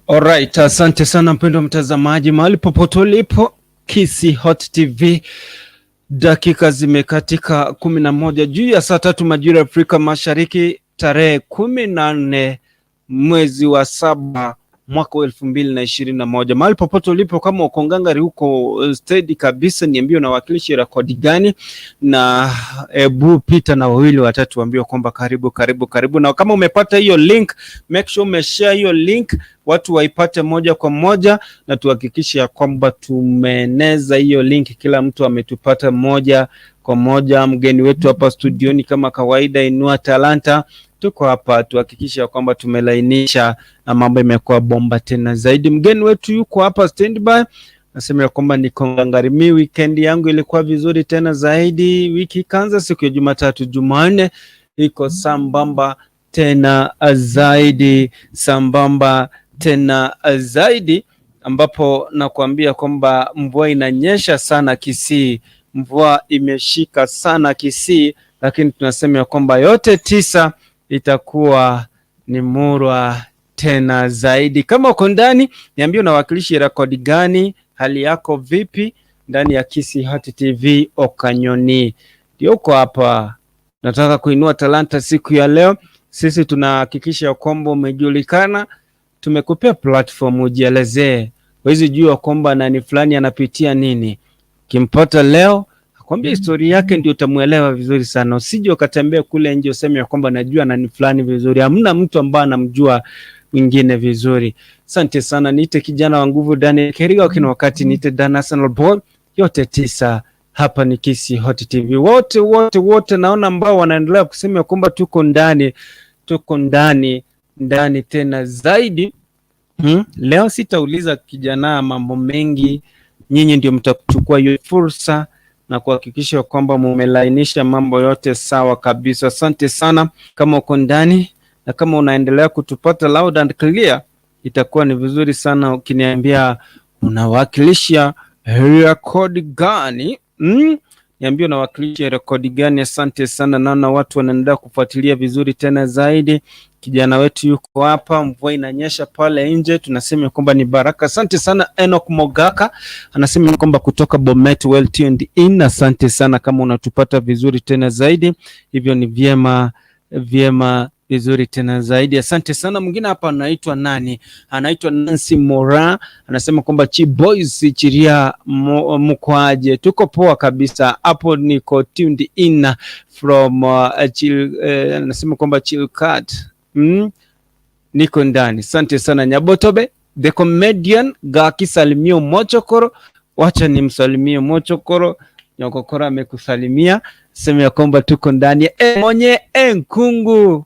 Alright, asante sana mpendwa mtazamaji, mahali popote ulipo, Kisii Hot TV. Dakika zimekatika 11 juu ya saa 3 majira ya Afrika Mashariki, tarehe 14 mwezi wa 7 mwaka wa 2021. Mahali popote ulipo, kama uko ngangari huko steady kabisa, niambie unawakilisha rekodi gani, na ebu pita na wawili watatu waambie kwamba karibu karibu karibu. Na kama umepata hiyo link, make sure umeshare hiyo link, watu waipate moja kwa moja, na tuhakikishe ya kwamba tumeeneza hiyo link, kila mtu ametupata moja kwa moja. Mgeni wetu hapa studioni kama kawaida, Inua Talanta, tuko hapa tuhakikishe ya kwamba tumelainisha na mambo imekuwa bomba tena zaidi. Mgeni wetu yuko hapa standby, nasema ya kwamba niko ngangari. Mi weekend yangu ilikuwa vizuri tena zaidi. Wiki ikaanza siku ya Jumatatu, Jumanne iko sambamba tena zaidi, sambamba tena zaidi, ambapo nakuambia kwamba mvua inanyesha sana Kisii, mvua imeshika sana Kisii, lakini tunasema ya kwamba yote tisa itakuwa ni murwa tena zaidi. Kama uko ndani, niambie unawakilisha rekodi gani, hali yako vipi ndani ya Kisii Hot TV. Okanyoni ndio uko hapa, nataka kuinua talanta siku ya leo. Sisi tunahakikisha kwamba umejulikana, tumekupea platform ujielezee, huwezi jua kwamba nani fulani anapitia nini. Kimpata leo akwambia historia yake, ndio utamuelewa vizuri sana. Usije ukatembea kule nje useme ya kwamba najua nani fulani vizuri. Hamna mtu ambaye anamjua mwingine vizuri. Asante sana, niite kijana wa nguvu Daniel Keriga, wakini wakati niite Dan Arsenal Boy, yote tisa hapa ni Kisii Hot TV. Wote wote wote naona ambao wanaendelea kusema kwamba tuko ndani, tuko ndani ndani tena zaidi. Leo sitauliza kijana mambo mengi, nyinyi ndio mtachukua hiyo fursa na kuhakikisha kwamba mumelainisha mambo yote sawa kabisa. Asante sana kama uko ndani na kama unaendelea kutupata loud and clear, itakuwa ni vizuri sana ukiniambia unawakilisha rekodi gani? Niambie unawakilisha rekodi gani? Asante sana, naona watu wanaendelea kufuatilia vizuri tena zaidi. Kijana wetu yuko hapa, mvua inanyesha pale nje, tunasema kwamba ni baraka. Asante sana Enoch Mogaka anasema kwamba kutoka Bomet, well tuned in. Asante sana kama unatupata vizuri tena zaidi, hivyo ni vyema vyema vizuri tena zaidi. Asante sana. Mwingine hapa anaitwa nani? Anaitwa Nancy Mora, anasema kwamba Chi Boys Chiria mkwaje, tuko poa kabisa hapo, niko tuned in from chill, anasema kwamba Chilkat Niko ndani. Asante sana Nyabotobe the comedian gakisalimio Mochokoro, wacha nimsalimie Mochokoro. Nyokokoro amekusalimia, sema ya kwamba tuko ndani. Mwenye nkungu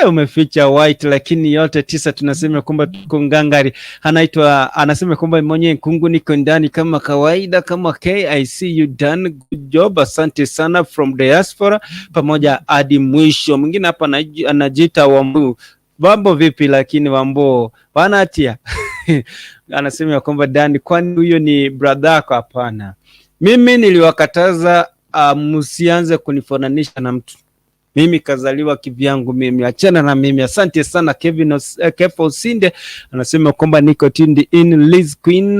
umeficha white, lakini yote tisa tunasema kwamba tuko ngangari. Anaitwa anasema kwamba mwenye nkungu niko ndani kama kawaida, kama K, I see you done good job. Asante sana from diaspora, pamoja hadi mwisho. Mwingine hapa anajiita Wambu, mambo vipi? Lakini Wambo wanatia anasema ya kwamba Dani, kwani huyo ni brother yako? Hapana, mimi niliwakataza msianze kunifananisha na mtu mimi kazaliwa kivyangu mimi, achana na mimi. Asante sana Kevin Kefo Osinde anasema kwamba niko tuned in. Liz Queen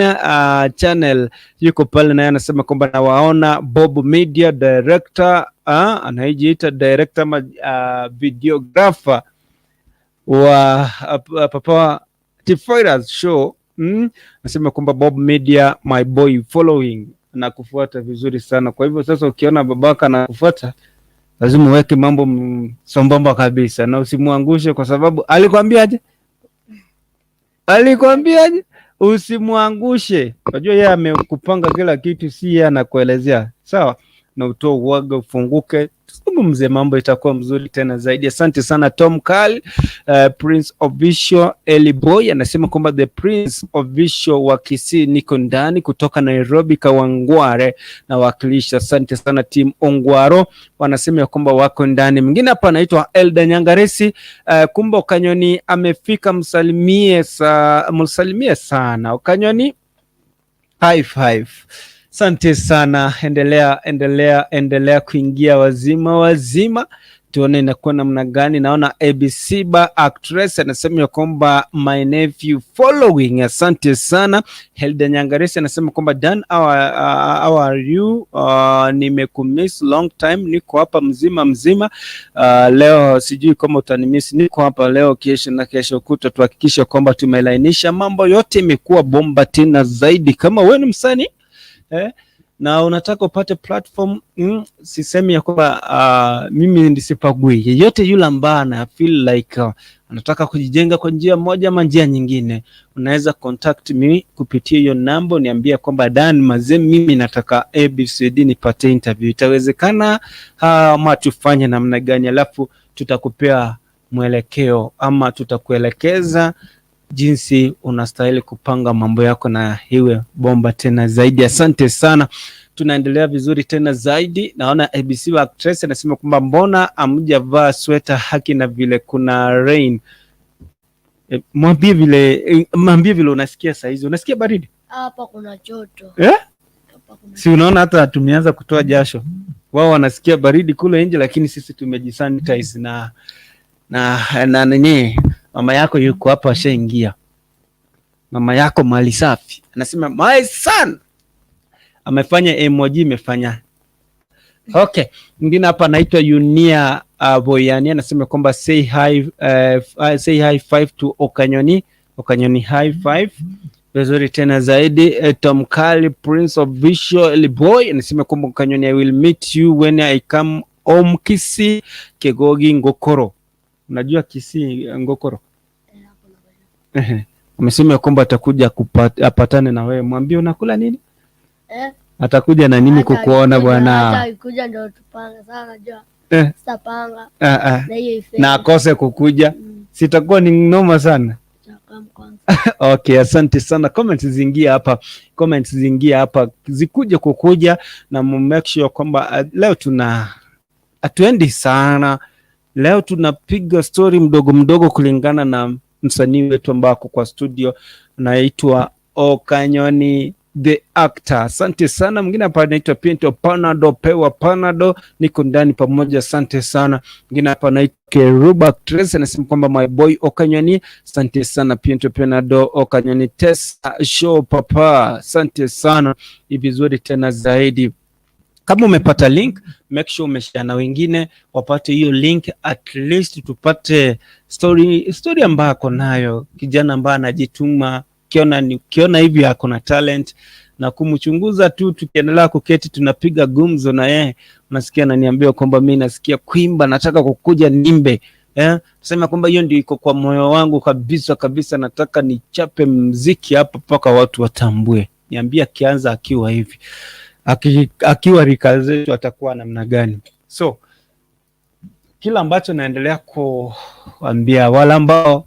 channel yuko pale naye anasema kwamba nawaona. Bob Media director anayejiita director ma, videographer wa Papa Tifoiras show anasema kwamba Bob Media my boy following na kufuata vizuri sana. Kwa hivyo sasa ukiona babaka anakufuata lazima uweke mambo sambamba kabisa na usimwangushe, kwa sababu alikwambiaje? Alikwambiaje? Usimwangushe. Unajua yeye amekupanga kila kitu, si yeye anakuelezea. Sawa, na utoe uoga, ufunguke, tuzungumze, mambo itakuwa mzuri tena zaidi. Asante sana Tom Kal, Prince Official Eli Boy anasema kwamba the Prince Official wa Kisii, niko ndani kutoka Nairobi Kawangware na wakilisha. Asante sana team Ongwaro, wanasema ya kwamba wako ndani. Mwingine hapa anaitwa Elda Nyangaresi, kumbe Okanyoni amefika, msalimie msalimie sana Okanyoni. High five. Asante sana, endelea endelea endelea kuingia wazima wazima, tuone inakuwa namna gani. Naona ABC ba actress anasema ya kwamba my nephew following. Asante sana. Helda Nyangaresi anasema kwamba Dan, how are you? Nimekumiss long time, niko hapa mzima mzima. Leo sijui kama utanimiss, niko hapa leo, kesho na kesho kutwa, tuhakikishe kwamba tumelainisha mambo yote, imekuwa bomba tena zaidi. Kama wewe ni msanii na unataka upate platform, sisemi ya kwamba mimi nisipagui yeyote yule ambaye ana feel like anataka kujijenga kwa njia moja ama njia nyingine, unaweza contact me kupitia hiyo namba, niambia kwamba Dan mazee, mimi nataka ABCD nipate interview, itawezekana ama tufanye namna gani? Alafu tutakupea mwelekeo ama tutakuelekeza jinsi unastahili kupanga mambo yako na iwe bomba tena zaidi. Asante sana, tunaendelea vizuri tena zaidi. Naona ABC wa actress anasema kwamba mbona hamjavaa sweta haki na vile kuna rain. E, mwambie vile unasikia saizi. Unasikia baridi Hapa kuna joto. Eh? Hapa kuna Si unaona hata tumeanza kutoa jasho. Wao wanasikia baridi kule nje, lakini sisi tumejisanitize na nini. Mama yako yuko hapa, ashaingia. Mama yako mali safi anasema my son amefanya emoji imefanya okay. Mwingine hapa anaitwa Yunia Boyani anasema kwamba say hi five to Okanyoni. Okanyoni high five vizuri tena zaidi. Tom Kali Prince of Visual Boy anasema kwamba Okanyoni, I will meet you when I come home Kisii Kegogi Ngokoro. Unajua Kisii Ngokoro? Eh, hapo na Ehe. Amesema kwamba atakuja apatane na wewe. Mwambie unakula nini? Eh? Atakuja na nini Hata kukuona akikuja- Hata bwana? akikuja ndio tupange. Sasa najua sitapanga ah, ah. na hiyo ife. Na akose kukuja, sitakuwa ni noma sana. Tutakam kwanza. Okay, asante sana. Comments zingia hapa, comments zingia hapa, zikuje kukuja na mu make sure kwamba leo tuna hatuendi sana. Leo tunapiga story mdogo mdogo kulingana na msanii wetu ambao ako kwa studio anaitwa Okanyoni the actor. Asante sana. Mwingine hapa anaitwa Pinto Panado, pewa Panado, niko ndani pamoja, asante sana. Mwingine hapa anaitwa Keruba Actress anasema kwamba my boy Okanyoni, asante sana Pinto Panado, Okanyoni Tesa show papa, asante sana, ni vizuri tena zaidi. Kama umepata link, make sure umeshare na wengine wapate hiyo link, at least tupate story ambayo ako nayo kijana ambaye anajituma. Ukiona hivi ako na talent na kumchunguza tu, tukiendelea kuketi tunapiga gumzo na yeye, unasikia ananiambia kwamba mi nasikia kuimba, nataka kukuja nimbe. Sema kwamba hiyo ndio iko kwa moyo wangu kabisa kabisa, nataka nichape mziki hapa mpaka watu watambue. Niambie akianza akiwa hivi akiwa rika zetu atakuwa namna gani? So kila ambacho naendelea kuambia wale ambao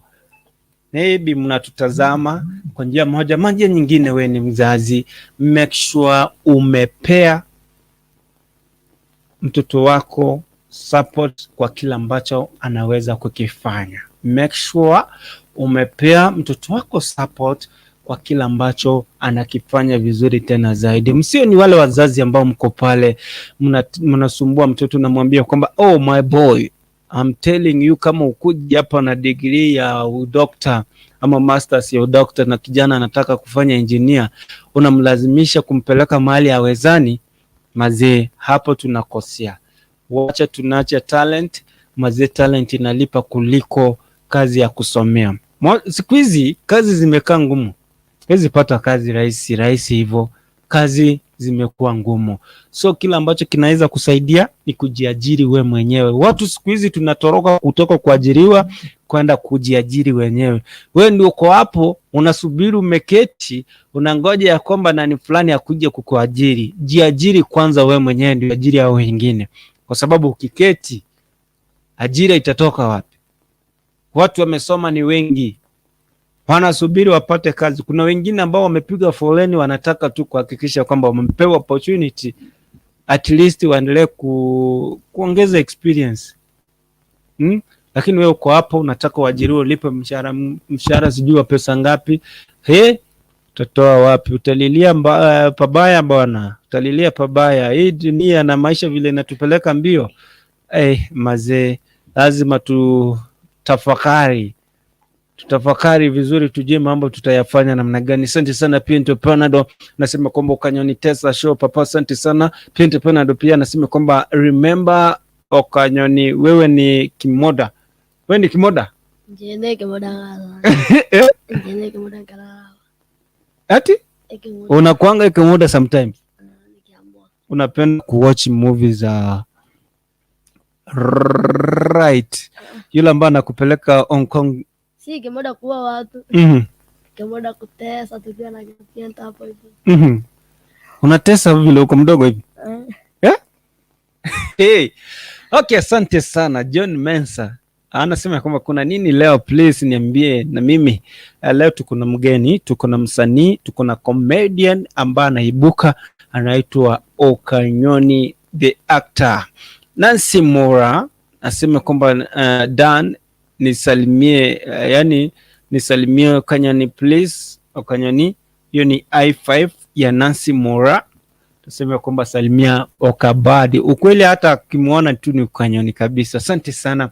maybe mnatutazama kwa njia moja ama njia nyingine, we ni mzazi, make sure umepea mtoto wako support kwa kila ambacho anaweza kukifanya. Make sure umepea mtoto wako support kwa kila ambacho anakifanya vizuri tena zaidi. Msio ni wale wazazi ambao mko pale mnasumbua mtoto, namwambia kwamba oh my boy, I'm telling you, kama ukuja hapa na degree ya udokta ama masters ya udokta na kijana anataka kufanya engineer, unamlazimisha kumpeleka mahali hawezani, mazee, hapo tunakosea. Wacha tunaacha talent mazee, talent inalipa kuliko kazi ya kusomea. Siku hizi kazi zimekaa ngumu, huwezi pata kazi rahisi rahisi hivyo, kazi zimekuwa ngumu. So kila ambacho kinaweza kusaidia ni kujiajiri we mwenyewe. Watu siku hizi tunatoroka kutoka kuajiriwa kwenda kujiajiri wenyewe. We ndio uko hapo unasubiri, umeketi unangoja ya kwamba nani fulani akuje kukuajiri. Jiajiri kwanza we mwenyewe, ndio ajiri hao wengine, kwa sababu ukiketi ajira itatoka wapi? Watu wamesoma ni wengi, wanasubiri wapate kazi. Kuna wengine ambao wamepiga foleni, wanataka tu kuhakikisha kwamba wamepewa opportunity at least waendelee kuongeza experience? Lakini wewe uko hapo unataka uajiriwe, ulipe mshahara sijui wa pesa ngapi? He, Utatoa wapi? Utalilia pabaya bwana, utalilia pabaya. Hii dunia na maisha vile inatupeleka mbio. Mazee, lazima tutafakari, tutafakari vizuri, tujue mambo tutayafanya namna gani. Asante sana Pinto Panado, nasema kwamba Okanyoni Tesa Show papa, asante sana Pinto Panado. Pia nasema kwamba remember Okanyoni, wewe ni kimoda, wewe ni kimoda. Njene kimoda ngala. Njene kimoda ngala. Ati Ekimoda unakuanga kimoda sometimes, nikiamua. Unapenda kuwatch movies za right, yule ambaye anakupeleka Hong Kong. Si kimoda kuwa watu, kimoda kutesa tukiwa na kienta hapo hivyo. Unatesa vile uko mdogo hivi? Eh. Eh? Hey. Okay, asante sana John Mensa anasema kwamba kuna nini leo, please niambie na mimi. Leo tuko na mgeni, tuko na msanii, tuko na comedian ambaye anaibuka, anaitwa Okanyoni the actor. Nancy Mora asema kwamba Dan nisalimie, yani nisalimie Okanyoni please. Okanyoni, hiyo ni i5 ya Nancy Mora. Tuseme kwamba salimia Okabadi. Ukweli hata akimwona tu ni Okanyoni kabisa. Asante sana.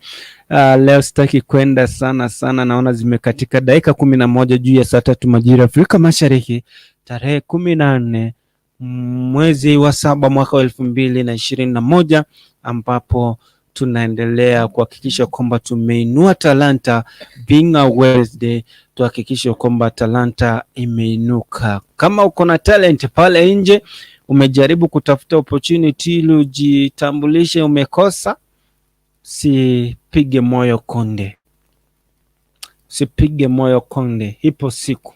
Leo sitaki kwenda sana sana, naona zimekatika dakika 11 juu ya saa 3 majira Afrika Mashariki, tarehe 14 mwezi wa 7 mwaka wa 2021, ambapo tunaendelea kuhakikisha kwamba tumeinua talanta. Being a Wednesday, tuhakikishe kwamba talanta imeinuka. Kama uko na talent pale nje, umejaribu kutafuta opportunity ili ujitambulishe, umekosa, sipige moyo konde, sipige moyo konde, ipo siku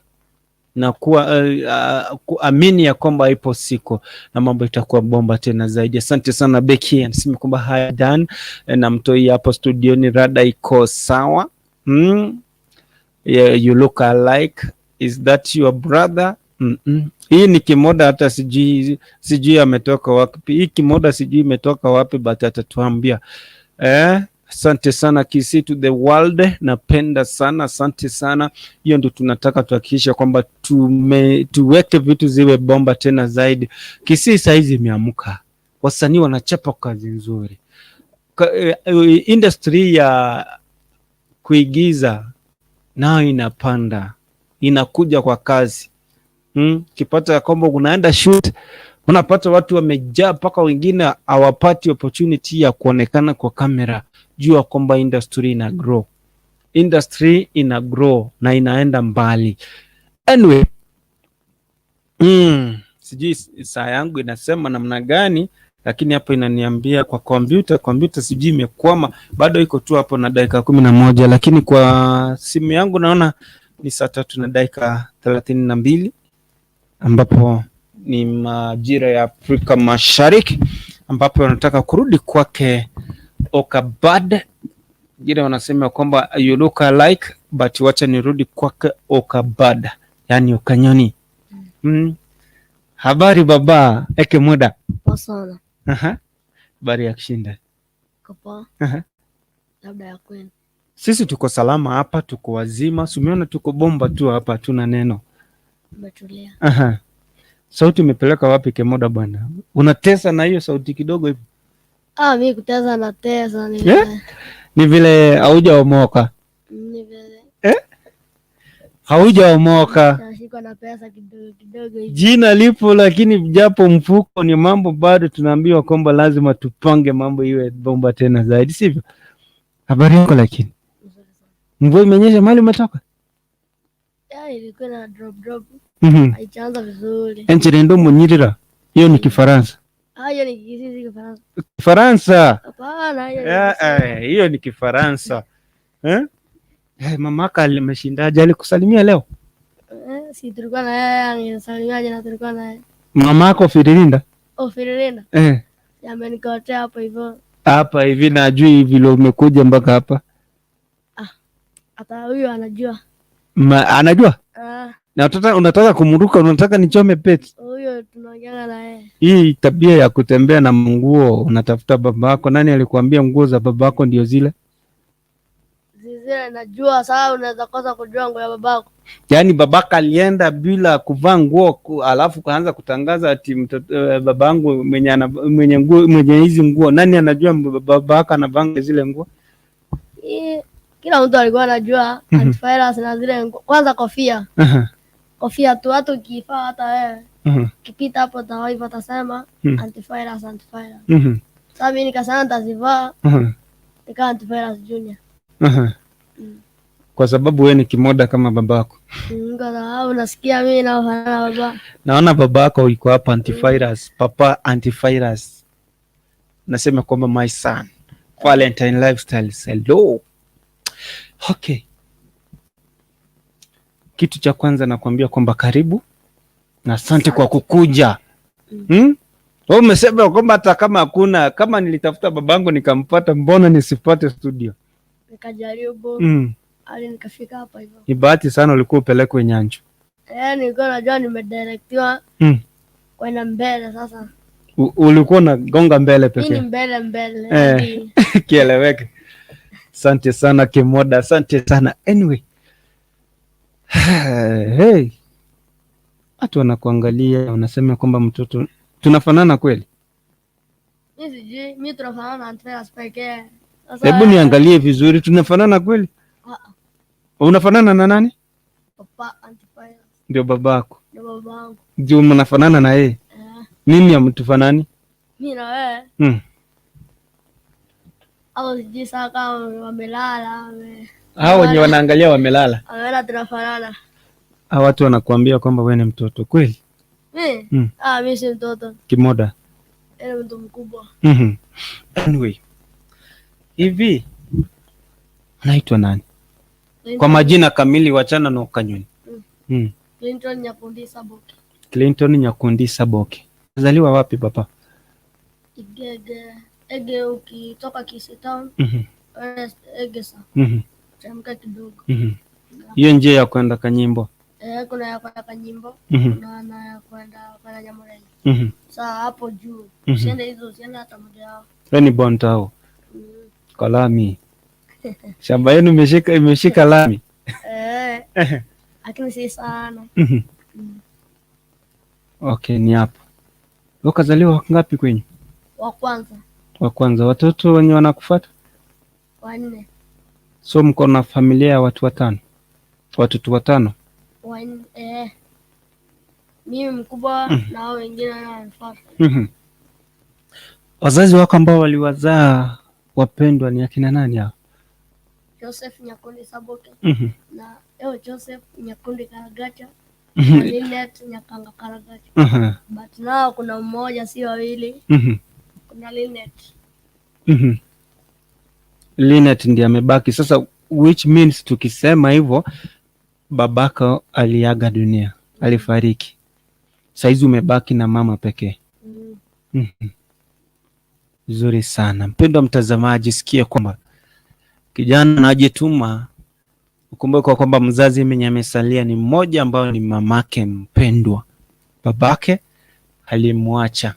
na kuwa kuamini ya kwamba ipo siku na mambo itakuwa bomba tena zaidi. Asante sana Becky, anasema kwamba hi Dan na mtoi hapo studioni, rada iko sawa. Yeah, you look alike, is that your brother? Hii ni kimoda, hata sijui ametoka wapi. Hii kimoda sijui imetoka wapi, but atatuambia. Asante sana Kisii to the world, napenda sana, asante sana. Hiyo ndio tunataka tuhakikisha kwamba tuweke vitu ziwe bomba tena zaidi. Kisii saizi imeamka, wasanii wanachapa kazi nzuri. Industry ya kuigiza nayo inapanda, inakuja kwa kazi. Kipata ya kwamba unaenda shoot, unapata watu wamejaa mpaka wengine hawapati opportunity ya kuonekana kwa kamera. Jua kwamba industry ina grow, industry ina grow na inaenda mbali. Anyway, sijui saa yangu inasema namna gani, lakini hapo inaniambia kwa kompyuta sijui imekwama, bado iko tu hapo na dakika 11, lakini kwa simu yangu naona ni saa 3 na dakika 32, ambapo ni majira ya Afrika Mashariki, ambapo wanataka kurudi kwake Okabad. Wengine wanasema kwamba you look alike, but wacha nirudi kwake Okabad, yani Okanyoni. Habari baba, eke muda. Poa sana. Aha. Habari ya kushinda. Poa. Aha. Labda ya kwenu. Sisi tuko salama hapa, tuko wazima. Sumeona tuko bomba tu hapa, hatuna neno. Umetulia. Aha. Sauti umepeleka wapi Kemoda bwana? Unatesa na hiyo sauti kidogo hivi. Ah, mimi kutesa na tesa ni Yeah? Ni vile haujaomoka. Ni vile Haujaomoka. nashikwa na pesa kidogo kidogo hivi. Jina lipo lakini japo mfuko ni mambo bado, tunaambiwa kwamba lazima tupange mambo iwe bomba tena zaidi, sivyo? Habari yako lakini? Mzuri sana. Mvua imenyesha mahali umetoka? Ya, ilikuwa na drop drop. Haijaanza vizuri. Enchirendo munyirira. Hiyo ni Kifaransa. Ah, hiyo ni Kisii, Kifaransa. Kifaransa. Hapana, hiyo ni Kisii. Hiyo ni Kifaransa. Eh? Mamaka alimeshindaje? Alikusalimia leo? Si tulikuwa na yeye, angesalimiaje na tulikuwa na yeye. Mamako Firilinda? Oh, Firilinda. Amenikotea hapo hivyo. Hapa hivi na ajui vile umekuja mpaka hapa. Hata huyu anajua. Anajua? Ah. Na unataka kumruka, unataka nichome peti. Huyo tunaongea na yeye. Hii tabia ya kutembea na nguo unatafuta babako. Nani alikuambia nguo za babako ndio zile? Zile najua sasa unaweza kosa kujua nguo ya babako. Yaani babaka alienda bila kuvaa nguo alafu kaanza kutangaza ati mtoto babangu mwenye nguo, mwenye hizi nguo. Nani anajua babaka anavaa zile nguo? Kila mtu alikuwa anajua antivirus na zile nguo. Kwanza kofia. Kofia tu hata ukifaa hata wewe. Ukipita hapo tawaifa atasema antivirus, antivirus. Sasa mimi nikasema nitazivaa. Nikawa antivirus junior. Kwa sababu wewe ni kimoda kama babako. Kwa sababu nasikia mimi nafanana baba. Naona babako yuko hapa antivirus, papa antivirus. Nasema kwamba my son Valentine Lifestyles. Hello. Okay. Kitu cha kwanza nakwambia kwamba karibu na asante kwa kukuja. Wewe umesema kwamba hata kama hakuna, kama nilitafuta babangu nikampata, mbona nisipate studio? Nikajaribu. Hadi nikafika hapa hivyo. Ni bahati sana ulikuwa upelekwe Nyanjo. Nilikuwa najua nimedirectiwa kwenda mbele sasa. Ulikuwa unagonga mbele pekee. Mimi mbele mbele. Kieleweke. Asante sana Kimoda, asante sana. Anyway. Hey. Watu wanakuangalia wanasema kwamba mtoto tunafanana kweli? Mimi sijui, mimi tunafanana na Andreas pekee. Hebu niangalie vizuri, tunafanana kweli? Unafanana na nani? Papa antivirus. Ndio babako. Ndio babangu. Ndio mnafanana na yeye? Mimi hamtufanani? Mimi na wewe. Au sijui sasa kama wamelala. Hao wenye wanaangalia wamelala. Wamelala tunafanana. Hao watu wanakuambia kwamba wewe ni mtoto kweli? Mimi? Mimi si mtoto. Kimoda. Mimi mtu mkubwa. Anyway. Hivi unaitwa nani? Kwa majina kamili, wachana na ukanyoni. Clinton Nyakundi Saboke. Clinton Nyakundi Saboke. Zaliwa wapi papa? Igege. Ege ukitoka Kisii Town. Egesa. Chemka kidogo. Hiyo njia ya kwenda Kanyimbo. Kuna ya kwenda Kanyimbo, kuna na ya kwenda Nyamurenge. Sasa hapo juu. Usiende hizo, usiende hata moja yao. Wewe ni Bontao. Kalami. Shamba yenu imeshika lami. Lakini si sana. Okay, ni hapo. Ukazaliwa ngapi kwenyu? Wa kwanza. Wa kwanza. Watoto wenye wanakufuata? Wanne. So mko na familia ya watu watano? Watoto watano? Wanne. Mimi mkubwa na hao wengine wananifuata. Wazazi wako ambao waliwazaa wapendwa ni akina nani hao? Joseph Nyakundi Saboke. Na Joseph Nyakundi Karagacha. Na Linet Nyakanga Karagacha. But nao kuna mmoja si wawili. Kuna Linet. Linet ndiye amebaki. Sasa which means tukisema hivyo babako aliaga dunia, alifariki. Saizi umebaki na mama pekee. Nzuri sana. Mpendwa mtazamaji, sikia kwamba kijana anajituma. Ukumbuke kwamba mzazi mwenye amesalia ni mmoja ambao ni mamake mpendwa. Babake alimwacha.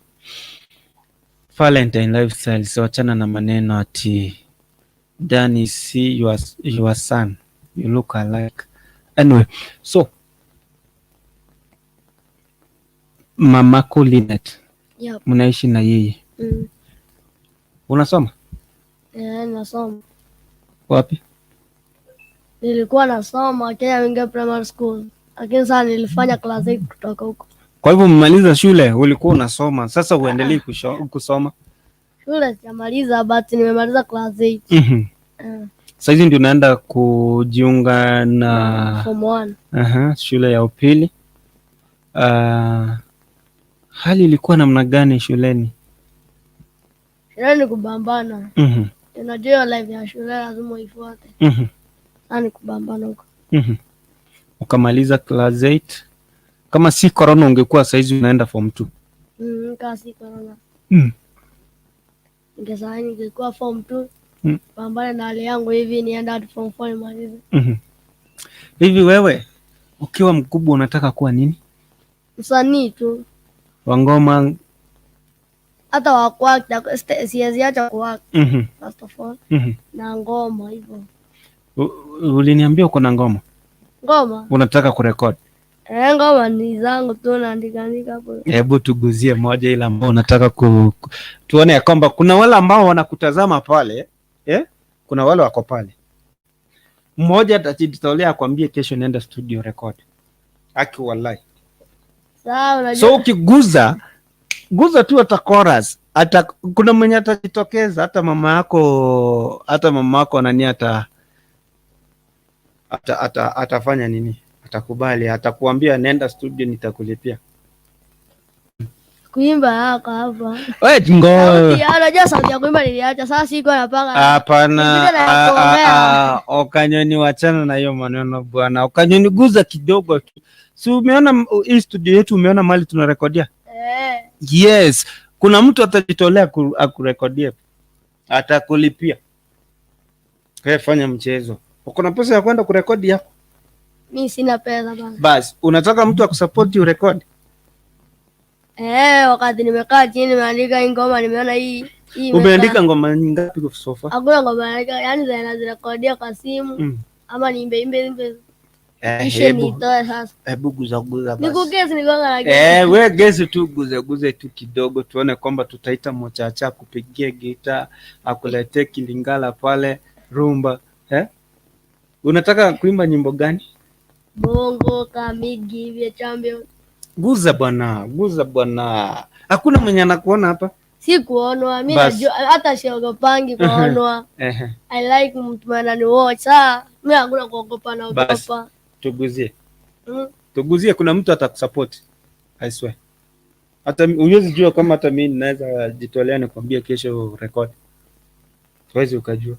Valentine Lifestyles, wachana na maneno ati Danny see your son, you look alike. Anyway, so mamako Linet. Yep. Mnaishi na yeye. Unasoma? Nasoma. Wapi? Nilikuwa nasoma Kenya Winga Primary School. Lakini sasa nilifanya class 8 kutoka huko. Kwa hivyo umemaliza shule, ulikuwa unasoma. Sasa uendelee kusoma? Shule sijamaliza, but nimemaliza class 8. Sasa hizi ndio unaenda kujiunga na form 1. Shule ya upili. Hali ilikuwa namna gani shuleni? Shuleni kubambana. Unajua life ya shule lazima uifuate. Ni kubambana huko. Ukamaliza class 8. Kama si corona ungekuwa saizi unaenda form 2. Kama si corona. Ningekuwa form 2. Pambana na hali yangu hivi nienda hadi form 4 nimalize. Hivi wewe ukiwa mkubwa unataka kuwa nini? Msanii tu. Wa ngoma? Hata wa kuact, siwezi acha kuact. First of all. Na ngoma hivyo. Uliniambia uko na ngoma. Ngoma? Unataka kurekodi? Ngoma ni zangu tu, naandika andika hapo. Hebu tuguzie moja ile ambayo unataka tuone ya kwamba kuna wale ambao wanakutazama pale, eh? Kuna wale wako pale. Mmoja atajitolea akwambie kesho nenda studio record. Aki wallahi. Sawa, unajua. So ukiguza guza tu hata chorus, hata kuna mwenye atajitokeza, hata mama yako, hata mama yako nani ata ata, ata atafanya nini? Atakubali, atakuambia nenda studio nitakulipia. Kuimba hapa hapa. Wewe ngo. Unajua sauti ya kuimba niliacha. Sasa siko napanga. Hapana. Nipite na kuongea. Okanyoni, wachana na hiyo maneno bwana. Okanyoni, guza kidogo tu. Si umeona hii studio yetu, umeona mahali tunarekodia? Eh. Yes, kuna mtu atajitolea akurekodie, atakulipia. Wewe fanya mchezo. Uko na pesa ya kwenda kurekodi yako? Mimi sina pesa bana. Bas, unataka mtu akusupport urekodi? Wakati nimekaa chini nimeandika hii ngoma, nimeona hii hii. Umeandika ngoma ngapi kwa sofa? Hakuna ngoma naandika, yani nazirekodia kwa simu ama niimbe imbe imbe. Hebu hebu guza guza basi. Nikugesi nigonga na gesi. We gesi tu, guze guze tu kidogo tuone kwamba tutaita Mochacha kupigia gita, akuletee kilingala pale rumba. Unataka kuimba nyimbo gani? Bongo kamigi vya champion. Guza bwana, guza bwana. Hakuna mwenye anakuona hapa. Si kuonwa, mimi najua hata siogopangi kuonwa. I like mtu anani watch. Sasa mimi hakuna kuogopa na kuogopa. Tuguzie. Tuguzie, kuna mtu atakusupport. I swear. Hata huwezi jua kama hata mimi naweza jitolea nikwambie kesho record. Huwezi ukajua.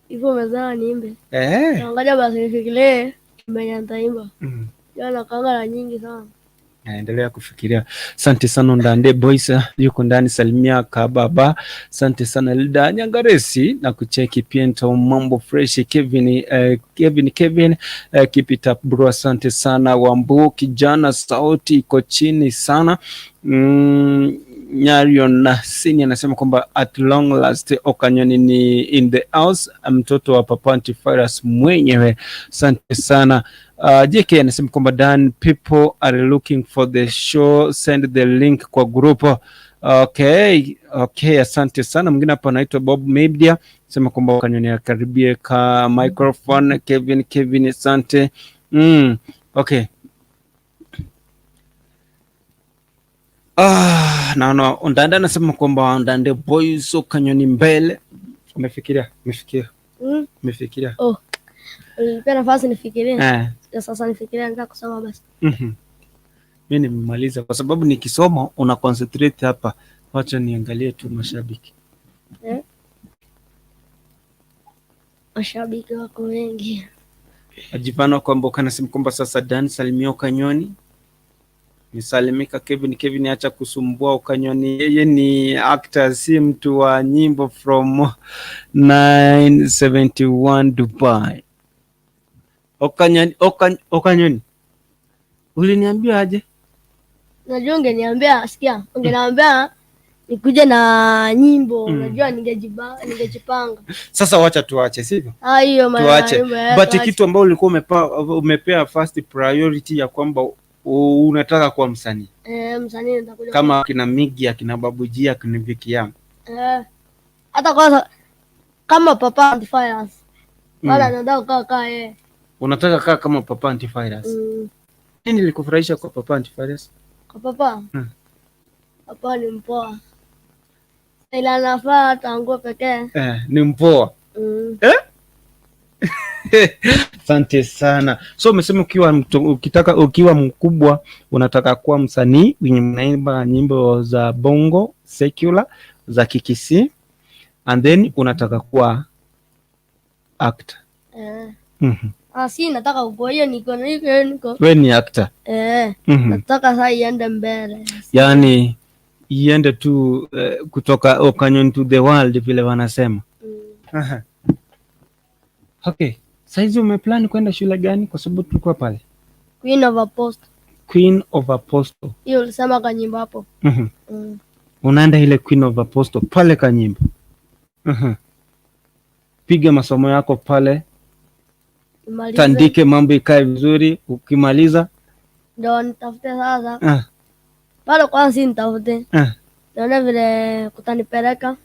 Hivyo umezaa niimbe. Ngoja basi nifikirie mwenye nitaimba. Yana kanga nyingi sana. Naendelea kufikiria. Asante sana Ndande Boys yuko ndani, salimia kababa. Asante sana Lida Nyangaresi na kucheki Piento, mambo fresh. Kevin Kevin keep it up bro. Asante sana Wambu kijana, sauti iko chini sana. Nyario na Sini anasema kwamba at long last Okanyoni ni in the house, mtoto wa Papa Antivirus mwenyewe. Asante sana. JK anasema kwamba Dan, people are looking for the show, send the link kwa group. Okay, okay, asante sana. Mwingine hapa anaitwa Bob Media sema kwamba Okanyoni akaribie ka microphone. Kevin asante. Okay. Naona Ndande anasema kwamba Ndande Boys Okanyoni mbele. Umefikiria? Umefikiria? Umefikiria? Oh. Ulipea nafasi nifikirie. Sasa nifikirie, nataka kusoma basi. Mimi nimemaliza kwa sababu nikisoma una concentrate hapa. Wacha niangalie tu mashabiki. Mashabiki wako wengi. Ajivana kwamba ukanasema kwamba sasa Dan salimia Okanyoni. Nisalimika Kevin, acha kusumbua Okanyoni. Yeye ni actor, si mtu wa nyimbo, from 971 Dubai. Okanyoni. Uliniambia aje? Najua ungeniambia, sikia, ungeniambia nikuje na nyimbo, unajua ningejipanga. Sasa wacha tuache, sivyo? Hiyo maana tuache. But kitu ambacho ulikuwa umepea first priority ya kwamba unataka kuwa msanii. Msanii nitakuja. Kama kina Migi, akina Babuji, akina Viki yangu. Hata kwanza kama Papa Antivirus. Wala nataka kukaa yeye. Unataka kaa kama Papa Antivirus. Nini nilikufurahisha kwa Papa Antivirus? Kwa Papa? Papa ni mpoa. Ila anafaa hata nguo pekee. Ni mpoa. Asante sana. So umesema ukiwa mkubwa unataka kuwa msanii wenye unaimba nyimbo za bongo secular za Kikisi, and then unataka kuwa actor. Si nataka kuwa hiyo, niko. Wewe ni actor. Nataka sasa iende mbele. Yaani iende tu kutoka Okanyoni to the world vile wanasema. Okay. Saizi umeplan kwenda shule gani? Kwa sababu tulikuwa pale Queen of Apostle. Queen of Apostle. Hiyo ulisema kwa nyimbo hapo. Unaenda ile Queen of Apostle pale kwa nyimbo. Piga masomo yako pale, Nimalize. Tandike mambo ikae vizuri, ukimaliza Ndio nitafute sasa. Bado kwanza si nitafute. Naona vile kutanipeleka.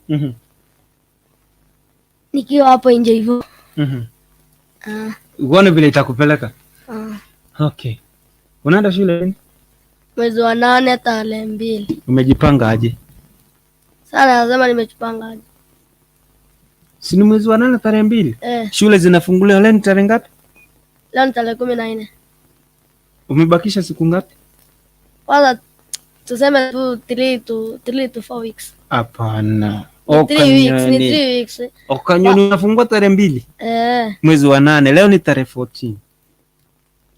Nikiwa hapo nje hivyo. Uone vile itakupeleka. Okay. Unaenda shule lini? Mwezi wa 8 tarehe 2. Umejipanga aje? Sasa nasema nimejipanga aje. Si ni mwezi wa 8 tarehe 2? Shule zinafunguliwa leo ni tarehe ngapi? Leo ni tarehe 14. Umebakisha siku ngapi? Kwanza tuseme tu 3 to 4 weeks. Hapana. 3 weeks, ni 3 weeks. Okanyoni unafungua tarehe 2. Mwezi wa 8, leo ni tarehe 14.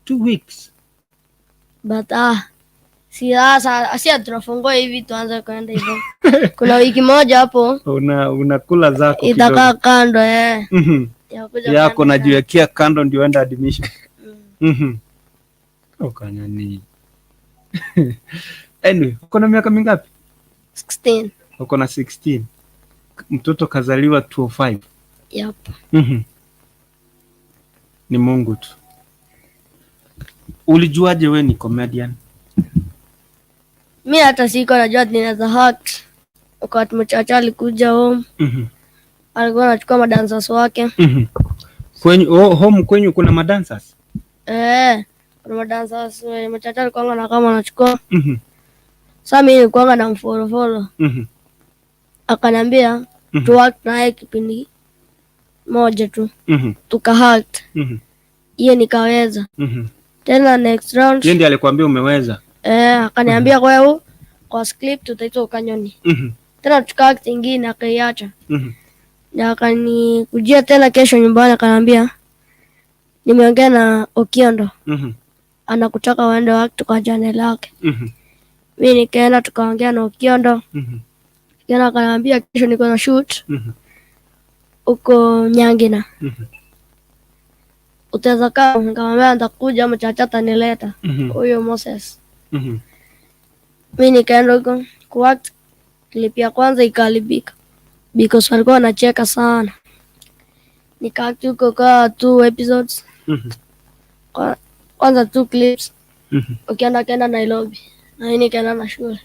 2 weeks. But si sasa si tunafungua hivi tuanze kwenda hivyo. Kuna wiki moja hapo unakula zako kidogo. Itakaa kando Yako najiwekea kando ndio enda admission. Okanyoni. Anyway, uko na miaka mingapi? 16. Uko na 16. Mtoto kazaliwa 205. Yep. Ni Mungu tu. Ulijuaje wewe ni comedian? Mimi hata siko najua ninaweza hack. Wakati mchacha alikuja home. Alikuwa anachukua madancers wake. Kwenyu home kwenyu kuna madancers? Kuna madancers mchacha alikuwa na kama anachukua. Sasa mimi nilikuwa na mfollow. Akaniambia tuact naye kipindi moja tu. Tukahack. Hiyo nikaweza. Tena next round. Yeye ndiye alikwambia umeweza? Akaniambia kwa hiyo kwa script utaitwa Okanyoni. Tena tukahack nyingine akaiacha. Na akanikujia tena kesho nyumbani akaniambia nimeongea na Okiondo. Anakutaka uende act kwa channel yake. Mimi nikaenda tukaongea na Okiondo. Tena akaniambia kesho niko na shoot. Uko Nyangina. Utaweza kaa? Nikamwambia nitakuja, mchacha atanileta. Huyo Moses. Mimi nikaenda huko kuact. Clip ya kwanza ikaharibika because walikuwa wanacheka sana. Nikaact huko kwa 2 episodes. Kwanza 2 clips. Ukienda kaenda Nairobi. Na mimi nikaenda na shule.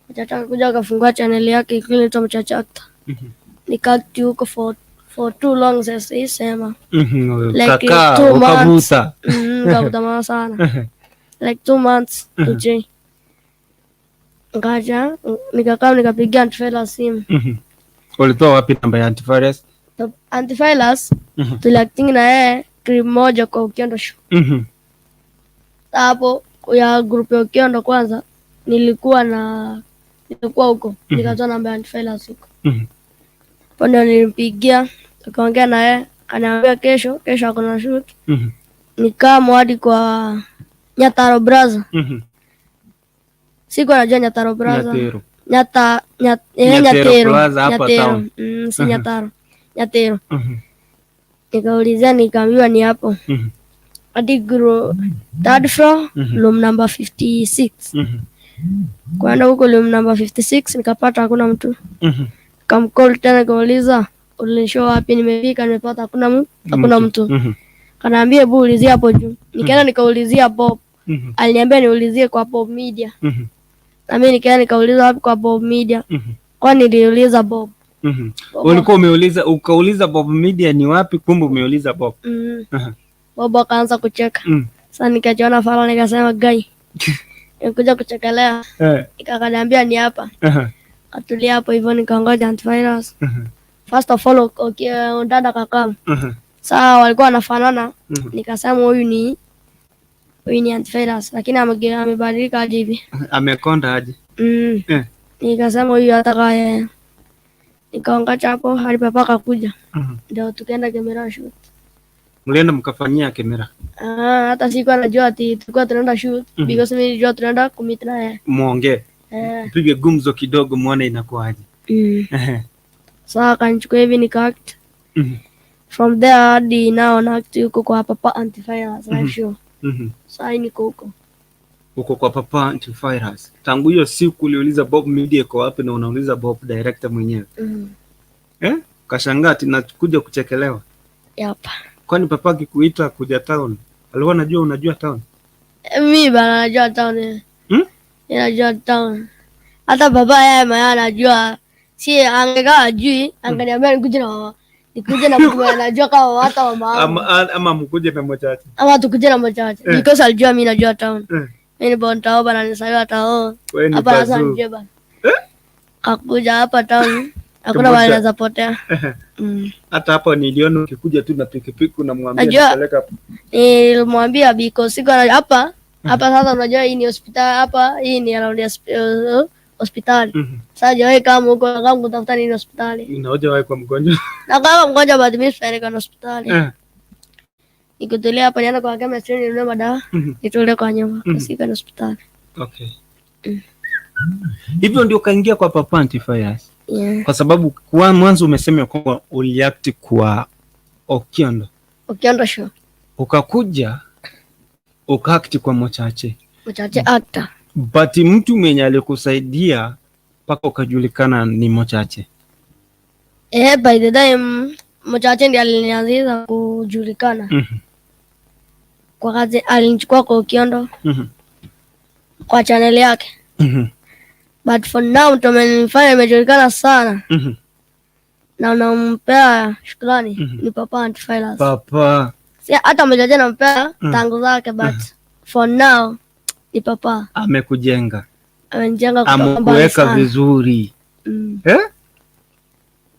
Mchacha akakuja akafungua channel yake inaitwa Mchacha Actor. Nikaact huko for too long sasa isema. Like Kaka, 2 months. ukavuta. Kavuta sana. Like 2 months to 3. Ngaja nikakaa nikapigia Antivirus simu. Ulitoa wapi namba ya Antivirus? Antivirus tuliacting na yeye clip moja kwa Okiondo show. Hapo ya group ya Okiondo kwanza nilikuwa huko. Nikatoa namba ya Antivirus huko. Hapo ndio nilimpigia, tukaongea na yeye, akaniambia kesho hakuna shoot. Nikaa hadi kwa Nyataro Braza. Sikuwa najua Nyataro Braza. Nyatero. Nyatero Plaza hapa town. Si Nyataro. Nyatero. Nikaulizia nikaambiwa ni hapo. Hadi third floor, room number 56. Kwenda huko room number 56 nikapata hakuna mtu. Nikamcall tena nikauliza ulinishow wapi, nimefika nimepata hakuna mtu. Kanaambia hebu ulizia hapo juu. Nikaenda nikaulizia Bob. Aliniambia niulizie kwa Bob Media. Na mimi nikaenda nikauliza wapi kwa Bob Media. Kwa niliuliza Bob. Ulikuwa umeuliza ukauliza Bob Media ni wapi, kumbe umeuliza Bob. Bob akaanza kucheka. Sasa nikajiona fala nikasema guy. Nikuja kuchekelea. Nikakaniambia ni hapa. Katulia hapo hivyo nikaongoja Antivirus. First of all okay, dada kakam. Sasa walikuwa wanafanana. Nikasema huyu ni Antivirus lakini amebadilika aje hivi. Amekonda aje. Nikasema huyu hata yeye. Nikaongoja hapo hadi papa akakuja. Ndio tukaenda camera shoot. Mlienda mkafanyia kamera? Hata sikuwa najua ati tulikuwa tunaenda shoot because mimi nilijua tunaenda commit na yeye. Muongee. Pige gumzo kidogo muone inakuaje. Sasa akanichukua hivi nika act. From there hadi now na act huko kwa Papa Antivirus live show. Sasa niko huko. Huko kwa Papa Antivirus. Tangu hiyo siku uliuliza Bob Media iko wapi na unauliza Bob director mwenyewe. Ukashangaa ati nakuja kuchekelewa. Yep. Kwani papa akikuita kuja town, alikuwa anajua unajua town? Mi bana najua town. Hmm? Najua town. Hata baba yeye mwenyewe anajua. Si angekaa ajui, angeniambia nikuje na mama. Nikuje na mtu mwenye anajua kama hata mama yangu. Ama mkuje na Mochache. Ama tukuje na Mochache. Eh. Because alijua mimi najua town. Eh. Mimi ni born tao bana, nisaliwa tao. Wewe ni Hapa sasa bazuu. nijue bana. Eh? Kakuja hapa town. Hakuna Tumoja. mahali naweza potea. Mm. Hata hapa niliona ukikuja tu na pikipiki unamwambia Najua. nipeleka hapo. Nilimwambia because siko na hapa hapa sasa, unajua hii ni hospitali hapa, hii ni around ya hospitali. Sasa hajawahi kama huko kama kutafuta nini hospitali. Unaoja wapi kwa mgonjwa? Na kama mgonjwa but mimi sipeleka na hospitali. Eh. Nikutulia hapa nienda kwa chemist ninunue madawa, nitulie kwa nyumba, siko na hospitali. Okay. Hivyo ndio ukaingia kwa Papa Antivirus. Yeah. Kwa sababu kwa mwanzo umesema kwamba uliact kwa Okiondo. Okiondo show. Ukakuja ukaakti kwa Mochache. Mochache actor. But mtu mwenye alikusaidia mpaka ukajulikana ni Mochache. Eh, by the time Mochache ndiye alinianzisha kujulikana. Kwa kazi alinichukua kwa Okiondo kwa channel yake. But for now mtu amenifanya nimejulikana sana na nampea shukrani ni Papa Antivirus. Papa Si hata Mochache nampea tangu zake, but for now ni Papa amekujenga, amenijenga kutoka mbali amekuweka sana. vizuri. Eh?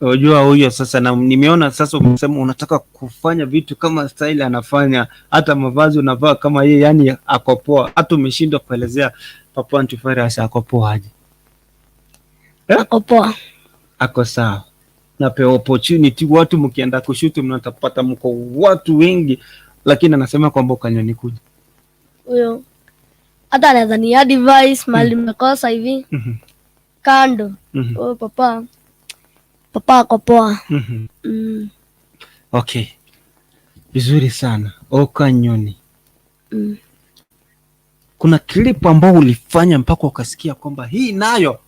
Unajua huyo sasa, na nimeona sasa umesema unataka kufanya vitu kama style anafanya, hata mavazi unavaa kama yeye, yani ako poa. Hata umeshindwa kuelezea Papa Antivirus ako poa aje. Eh? Ako poa. Ako sawa. Napewa opportunity, watu mkienda kushuti mnatapata mko watu wengi, lakini anasema kwamba ukanyoni kuja. Huyo hata anaweza ni advice mali nimekosa hivi kando. Huyo papa ako poa. Okay, vizuri sana Okanyoni. Kuna clip ambao ulifanya mpaka ukasikia kwamba hii nayo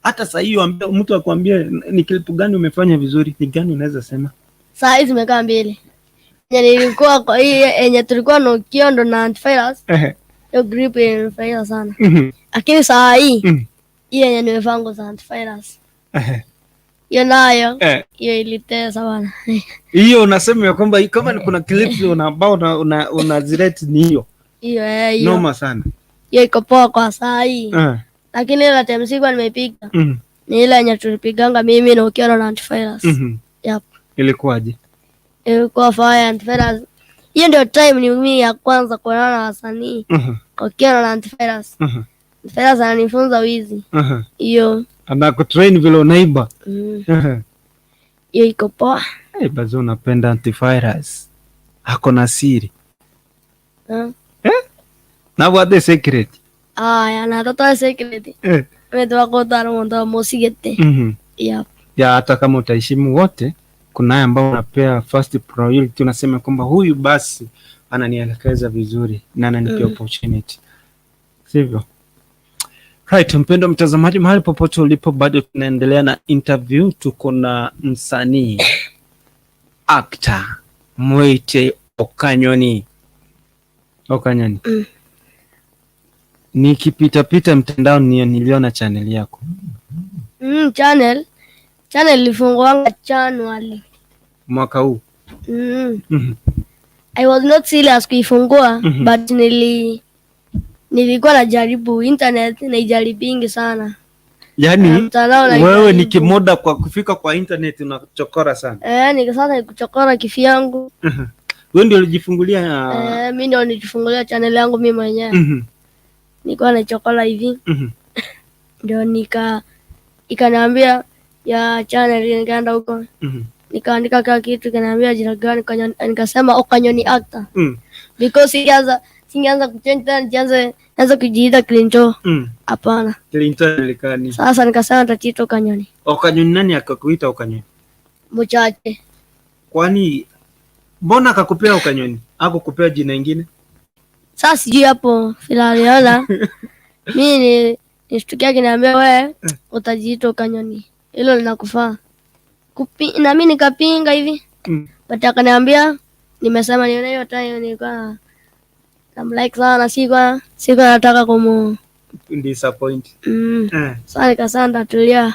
hata saa hiyo mtu akwambie ni clip gani umefanya vizuri, ni gani unaweza sema? Saa hizi zimekaa mbili. Yenye nilikuwa kwa hii yenye tulikuwa na Okiondo na Antivirus, hiyo clip ilinifurahisha sana. Lakini saa hii hii yenye nimevaa nguo za Antivirus, hiyo nayo hiyo ilitesa bana. Hiyo unasema ya kwamba kama ni kuna clips ambao unazirate ni hiyo. Hiyo eh, hiyo. Noma sana. Hiyo iko poa kwa saa hii. Lakini ile time sikuwa nimeipiga. Ni ile yenye tulipiganga mimi na Okiondo na Antivirus. Yep. Ilikuwaje? Ilikuwa fire Antivirus. Hiyo ndio time ni mimi ya kwanza kuonana na wasanii. Okiondo na Antivirus. Antivirus ananifunza wizi. Hiyo. Anakutrain vile unaiba. Hiyo iko poa. Hey, bazo unapenda Antivirus. Ako na siri. Eh? Na what the secret? Aya, na toto secret. Mimi tuwakota muntu musigete. Yep. Ya hata kama utaheshimu wote, kuna ambao unapea first priority, unasema kwamba huyu basi ananielekeza vizuri na ananipea opportunity, sivyo? Right, mpendo mtazamaji, mahali popote ulipo, bado tunaendelea na interview. Tuko na msanii actor Mwite Okanyoni. Okanyoni, nikipitapita mtandao niliona channel yako. Channel ilifunguanga January mwaka huu. I was not serious kuifungua, but nilikuwa najaribu internet, naijaribingi sana. Yaani Mtandao wewe naijaribu. ni kimoda kwa kufika kwa internet unachokora sana. Eh, ni sasa nikuchokora kivyangu. Wewe ndio ulijifungulia? Eh, mimi ndio nilijifungulia channel yangu mimi mwenyewe. Nilikuwa nachokora hivi. Ndio ikaniambia ya channel, nikaenda huko. Nikaandika kila kitu, ikaniambia jina gani, nikasema Okanyoni actor. Because singeanza kuchange tena nianze nianze kujiita Clinto. Hapana. Clinto ilikani. Sasa nikasema nitajiita Okanyoni. Okanyoni, nani akakuita Okanyoni? Mchache. Kwani mbona akakupea Okanyoni? Hakukupea jina ingine? Sasa sijui hapo vile aliona. Mimi nishtukia akiniambia wewe utajiita Okanyoni. Hilo linakufaa. Na mimi nikapinga hivi. But akaniambia nimesema nione hiyo time nilikuwa namlike sana, sikuwa nataka kumu disappoint. Sasa nikasema nitatulia.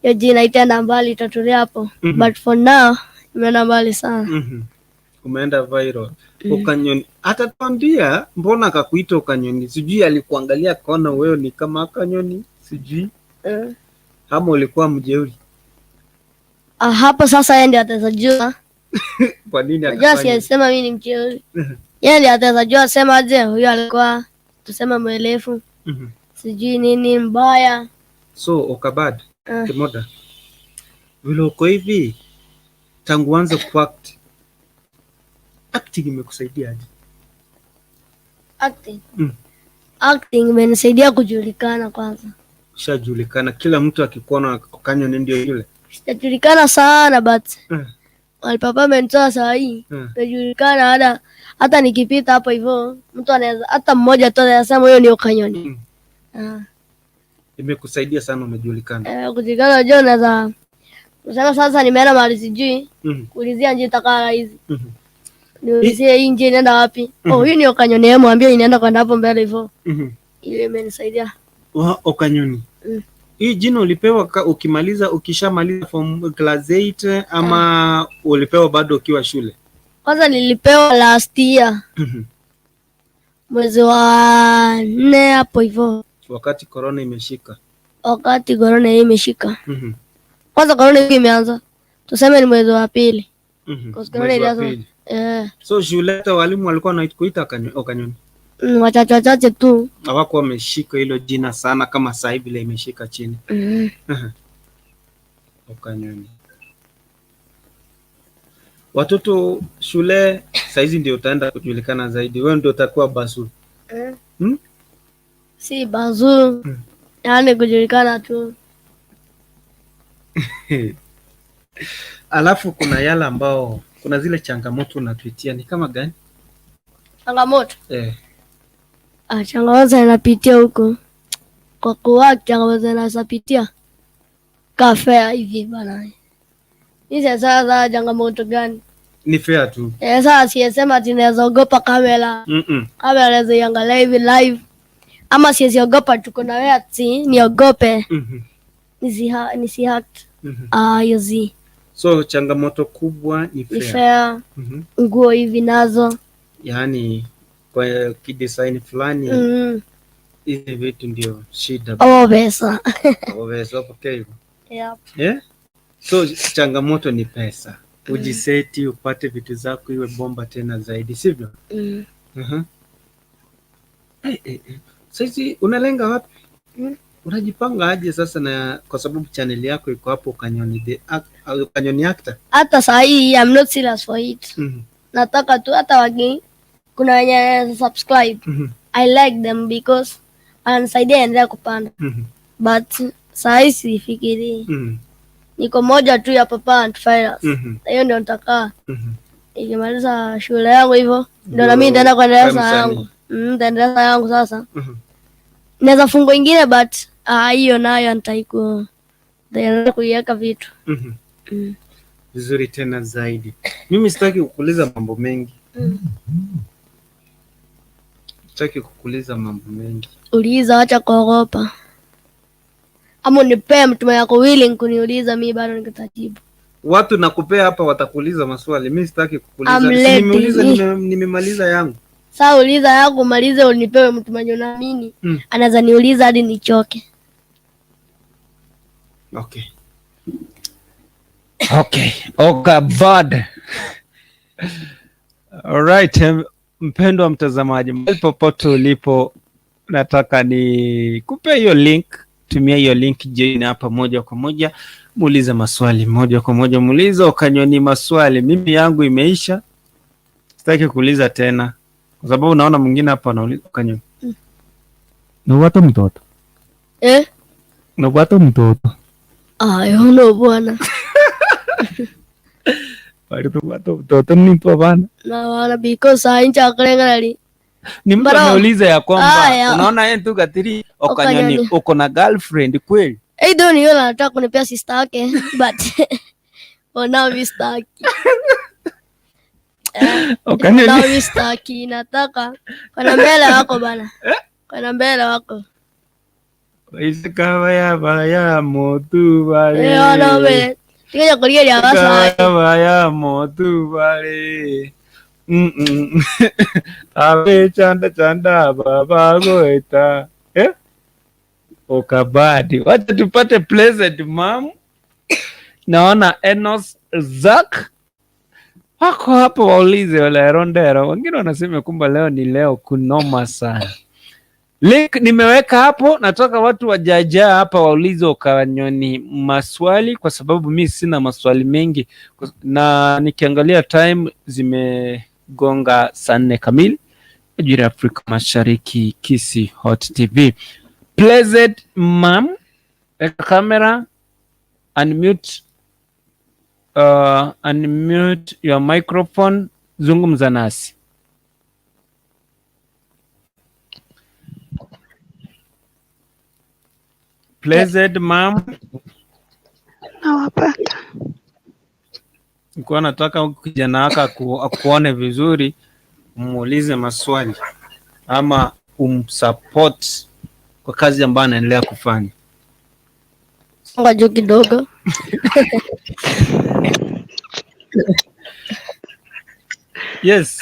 Hiyo jina itaenda mbali, itatulia hapo. But for now imeenda mbali sana. Umeenda viral. Okanyoni atatuambia mbona akakuita Okanyoni. Sijui alikuangalia akaona wewe ni kama Kanyoni, sijui ama ulikuwa mjeuri. Ah, hapo sasa yeye ndiye ataweza Kwa nini Unajua akafanya? siyasema mimi ni mjeuri. Yeye ndiye ataweza jua sema aje huyo alikuwa tuseme mwelefu, sijui nini mbaya. So Okabad Kimoda, vile uko hivi tangu uanze kuact, acting imekusaidia aje? Acting. Acting imenisaidia kujulikana kwanza. Ushajulikana, kila mtu akikuona Okanyoni ndio yule. Sijajulikana sana but walipapa amenitoa saa hii najulikana, hata nikipita hapo hivyo mtu anaweza, hata mmoja tu anaweza sema huyo ni Okanyoni. Ah. Imekusaidia sana, umejulikana. Eh, kujulikana, unajua unaweza kusema sasa nimeenda mahali sijui, kuulizia njia itakaa rahisi. Niulizie hii njia inaenda wapi? Oh, huyu ni Okanyoni, yeye mwambie inaenda kwenda hapo mbele hivyo. Ile imenisaidia. Wa Okanyoni. Hii jina ulipewa ukimaliza ukishamaliza form class 8 ama ulipewa bado ukiwa shule? Kwanza nilipewa last year mwezi wa 4 hapo hivyo, Wakati corona imeshika. Wakati corona hii imeshika. Kwanza corona hii imeanza, tuseme ni mwezi wa pili. Cause corona Mwezi wa ilianza pili. Eh, So shule hata walimu walikuwa wanakuita Okanyoni? Wachache wachache tu. Hawakuwa wameshika hilo jina sana kama sasa hivi vile imeshika chini. Okanyoni. Watoto shule saizi ndio utaenda kujulikana zaidi. Wewe ndio utakuwa basu. Si bazu, yaani kujulikana tu. Alafu kuna yale ambao kuna zile changamoto unapitia ni kama gani? Changamoto. Eh. Ah, changamoto inapitia huko kwa kuwa changamoto inapitia kafea hivi bana. Hii sasa changamoto gani? Ni fair tu. Eh, sasa siyesema ati naweza ogopa kamera. Kamera naweza iangalia hivi live. Ama siwezi ogopa tuko na wewe ati niogope nisihack. Ah, hiyo zi. So changamoto kubwa ni Ni fair. fair. Nguo hivi nazo. Yaani kwa kidesign fulani hizi vitu ndio shida. Oh, pesa. Pesa okay hivyo. Yep. Yeah? So changamoto ni pesa. Ujiseti upate vitu zako iwe bomba tena zaidi, sivyo? Mm. Hey, hey, hey. Sasa unalenga wapi? Mm. Unajipanga aje sasa na kwa sababu channel yako iko hapo Okanyoni the act, Okanyoni actor. Hata saa hii I'm not serious for it. Nataka tu hata wagi kuna wenye subscribe. I like them because wananisaidia endelea kupanda. But saa hii sifikiri. Niko moja tu ya Papa Antivirus. Hiyo ndio nitakaa. Nikimaliza shule yangu hivyo ndio na mimi nitaenda kuendeleza kama yangu. Nitaendeleza yangu sasa. Naweza fungo ingine but hiyo nayo nitaendelea kuiweka vitu. Vizuri tena zaidi. Mimi sitaki kukuuliza mambo mengi. Sitaki kukuuliza mambo mengi. Uliza, acha kuogopa. Ama unipee mtu mwenye ako willing kuniuliza, mi bado nikitajibu. Watu nakupea hapa watakuuliza maswali. Mimi sitaki kukuuliza. I'm Si ready. nimeuliza, nimemaliza yangu. Saa uliza yako umalize, unipewe mtu mwenye unaamini anaweza niuliza hadi nichoke. Okay. Okay, Okabad. Alright, mpendwa mtazamaji, mahali popote ulipo, nataka ni kupe hiyo link, tumia hiyo link join hapa moja kwa moja, muulize maswali moja kwa moja, muulize Okanyoni maswali. Mimi yangu imeisha, sitaki kuuliza tena kwa sababu naona mwingine hapa anauliza Okanyoni. Nobwato mtoto. Eh? Nobwato mtoto. Ayo no bwana. Bali tubwato mtoto ni bana. Na wala because saa incha akulenga. Ni mtu Bro. ameuliza ya kwamba Aya. unaona yeye tu katiri Okanyoni Okanyoni. uko na girlfriend kweli? Either ni yule anataka kunipea sister yake, but for now mi sitaki. Okanyoni. Now mi sitaki, nataka kana mbele wako bana. Kana mbele wako. Isikaba yaba ya motu bale. Eh, ono mbele. Tikaja kulia ya basa. Isikaba ya motu bale. Mm. Abe chanda chanda baba goeta. Eh? Okabadi. Wacha tupate Blessed Mom. Naona Enos Zack wako hapo, waulize wale Rondero. Wengine wanasema kumbe leo ni leo kunoma sana. Link nimeweka hapo, nataka watu wajajaa hapa waulize Okanyoni maswali, kwa sababu mi sina maswali mengi, na nikiangalia time zimegonga saa 4 kamili majira ya Afrika Mashariki. Kisii Hot TV. Blessed Mom, weka kamera, unmute your microphone, zungumza nasi. Blessed Mom, Nawapata. nilikuwa nataka kijana wako akuone vizuri, umuulize maswali ama umsupport kwa kazi ambayo anaendelea kufanya. Songa juu kidogo. Yes.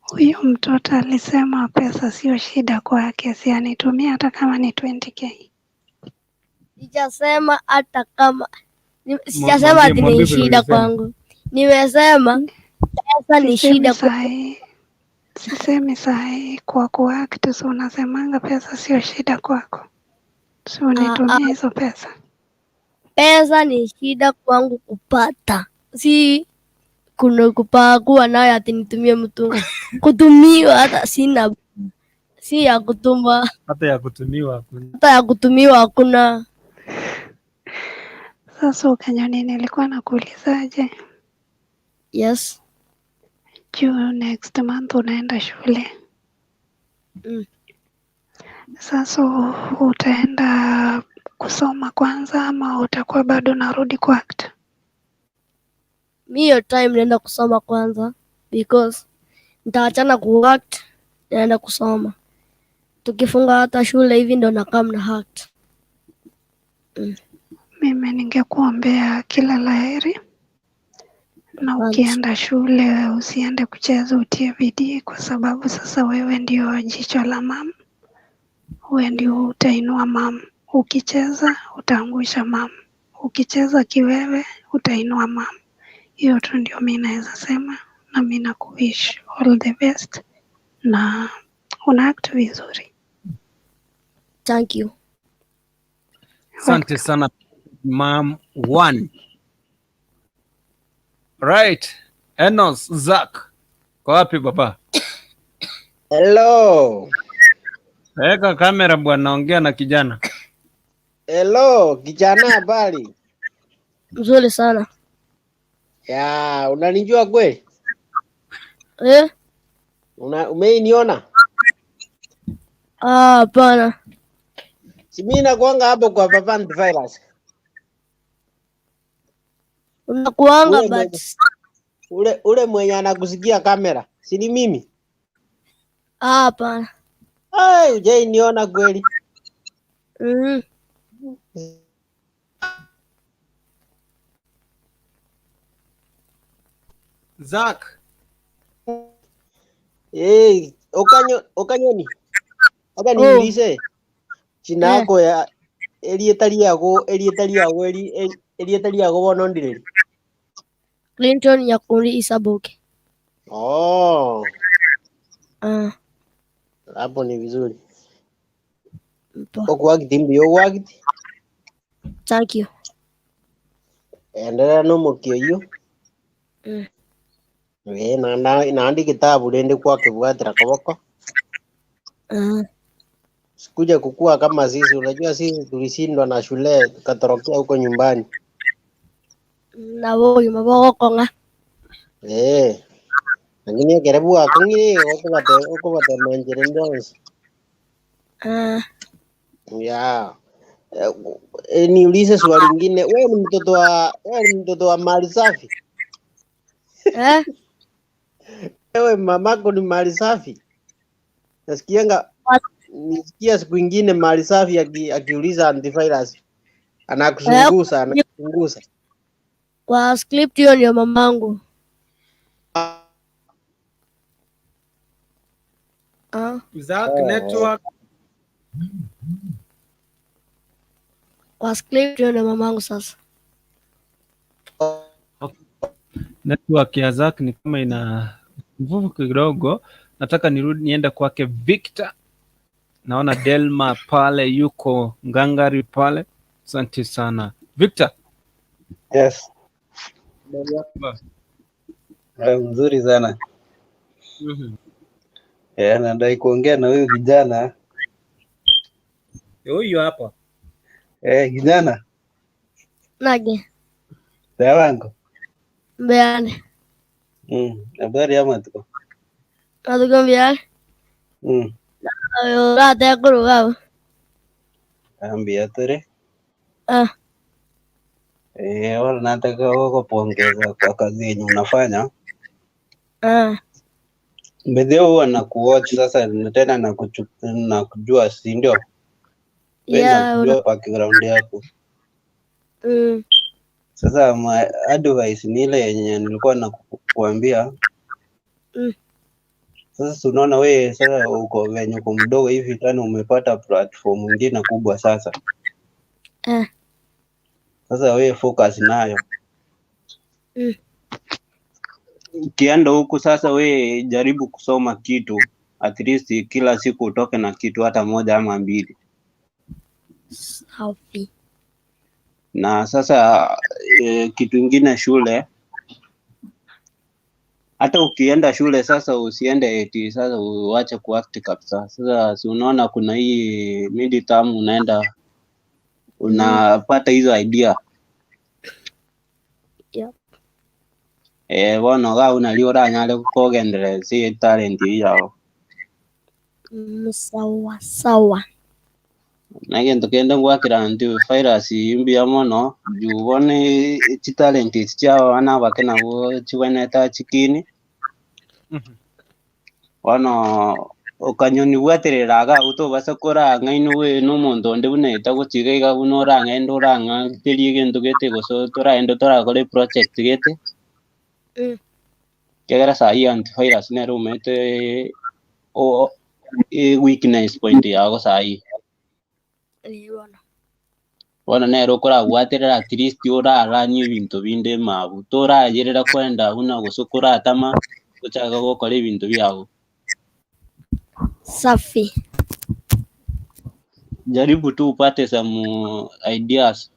Huyu mtoto alisema pesa sio shida kwake, si anitumia hata kama ni 20k. Sijasema hata kama sijasema ati Mwambie ni vile shida ulisema. kwangu. Nimesema pesa ni Sisemi shida kwangu. sahi, sisemi sahi kwa kuact, so unasemanga pesa sio shida kwako, si unitumie hizo pesa. Pesa ni shida kwangu kupata, si kuna kupakua nayo ati nitumie mtu kutumiwa, hata sina, si ya kutuma, Hata ya kutumiwa hakuna. hata ya kutumiwa hakuna. Sasa Okanyoni, nilikuwa nakuulizaje? Yes. Juu next month unaenda shule. Sasa utaenda kusoma kwanza ama utakuwa bado narudi kuact? Mi hiyo time naenda kusoma kwanza, because nitaachana kuact, naenda kusoma. Tukifunga hata shule hivi ndo nakaa na act. Mimi ningekuombea kila laheri, na Asante. ukienda shule usiende kucheza, utie bidii, kwa sababu sasa wewe ndio jicho la mama, wewe ndio utainua mama. Ukicheza utaangusha mama, ukicheza kiwewe utainua mama. Hiyo tu ndio mi naweza sema, na mi nakuwish all the best, na una act vizuri. Thank you. Asante sana Mom One. Right. Enos Zack. Kwa wapi baba? Hello. Weka kamera bwana, ongea na kijana. Hello, kijana habari? Mzuri sana. Ya, unanijua kweli? Eh? Umeiniona? Ah, hapana. Si mimi nakuanga hapo kwa Papa Antivirus. Unakuanga Ule but ule mwenye anakusikia kamera, si ni mimi? Ah, hapana. Ai, hujainiona kweli? Zack. Eh, Okanyoni. Acha niulize. Jina yako ya elieta liago bono ndireri? Clinton Nyakundi Isaboke. Oh. Hapo ni vizuri. Mpo. Okuagiti mbi okuagiti. Thank you. Endelea no mukio hiyo. Na naandi kitabu rende kwake bwatira koboko. Sikuja kukua kama sisi, unajua sisi tulishindwa na shule tukatorokea huko nyumbani. Na wogi maboko konga. Lakini ekerebu akong'ire okobate okobate manjere ndonsi. Yeah. Niulize swali lingine. Wewe ni mtoto wa mali safi? Eh? Wewe mamako ni mali safi? Nasikianga nisikia siku ingine mali safi akiuliza antivirus anakusungusa, anakusungusa. Kwa script hiyo ndio mamangu. Ah, Zack network. kwa script hiyo ndio mamangu sasa. Network ya Zack ni kama ina nguvu kidogo. Nataka nirudi niende kwake Victor. Naona Delma pale yuko ngangari pale. Asante sana Victor. Yes, mzuri sana. Nadai kuongea na huyu kijana. Huyu hapa. Kijana, Nage sawango. mbeane Habari ya matuko. matuko mbeane ayo rate kuruga. Ambia tere. Ah, Wala nataka kupongeza kwa kazi yenye unafanya. ah, Mbele huwa nakuwatch sasa na tena nakujua, si ndio? Wewe yeah, nakujua background yako. Sasa my advice ni ile yenye nilikuwa nakuambia. Sasa si unaona wewe sasa uko venye uko mdogo hivi tena umepata platform nyingine kubwa sasa. Sasa wewe focus nayo. Ukienda huku sasa we jaribu kusoma kitu at least kila siku utoke na kitu hata moja ama mbili. Safi. Na sasa kitu ingine shule, hata ukienda shule sasa usiende eti sasa uache kuact kabisa. Sasa si unaona kuna hii mid term unaenda unapata hizo idea. Yep. Bono ga unali oranyare kogenderera si talent yao. Sawa sawa. Na gento kende ngwakira nti virus imbiya mono juu bone chitalent echi chia abana abake nabo chibwenerete chikini. Bono okanyoni bwaterera iga abwo tobasa korang'aini we na omonto onde buna etagochiga iga buna orang'ende orang'aterie egento gete gose toraende torakore project gete. Kegera sahi antivirus nere omanyete o weakness point yago sahi. Bono. Bono nere okorabwaterera at least oraranie ebinto binde mabu torayerera kwenda buna gose koratama gochaka gokora ebinto biago. Safi. Jaribu tu upate some ideas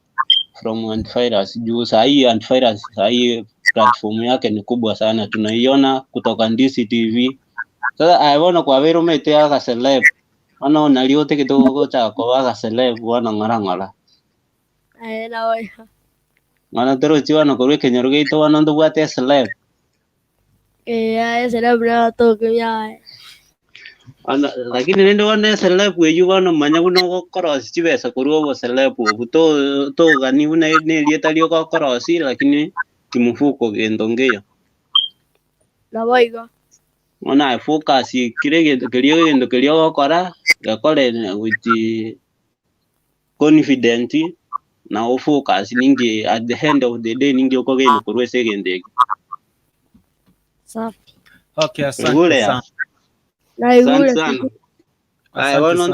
from antivirus. Juu sahi antivirus sahi platform yake ni kubwa sana, tunaiona kutoka Ndisi TV. Sasa aibono kwa vero mete aka celeb. Ono naliote kidogo cha kwa aka celeb wana ngara ngara. Aye na oi. Mana tero chiwa no korwe kenyoro geito wana ndo bwate celeb. Eh, celeb na to kumya. Ana lakini nende wana celeb weyu wana manya buno gokorosi chibesa korwa obo celeb obu to to gani buna nerieta riogokorosi lakini kimufuko gento ngeyo. Na boigo. Ona focus kire gento kerio gento kerio gokora gakore with confident na o focus ningi at the end of the day ningi okogenda korwa ase egento eke. Safi. Okay, asante Igure ya. sana. Na Asante igure. sana. Aya, Asante bono sana.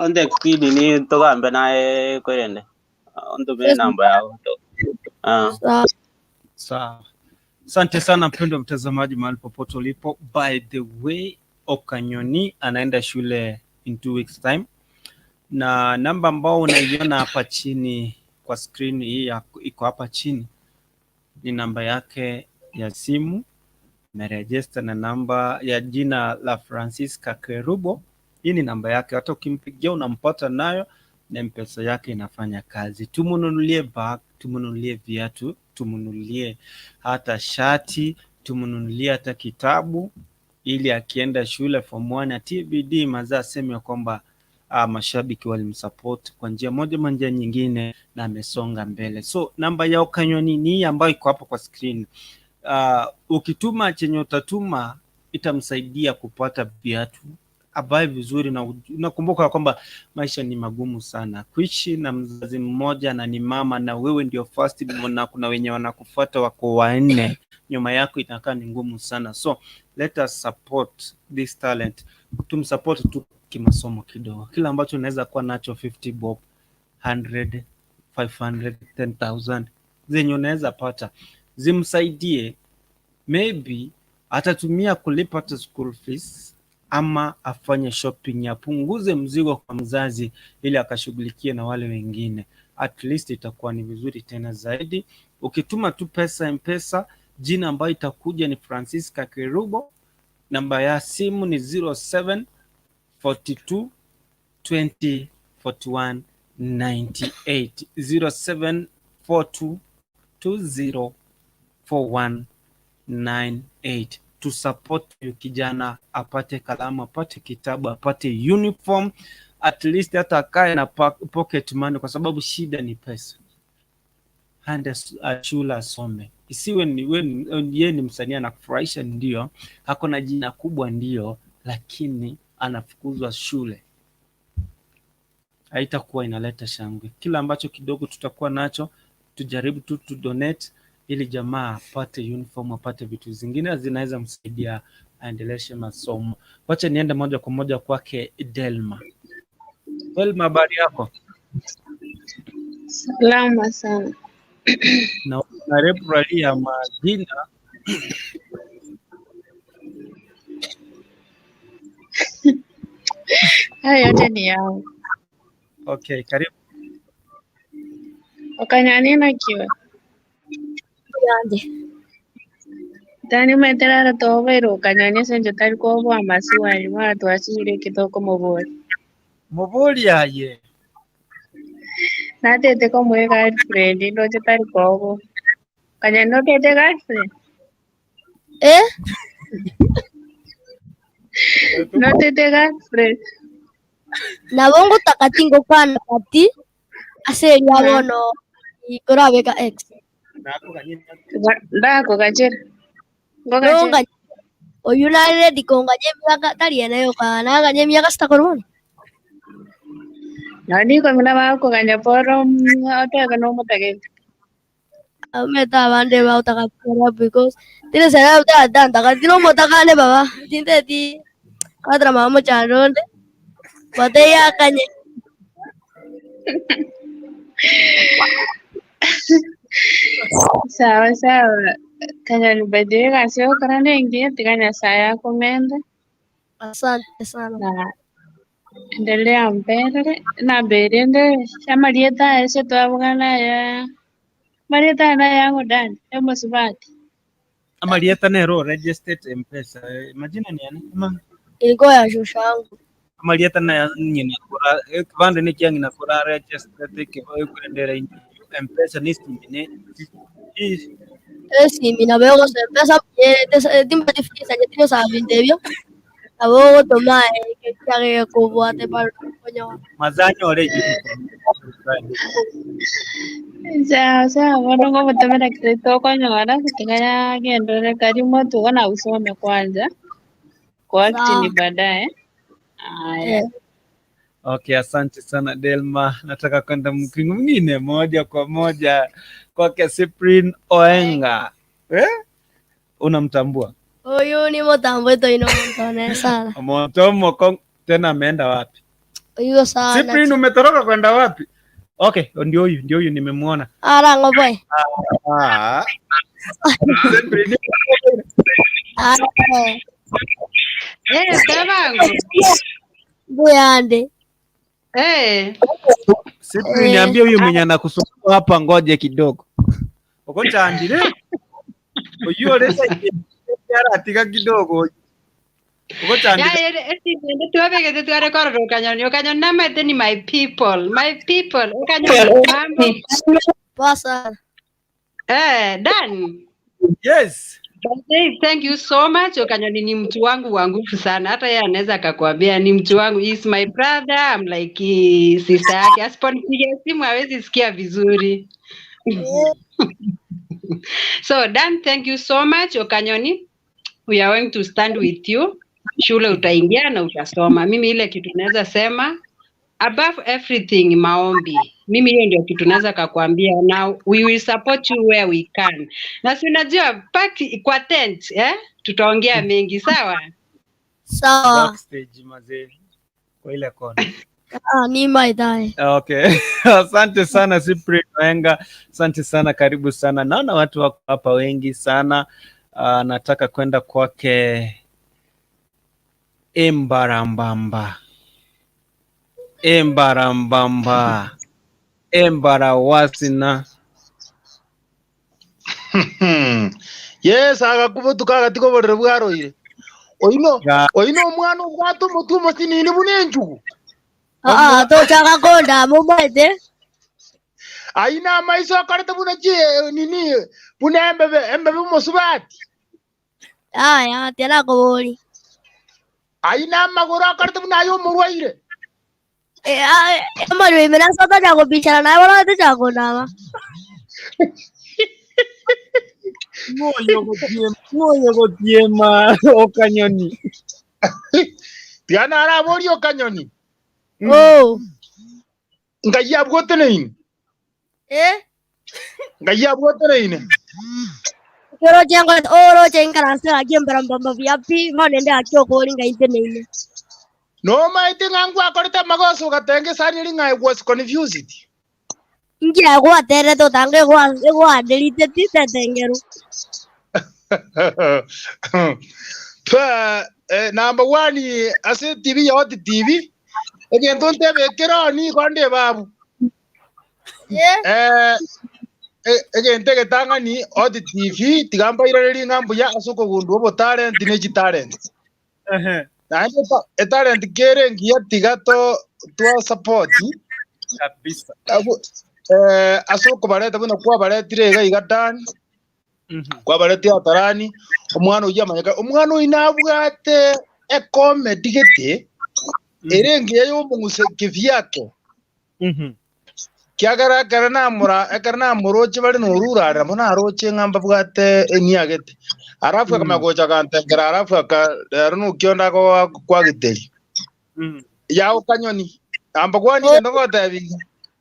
on text nini togambe naye kwerende. Ontumire namba yao. Ah. Sawa. Sawa. Asante sana mpendwa mtazamaji mahali popote ulipo. By the way, Okanyoni anaenda shule in 2 weeks time, na namba ambao unaiona hapa chini kwa screen hii iko hapa chini ni namba yake ya simu. Ameregister na namba ya jina la Francisca Kerubo. Hii ni namba yake, hata ukimpigia unampata nayo, na mpesa yake inafanya kazi. Tumununulie bag, tumununulie viatu, tumununulie hata shati, tumununulie hata kitabu, ili akienda shule form 1 ya TBD mazaa aseme ya kwamba Mashabiki walimsupport kwa njia moja ama njia nyingine na amesonga mbele. So namba ya Okanyoni ni hii ambayo iko hapo kwa screen. Ukituma chenye utatuma itamsaidia kupata viatu avae vizuri, na unakumbuka kwamba maisha ni magumu sana kuishi na mzazi mmoja na ni mama na wewe ndio first born, na kuna wenye wanakufuata wako wanne nyuma yako, itakaa ni ngumu sana. So let us support this talent, tumsupport tu kimasomo kidogo, kila ambacho unaweza kuwa nacho 50 bob, 100, 500, 10,000 zenye unaweza pata zimsaidie, maybe atatumia kulipa hata school fees ama afanye shopping, apunguze mzigo kwa mzazi ili akashughulikie na wale wengine. At least itakuwa ni vizuri tena zaidi. Ukituma tu pesa Mpesa, jina ambayo itakuja ni Francisca Kerubo, namba ya simu ni 07 42 20 41 98, 07 42 20 41 98, to support huyu kijana apate kalamu, apate kitabu, apate uniform, at least hata akae na pocket money, kwa sababu shida ni pesa. Aende shule asome, isiwe ni yeye ni msanii anakufurahisha, ndio ako na jina kubwa, ndio, lakini anafukuzwa shule, haitakuwa inaleta shangwe. Kila ambacho kidogo tutakuwa nacho tujaribu tu donate ili jamaa apate uniform, apate vitu zingine zinaweza msaidia aendeleshe masomo. Wacha niende moja kwa moja kwake Delma. Delma, habari yako? Salama sana. Na na ya majina. Haya yote ni yangu. Okay, karibu. Okanyani kiwe. Yanje. Tani meterara tobeiro okanyani senjo tari kobo amasiwali mara twachire kitoko mobori. Mobori aye. Natete komwe girlfriend ndoche tari kobo. Kanyani notete girlfriend? Eh? Notete girlfriend. Nabongo takatingo kana kati ase yabono ikorabeka ex. Ndako kachira. Ngoka oyu nare konganye miaka tari eneyo kana ganye miaka sita korona. Nani ko mina ba ko ganya poro otaka no mutake. Ameta bande ba utaka pora because tine sera uta dan taka tino motaka ne baba. Tinte ti kadra mama charonde. Botella kanye. Sawa sawa. Kanya nibadilika sio karande ingie tikanya saya kumende. Asante sana. Na endelea mbele na berende amalieta ese twabugana ya Marieta na yangu dani emosibati. Amalieta nero registered M-Pesa. Majina ni yani? Ama Ilikuwa ya shosha yangu. Amalieta na nyina kura kivande ni kyangi na kura registered kibayo kurendera M-Pesa ni simine. Simi na veo M-Pesa timba tifisa nyetino sa vindevyo. Abo toma que chage kubwate para konyo. Mazanyo ore. Sawa sawa, bono ngomutumira kirito konyora kutigaya gendere karimo tuona usome kwanza. Kwa acting baadaye. Haya. Okay, asante sana Delma. Nataka kwenda mwingine moja kwa moja kwake Cyprian Oenga. Eh? Unamtambua? Huyu ni mtambo ino mtone sana. Mtomo tena ameenda wapi? Huyo sana. Cyprian umetoroka kwenda wapi? Okay, ndio huyu nimemuona. Ara ngoboy. Ah. Cyprian. Ah. Eh, tabangu. Buyande. Eh. Cyprian niambie huyu mwenye anakusumbua hapa, ngoje kidogo. Uko chandire? Huyu lesa atiga kidogo. Uko chandire. Ya eti tuwabegete tuare kororo kanyoni. Okanyoni namete ni my people. My people. Okanyoni mambo. Poa sana. Eh, Dan. Yes. Hey, thank you so much. Okanyoni ni mtu wangu wa nguvu sana, hata yeye anaweza akakwambia ni mtu wangu, he is my brother, I'm like sister yake. Asiponipigia simu hawezi sikia vizuri. So Dan, thank you so much. Okanyoni, we are going to stand with you. Shule utaingia na utasoma. Mimi ile kitu naweza sema above everything, maombi. Mimi hiyo ndio kitu naweza kakwambia. Now we will support you where we can. Na si unajua paki kwa tent eh? Tutaongea mengi sawa? Sawa. Backstage mazee, kwa ile kona. Ah, ni maidai. Okay. Asante sana Cyprian Wenga, asante sana, karibu sana. Naona watu wako hapa wengi sana. Nataka kwenda kwake Embarambamba, Embarambamba, Embarawasina. Yes, agakubutuka agatiko borere bwaroire. Oino, oino omwana obwate omotwe omosinini buna enjugu. Ah, tochaka konda mumaite. Aina amaiso akarete buna chi nini buna embebe embebe omosubati. Aya, tiana kobori. Aina amagoro akarete buna ayo omorwaire. Eh, amarwe mena sota chago bichara na bora te chago nama. Moyo gotiema Okanyoni. Tiana arabori Okanyoni. Oh. Ngai abwote neine. Eh? Ngai abwote neine. Kero chengo oro chenkaranse aki embarambamba viapi manende aki okori ngai teneine. No maite ngangu akorete magoso gatenge sani ringa I was confused. Ngira gwatere to tange gwa gwa delete ti tetengeru. Pa number 1 ase TV ya Hot TV. Egento ntebe keroni konde babu. Eh egente getangani Hot TV tigamba irareri ngambu ya asoko gundu obo talent ne chi talent. Naende etalent kere ngiya tigato twa support kabisa. Asoko bareta buna kwa baretire iga igatani. Kwa bareti atarani omwana uyu amanyeka omwana uyu nabwate e comedy gete ere ngiya yomunguse kivyake. Kiagara ekero namura ekero namuroche bari norurarira mono aroche ng'amba bwate eniagete arafu akamagocha gantengera arafu aka rero nokionda kwagiteri yao kanyoni amba kwani kendo gotebi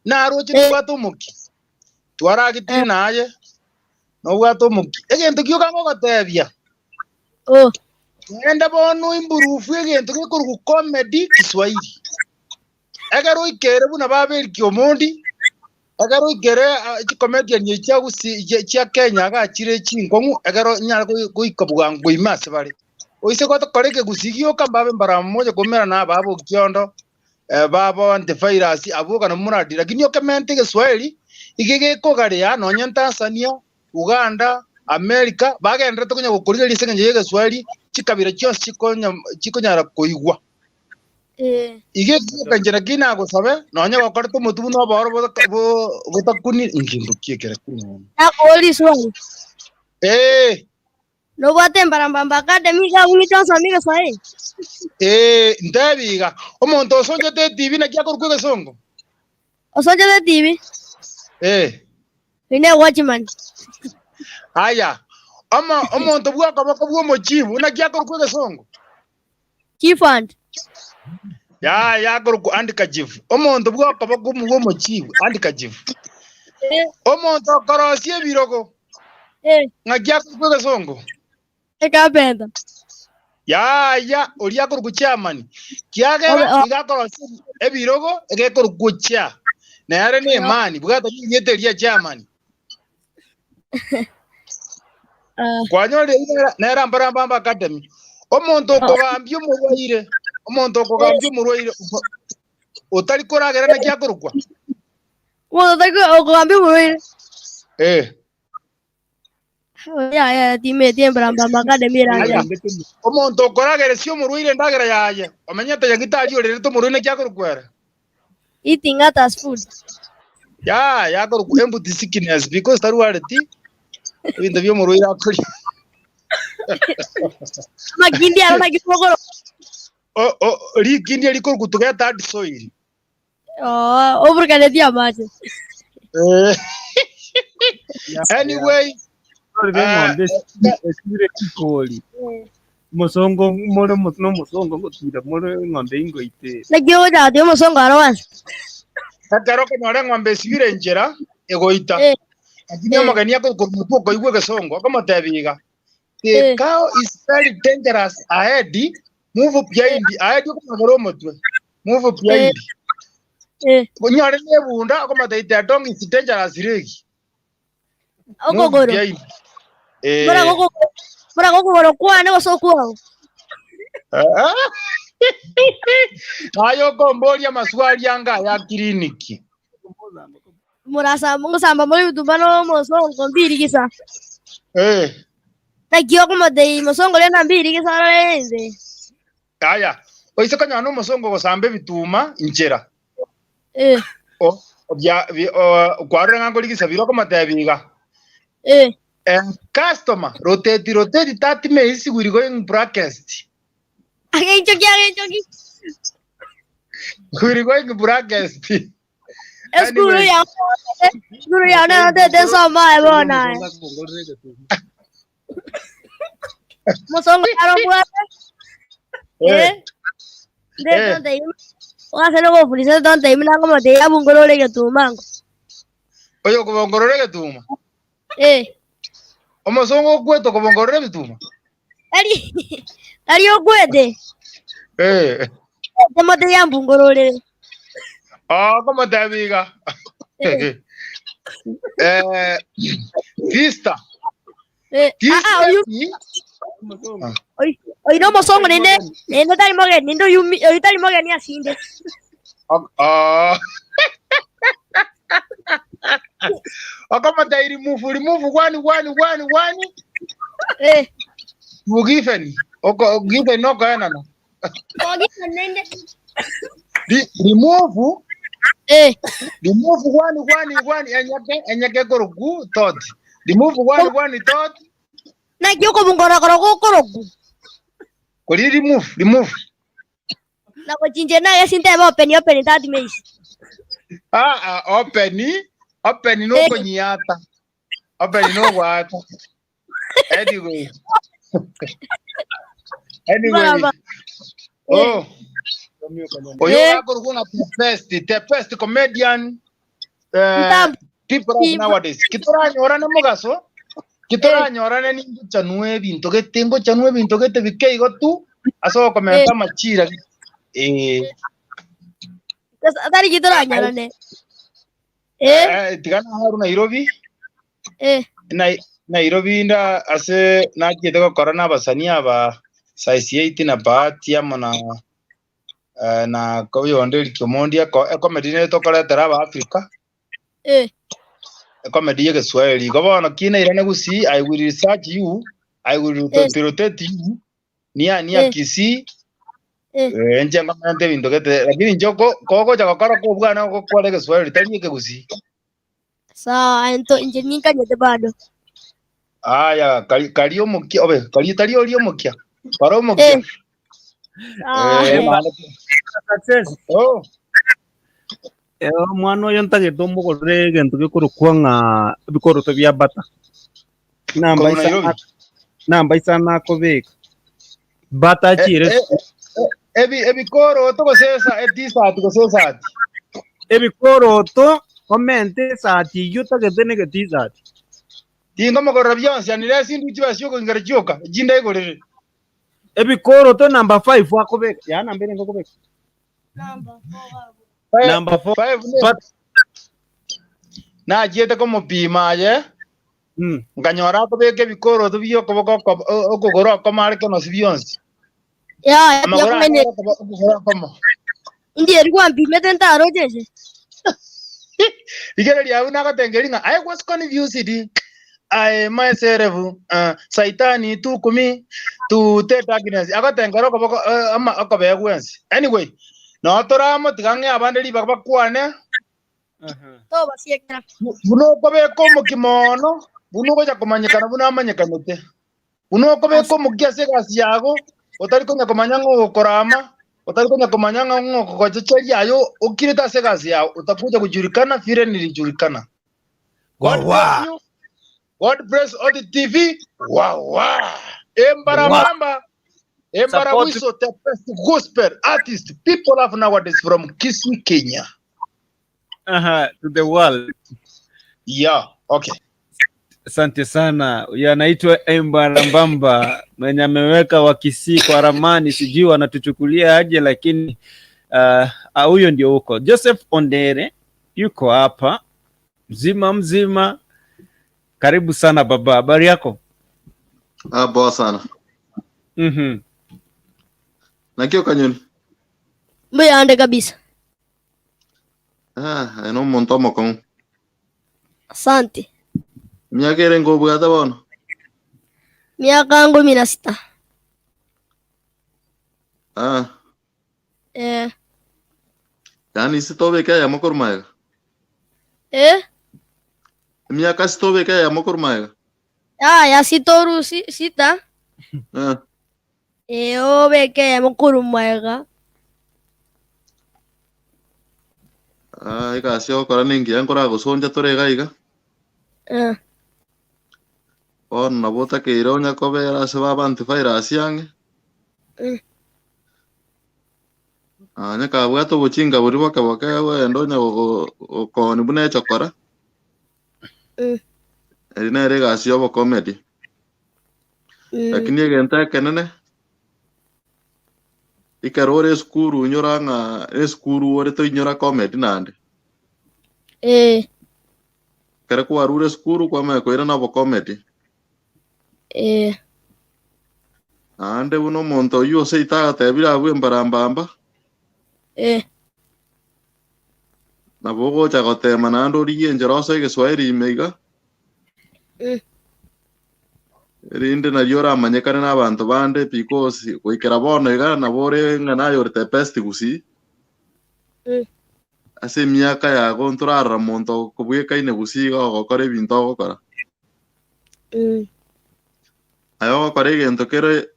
naroche nobwate omoki twaragitiri naye nobwate omoki egento kioka ngogotebia enda bono imburufu egento gekorugu comedy Kiswahili ekero oikere buna baberiki omondi ekero oikere chicomedian chia Kenya gachire chinkong'u ekero nyara goika bwango ime ase bare oise gotokora ekegusii gioka mbabe mbara mmoja komera na babo okiondo babo antivirus abo kana muradi lakini okemente Kiswahili ige gekogarea nonya Tanzania Uganda America bagenderete konya gokorigereria ase eng'encho ya Egeswahili chikabira chionsi chikonyara koigwa. Ige kanjera kina gosabe nonya gokorete omotu buna oboro botakuni ngindu kiekere kino. Nakori swali. Nobwate Embarambamba Academy ga ung'ite osome Egeswahili. Ntebiga omonto osonchete TV naki akorokwa egesongo. Osonchete TV? Ine watchman. Aya, ama omonto bwakoboko bwa omochibu naki akorokwa egesongo. Chief and. Ya akorokwa andika chief. Omonto bwakoboko bwa omochibu andika chief. Omonto okorosia ebirogo. Ng'aki akorokwa egesongo. Ekapenda. Ya oria akorokwa chairman. Kiagera iga akorosia ebirogo egekorokwa chair. Nere ni imani bwata nyete ria chairman. Kwanyore nera Mbarambamba Academy. Omonto okogambia omorwaire, omonto okogambia omorwaire otari koragera naki akorokwa. Omonto otari okogambia omorwaire. Ya timete Mbarambamba Academy eranja. Omonto okoragera si omorwaire ndagera yaye. Omenyete nyagitari orerete omorwaire naki akorokwa ere. Eating others food. Ya akorokwa empty sickness because tarwareti ebinto bia omorwaire akoria. Amakindi aro naki mogoro. O rikindi riko kutugeta hard soil. Oh, oburukanetie amache. Eh. Anyway, Ng'ombe esire kikoli. Musongo more no musongo gutira more ng'ombe ingoite. Naki ogochaka omosongo aro wansi. Ekero okonyora eng'ombe esibire enchera egoita. Lakini omogeni akomutu okoigwa egesongo akomotebia iga. The cow is very dangerous ahead, move behind. Ahead okomagera omotwe. Move behind. Onyore nebunda okomotebia the dog is dangerous regi. Move Okogoro. behind. Mora gokogoro kwane gose okwao. Ayo komboria maswali anga ya kliniki. Murasamba ngosamba muri bitumba no mosongo mbirigisa. Naki okomotebia mosongo renda mbirigisa arorende. Aya, oise konyora no omosongo gosamba ebituma inchera. O bya kwarora ng'a nkorigisa bire okomotebia iga. Customer, rotate rotate 30 minutes we going breakfast. Agenchoki agenchoki. We going breakfast. Eskuru Anyway. ya skuru ya na tete soma e bona. Mosongo aro bwate. De donde ima. Ogase no gofurisa donde ima nango mote ya bungorore getumango. Oyo kobongorore getuma. Omosongo okweto kobongorore bituma. Tari tari okwete. Mote ya mbungorore. Ah, komotebia iga. Sister. Ah, oyu. Oyu no mosongo nende nende tari mogeni nende oyu oyu tari mogeni asinde. Ah. Okomotebia remove remove one one one one. Mugifen. Oko given no kaenana. Ogifen nende. Remove remove one one one enyake enyake koroku thought. Remove one one thought. Naki okobungora koroku koroku. Kori remove remove. Na gochinche na gesinte open open 30 minutes. Ah ah open open no konyiata. Open no gwata. Anyway. Anyway. Oh. Oyo gakorwo na the best comedian people of nowadays. Kitoranyora mugaso. Kitoranyora ni ngochanwe bintu gete ngochanwe bintu gete bikeigo tu aso komenta machira. Atari kitoranyora ne. Tigana haru Nairobi. Nairobi nda ase nakiete gokora na abasani aba size 8 na bahati amo na na koyonde Kimondi comedy ne tokoretera aba Africa. Comedy ye Kiswahili ko bono kina irane gusi I will research you, I will rotate you nia nia Kisii. Nje ngamente bintu gete lakini njoko kogocha gokora ko bwana gokora Kiswahili tari Kisii. Sawa ento nje ninkanyete bado. Aya kari omokia obe kari tari ori omokia kari omokia. Success. Oh. Mwana oyo ntagete omogorere egento gekorokwa ng'a ebikoroto bia bata. Namba isana namba isana akobeka. Bata achire ebi ebikoroto gosesa etisati gosesati. Ebikoroto omente esati eywo otagete ne egetisati. Tinkomogorera bionsi anire sindu chibasi okongera chioka echinda igorere. Ebikoroto number 5 akobeka. Ya namba ere ngokobeka. Number 4. 5 nachiete komopima aye. Nkanyora akobeka ebikoroto bia okoboko okogoro okomo are kenosi bionsi. Ya Amagoro yakumene. okogoro okomo. Ndi erigwa mpimete ntaro jeje. Igere riau nagatengeri ng'a I was confused. I myself saitani tukumi to te darkness agatengera okoboko ama okobea gwensi. Anyway, no toramo tiga ng'e abande ribaga bakwane. Toba siekera. Buno okobeka omokimono, buno ogocha komanyekana buno amanyekanete. Buna okobeka omokia ase egasi yago, otari konya komanya ng'a ogokorama, otari konya komanya ng'a ng'okogochecheria ayo okirete ase egasi yago, utakuja kujulikana vile nilijulikana. God bless you. God bless Odi TV. Wow, wow. Embara mamba. Embara Wiso, the best gospel artist people have nowadays from Kisii, Kenya. To the world. Yeah, okay. Asante sana. Huyu anaitwa Embarambamba mwenye ameweka wa Kisii kwa ramani, sijui wanatuchukulia aje, lakini huyo ndio huko. Joseph Ondere yuko hapa mzima mzima. Karibu sana baba, habari yako? Ah, poa sana. Nakio kanyoni. Mbuyande kabisa. Ah, eno omonto omokong'u. Asante. Miaka ere nkobwate bono? Miaka 16. Ah. Eh. Yaani sitobeka ya mokoro maega. Eh? Miaka sitobeka ya mokoro maega. Ah, ya sitoru sita. Ah. Eh, obeke ya mokoro maega. Ah, igasi ogokora ningiya nkora gosonja tore iga iga. Eh. Bono nabo otakeire onya kobera ase baba antivirus ang'e. Anya kabwate obochinga boria boke boke ogenda onya gokoni buna echokora. Eri nere egasi ya obocomedy. Lakini egento ekenene, ekero ore esukuru onyora ng'a esukuru ore toinyora comedy naende. Ekero kwarure esukuru kwamanya koirana obocomedy. Naende buna omonto oywo ase agatebire abwo embarambamba. Nabo ogocha gotema naende origie enchera ase egeswahili ime iga. Erinde nario oramanyekane na abanto bande because goikera bono iga nabo ore ng'a naye ore the best gusii. Ase emiaka yago ntorarora monto okobwekaine gusii iga ogokora ebinto ogokora. Aye ogokora egento kere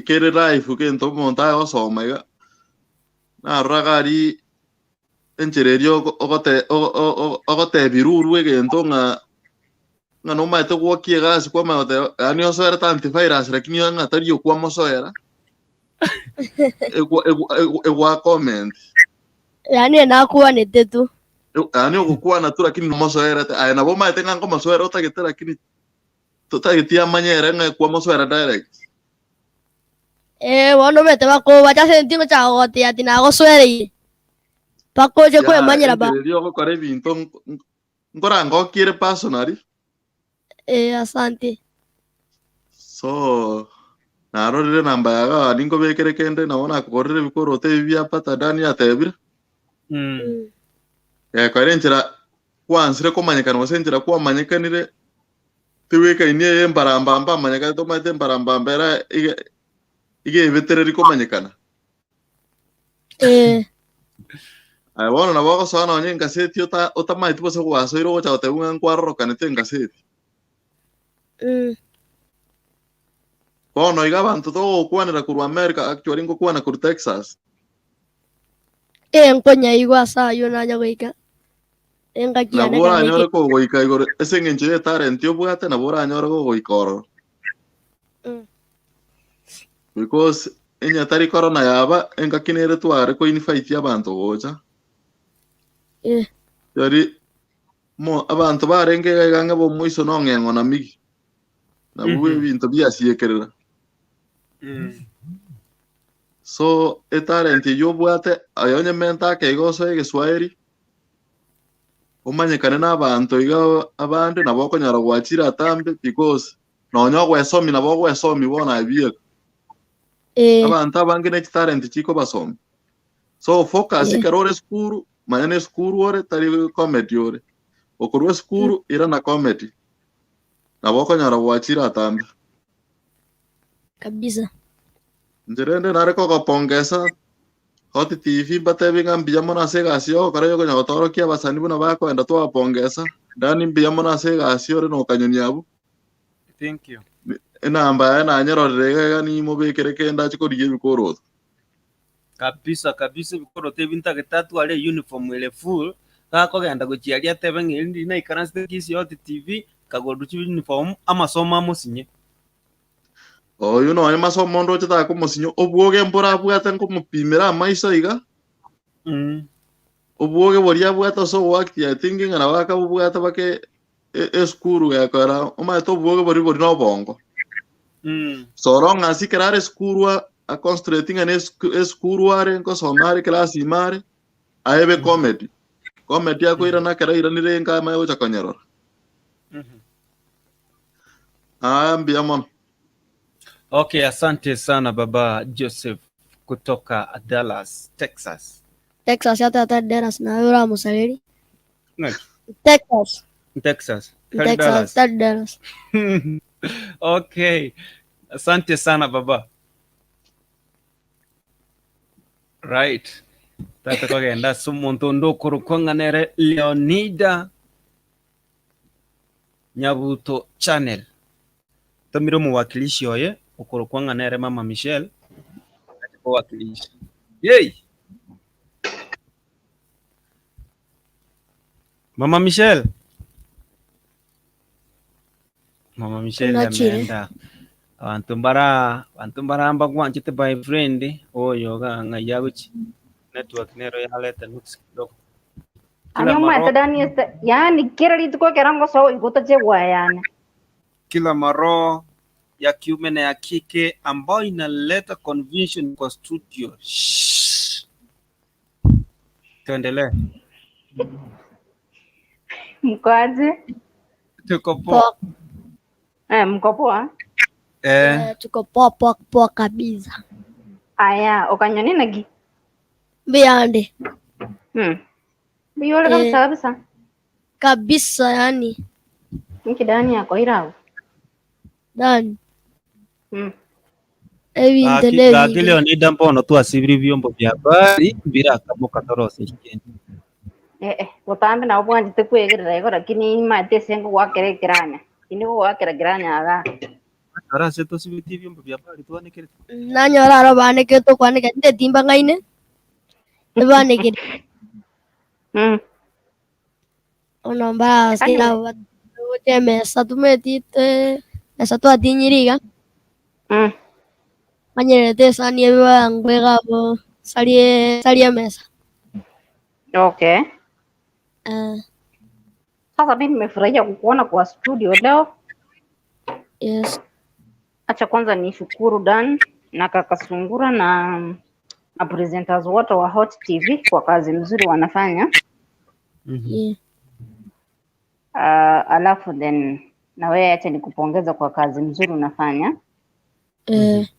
kere life gento omonto agosoma iga, naroraga aria enchera eria ogotebia ruru egento ng'a ng'a nomaete gwokia egasi kwamanya goteba yaani osoerete antivirus lakini ng'a tari okwamosoera egwa comment. Yaani nakwanete tu. Yaani ogokwana tu lakini nomosoerete aye nabo omaete ng'a nkomosoera otagete lakini totageti amanyere ng'a kwamosoera direct. Eh, bono omanyete bakobacha ase entingo chiagogotebi ati nagosoereire. Bakoche Ya, kwemanyera ba. enchera eria ogokora ebinto nkorangokiere personally. Eh, asante. So narorire namba yago aa ninkobekere kende nabo nakogorire ebikoroto ebi bia Pata Dani atebire. Gekora enchera kwansire komanyekana gose enchera kwamanyekanire tiwekaini eye embarambamba amanyekane tomaete embarambamba era iga iga ebetereri komanyekana. Aye bono nabo ogosoa nonye engaseti otamaeti gose gwasoire ogocha goteba ng'a nkwarorokanete engaseti. Bono iga abanto togokwanera korwa America actually ngokwana korwa Texas. Eh, nkonyaigwa ase aywo nanya goika. Engaki yane Nabo oranyore ekero kogoika igoro ase eng'encho ya etalent obwate nabo oranyore kogoika ororo. Because enya tari corona yaba engaki nere tware koinvite abanto gocha. Yari mo abanto barenge iga iga ng'a bomoiso nong'eng'o na migi. Nabwo ebinto biasiekerera. So etalent eywo obwate aye onye menta ake iga osoe egeswahili omanyekane na abanto iga abande nabo okonyora gwachire atambe because nonya ogwesomi nabo ogwesomi bono aye bieka. Abanto abange ne chitalent chikobasomi. So focus ekero ore esukuru manya na esukuru ore tari comedy ore. Okorwa esukuru ira na comedy. Nabo okonyora gwachire atambe. Kabisa. Inche rende nare kogopongesa Hot TV mbatebi ng'a mbuya mono ase egasi yogokora yokonya gotorokia abasani buna bakoenda twabapongesa. Dani mbuya mono ase egasi ore na okanyoni abwo. Thank you. Enamba yaye nanyerorire iga iga nimobekere kende ache korigia ebikoroto. Kabisa kabisa ebikoroto ebi ntagete atware uniform ere full gakogenda gochia aria atebe ng'a eri ndiri naikaransete Kisii Hot TV nkagorwa chi uniform amasomo amosinye. Oyio nonye masomo ndoche takomosinya obwoge mbora abwate nkomopimera amaiso iga. Obwoge boria abwate ase ogoacti I think ng'a nabo akabobwate bake esukuru gekora omanyete obwoge boria bori na obongo. So long as ekero are esukuru aconcentrate ng'a na esukuru are nkosoma are class ime are, aebe comedy. Comedy akoirana ekero airanire enka amanye gocha konyerora. Aya mbuya mono. Okay, asante sana baba Joseph kutoka Dallas, Texas. Texas hata hata Dallas na yura musalili. Ng'aki? Texas. Texas. Kari Texas, Dallas. tari Dallas. Okay. Asante sana baba. Right. Tata kogenda ase omonto onde okorokwa ng'a nere Leonida Nyabuto Channel. Tomire omowakilishi oye okorokwa ng'a nere Mama Michelle ache kowakilisha. Yei! Mama Michelle. Mama Michelle Tunachire. ameenda. Abanto mbara abanto mbara mbagwanchete by friend oyo ga ng'ai agochi network nero yaleta nuts kidogo. Kila Ani omanyete maro Dani este, yaani kera rituko ekero ngosoa oigota chegwayane. Kila maroho ya kiume na ya kike ambayo inaleta confusion kwa studio. Shh. Tuendelee. Mko aje? Tuko poa. Poa. Eh, mko poa? Eh, Eh, tuko poa poa poa kabisa. Aya, okanyoni naki? Mbiyande. Biyore kabisa Eh, kabisa. kabisa yani. Nki Dani akoira ago? Dan. Ebinto gaki n'ebinge. gaki Leonida mbono twasibire vyombo vya habari birakamoka torose chikende. Eh eh, botambe nabo bwanchete kwegerera igo lakini imanyete ase ngogwakera ekiranya. Indi gogwakera kiranya iga. Arase tosibiti vyombo vya habari twanikire. Nanyora aro baneke tokwaneka nde timba ng'aine. Ebanekire. Ono mbara Anyway, sina goche mesa tumetite mesa twatinyire iga. Manyerete esani ebibangwe gabo sarie sarie mesa. Okay. Eh, Sasa mimi nimefurahia kukuona kwa studio leo. Yes. Acha kwanza nishukuru Dan na kaka Sungura na presenters wote wa Hot TV kwa kazi mzuri wanafanya. Yeah. Alafu then na wewe acha nikupongeza kwa kazi mzuri unafanya. Eh,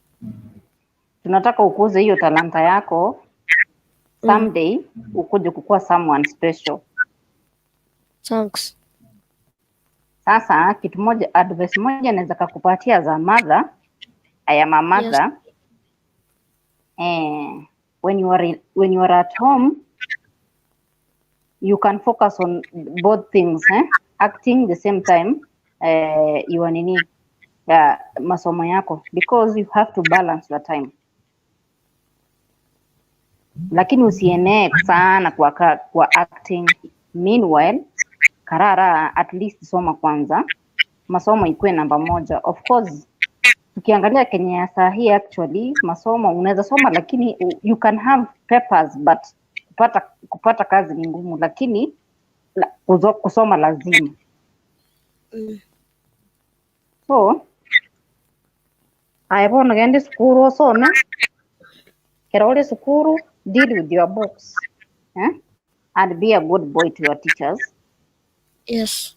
Tunataka ukuze hiyo talanta yako someday ukuje kukuwa someone special. Thanks. Sasa kitu moja, advice moja naweza kakupatia za mother, I am a mother. Eh, when you are at home you can focus on both things, eh? Acting the same time you are nini masomo yako, because you have to balance your time, lakini usienee sana kwa acting. Meanwhile karara, at least soma kwanza, masomo ikuwe namba moja. Of course tukiangalia Kenya ya saa hii actually masomo unaweza soma, lakini you can have papers but kupata kazi ni ngumu, lakini kusoma lazima. So aya bono genda sukuru osome, kera ore sukuru deal with your books, eh? And be a good boy to your teachers. Yes.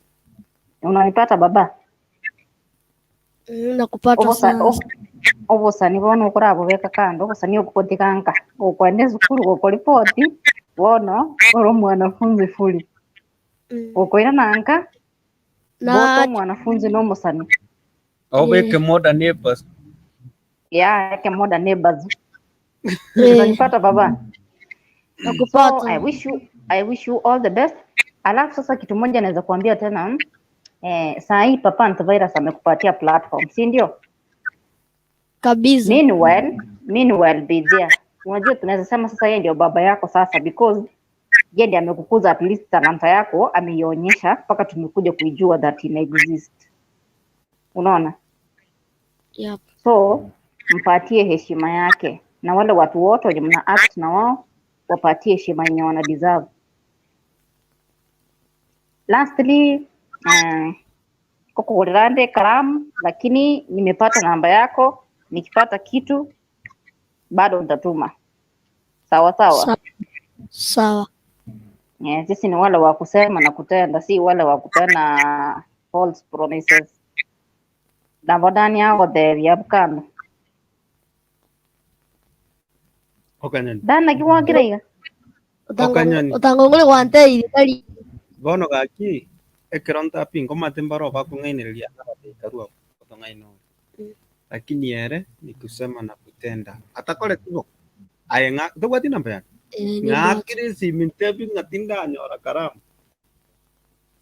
Unanipata baba? Nakupata sana. Obosani bono okorabobeka kando, obosani okogotiganka okwenda esukuru gokoripoti bono ore omwanafunzi fuli okoira nanka Na bote omwanafunzi na omosani Obeke modern neighbors. Ya eke modern neighbors. Eh. Unanipata baba? Nakupata. So I wish you all the best. Alafu sasa kitu moja naweza kuambia tena, Eh, saa hii Papa Antivirus amekupatia platform, si ndio? Kabisa. Meanwhile be there. Unajua tunaweza sema sasa yeye ndio baba yako sasa because yeye ndiye amekukuza, at least talanta yako ameionyesha mpaka tumekuja kuijua that ina exist. Unaona? Yep. So mpatie heshima yake, na wale watu wote wenye mna act na wao wapatie heshima yenye wana deserve. Lastly, kukugurira kalamu, lakini nimepata namba yako, nikipata kitu bado nitatuma. Sawa sawa. Sawa. Yeah, sisi ni wale wa kusema na kutenda, si wale wa kupeana false promises. Nabo dani agothebia bukano Okanyoni. Dana kiwakira iga Okanyoni. Otangongole gwanteire tari. Bono gaki ekero ntapinga omate mbaro bakong'ainereria abatekarua otong'aina lakini ere ni kusema na kutenda atakore tibo aye ng'a tobwati namba yake? Eh, nimbwate. Ng'akire esimi ntebi ng'a tindanyora karamu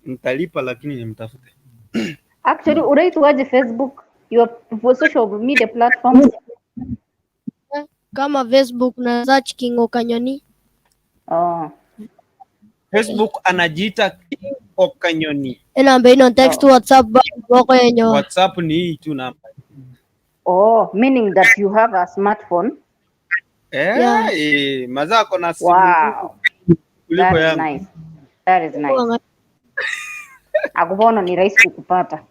ntalipa lakini nimtafute. Actually, unaitwaje Facebook? Your social media platforms? Kama Facebook na search King Okanyoni. Oh. Facebook anajiita King Okanyoni. Enamba ino text Oh. WhatsApp boko yenyo. WhatsApp ni hii tu namba. Oh, meaning that you have a smartphone. Eh, Yeah. eh, mazako na simu Wow. kuliko That is yangu. nice. That is nice. Akubono ni rahisi kukupata.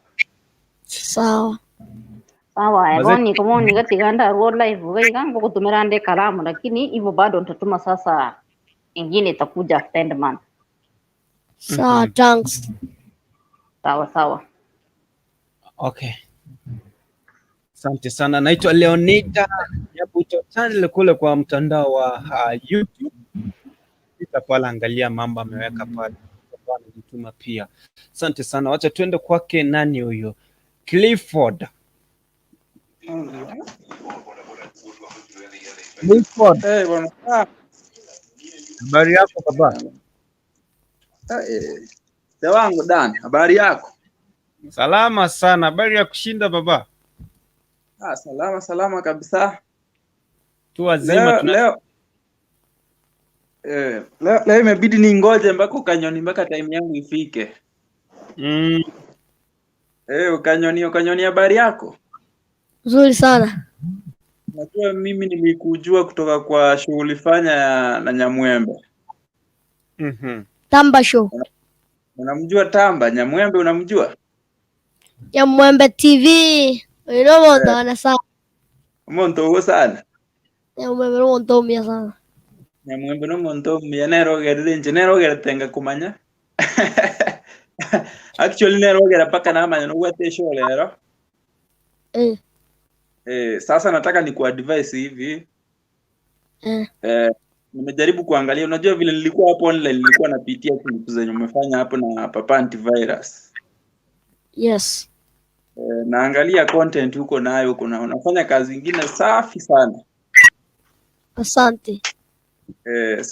Sawa. Sawa, Maze- eboni kuboni gatiganda ruo live gaiga ngugutumira ndi kalamu, lakini hivyo bado nitatuma sasa, ingine itakuja after end month. Sawa, thanks. Sawa sawa. Okay. Asante sana. Naitwa Leonida Nyabuto channel kule kwa mtandao wa YouTube. Pita pale, angalia mambo ameweka pale, anajituma pia. Asante sana, wacha tuende kwake. Nani huyo? Clifford. Clifford, Eh, bwana. Ah, Habari yako baba? eh, mzee wangu Dan, habari yako? Salama sana. Habari ya kushinda baba? Ah, salama salama kabisa. Tu wazima Leo tuna leo leo imebidi ningoje mpaka Ukanyoni mpaka time yangu ifike. Eh, Ukanyoni, Ukanyoni, habari yako? Nzuri sana. Najua mimi nilikujua kutoka kwa shughuli fanya na Nyamwembe. Tamba show. Unamjua Tamba Nyamwembe, unamjua? Ya Mwembe TV. Ino muntu sana. Omuntu ugo sana. Ya Mwembe no muntu umia sana. Nyamwembe nomuntu omuya nerogerire inche nerogerete ngakumanya. Actually nerogera mpaka namanya nobwate eshow lero. Eh. Eh, sasa nataka ni kuadvise hivi. Eh. Eh, nimejaribu kuangalia, unajua vile nilikuwa hapo online nilikuwa napitia clip zenye umefanya hapo na Papa Antivirus. Yes. Eh, naangalia content huko nayo kuna unafanya kazi ingine safi sana. Asante. Eh,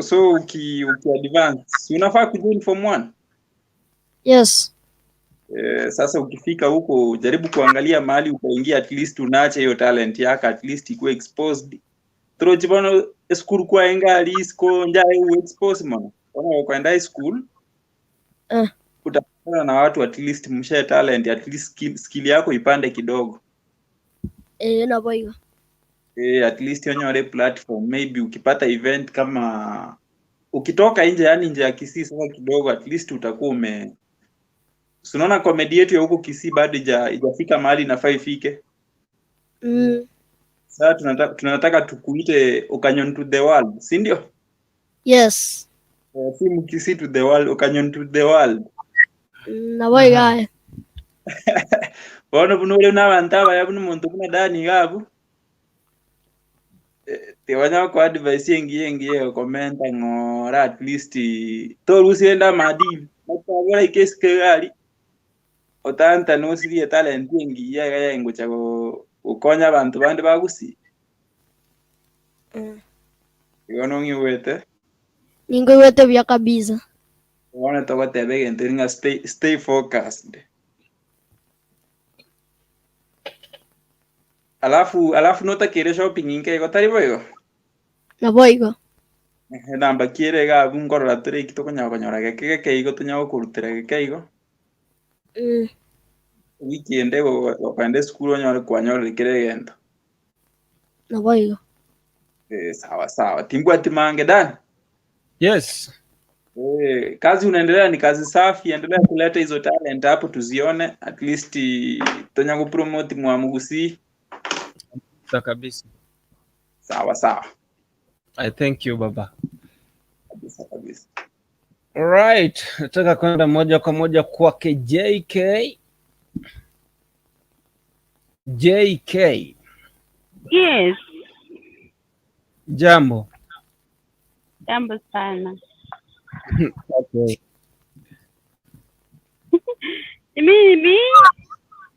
so uki advance, si unafaa kujoin form 1? Yes. Eh, sasa ukifika huko jaribu kuangalia mahali utaingia, at least unaacha hiyo talent yako, at least ikuwe exposed. Through chibono school kwa engali isko njae u expose mona. Ona ukaenda high school Eh. utakutana na watu at least mshare talent, at least skill yako ipande kidogo. Eh, naboiga. Eh, at least onyore platform maybe ukipata event kama ukitoka nje, yani nje ya Kisii sasa kidogo, at least utakuwa ume si unaona comedy yetu ya huko Kisii bado ijafika mahali inafaa ifike. Sasa tunataka tukuite Okanyon to the world, si ndio? Yes. Eh, si Mkisii to the world, Okanyon to the world. Naboiga. Bono buno uri n'abantu abaya buno omuntu buna dani gabu tewanya ko advice yengi yengi komenta ng'ora at least torusienda madini bakabora ikesi kegali otanta nosirie talent yengi yaga yengocha gukonya abantu bandi bagusi. Igo nong'iwete. Ningoiwete buya kabisa. Bono togoteba egento ng'a stay focused. Alafu notakeire shopping inke igo tari boigo? Nabo igo. Namba kiere iga abwo nkorora tore eki tokonyara konyora geke geke igo tonya gokorutera geke igo. Wiki ende gokoenda esukuru onyore kwanyorire kera egento. Nabo igo. Sawa sawa. Timbwati mange Dan. Yes. Kazi unaendelea ni kazi safi, endelea kuleta hizo talent hapo tuzione, at least tonya kupromote mwamugusi. Sawa kabisa. Sawa sawa. I thank you baba. Kabisa kabisa. Alright, nataka kwenda moja kwa moja kwake JK. JK. Yes. Jambo. Jambo sana. Okay. Mimi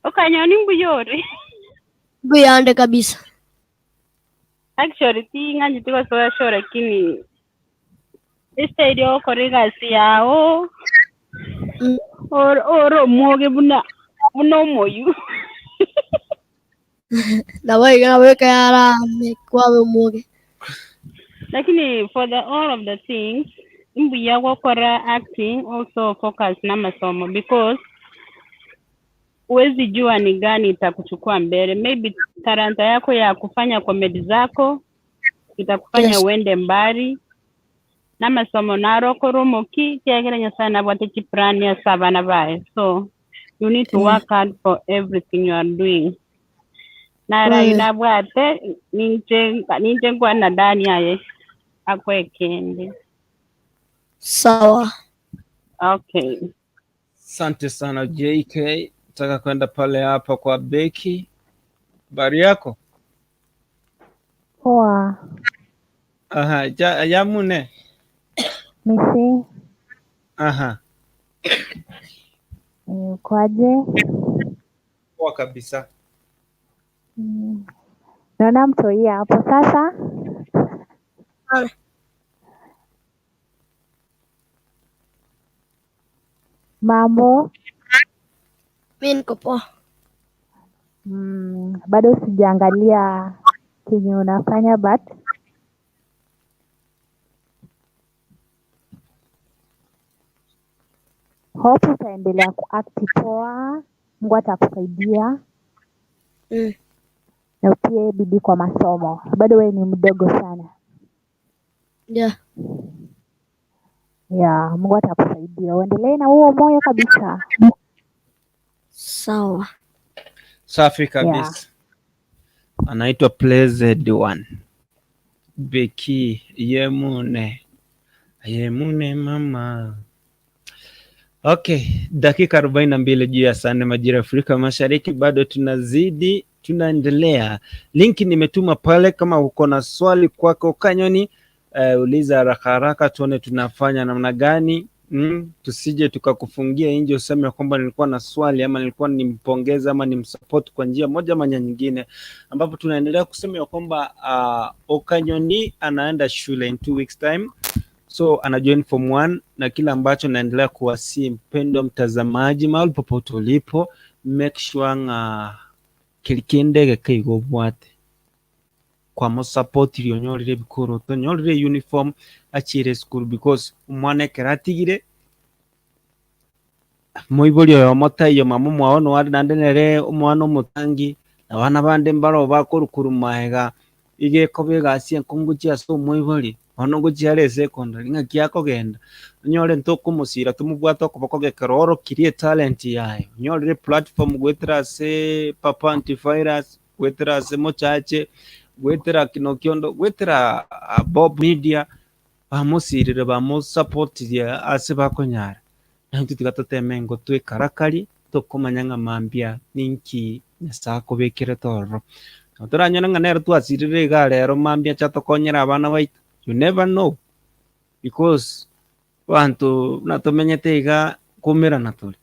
Okanyoni mbuyore. Mbuyande kabisa. Actually ting'anyete gosoa show lakini style yokora egasi yao oro omwoge buna buna omoyu. Nabo igo nabo ekayarame kwabe omwoge. Lakini for the all of the things mbuya gokora acting also focus na masomo because huwezi jua ni gani itakuchukua mbele. Maybe talanta yako ya kufanya comedy zako itakufanya Yes. uende mbali na masomo narokora omoki kiagera Nyasaye nabwate chiplani ase abana baye, so you need to work hard for everything you are doing. Narayi nabwate ninche nkwana ndani aye akwekende. Sawa. Okay. Asante sana JK. Nataka kwenda pale hapa kwa Beki. Habari yako? Poa. Aha, yamune. Misi. Aha. Ukoaje? Poa kabisa. Naona mtoi hapo sasa. Mambo? Mimi niko poa. Bado sijaangalia kenye unafanya but hope utaendelea kuact poa. Mungu atakusaidia. Na utie bidii kwa masomo. Bado wewe ni mdogo sana. Yeah. Yeah, Mungu atakusaidia. Uendelee na huo moyo kabisa. Sawa. Safi kabisa. Yeah. Anaitwa Blessed One. Beki Yemune. Yemune mama. Okay, dakika 42 juu ya saa 4 majira Afrika Mashariki, bado tunazidi tunaendelea. Linki nimetuma pale, kama uko na swali kwako Okanyoni, uliza haraka haraka tuone tunafanya namna gani. Tusije tukakufungia nje useme kwamba nilikuwa na swali ama nilikuwa nimpongeza ama nimsupport kwa njia moja ama nyingine, ambapo tunaendelea kusema ya kwamba Okanyoni anaenda shule in 2 weeks time. So ana join form 1, na kila ambacho naendelea kuwasi mpendwa mtazamaji mahali popote ulipo, make sure nga kilikende gekigobwate kwa mo support yonyorire bikoro tonyorire uniform achire school because umwana keratigire moibori oyo motaiyo mama mwao no ari nandenere omwana omotangi na bana bande mbaro bakorukuru maega igeko begasie nkongu chiase omoibori ono gochiare secondary ng'aki akogenda onyore ntokomosira tumubwate okoboko gekero orokirie talent yaye onyorire platform gwetera ase Papa Antivirus gwetera ase Mochache gwetera Kinokiondo gwetera Bob Media bamosirire bamosapotirie ase bakonyara naintwe tiga toteme ngo twekarakari tokomanya ng'a mambia ninki Nyasaye akobekere tororo toranyore ng'a nero twasirire iga rero mambia chatokonyera abana baito. You never know because bantu natomenyete iga kumirana turi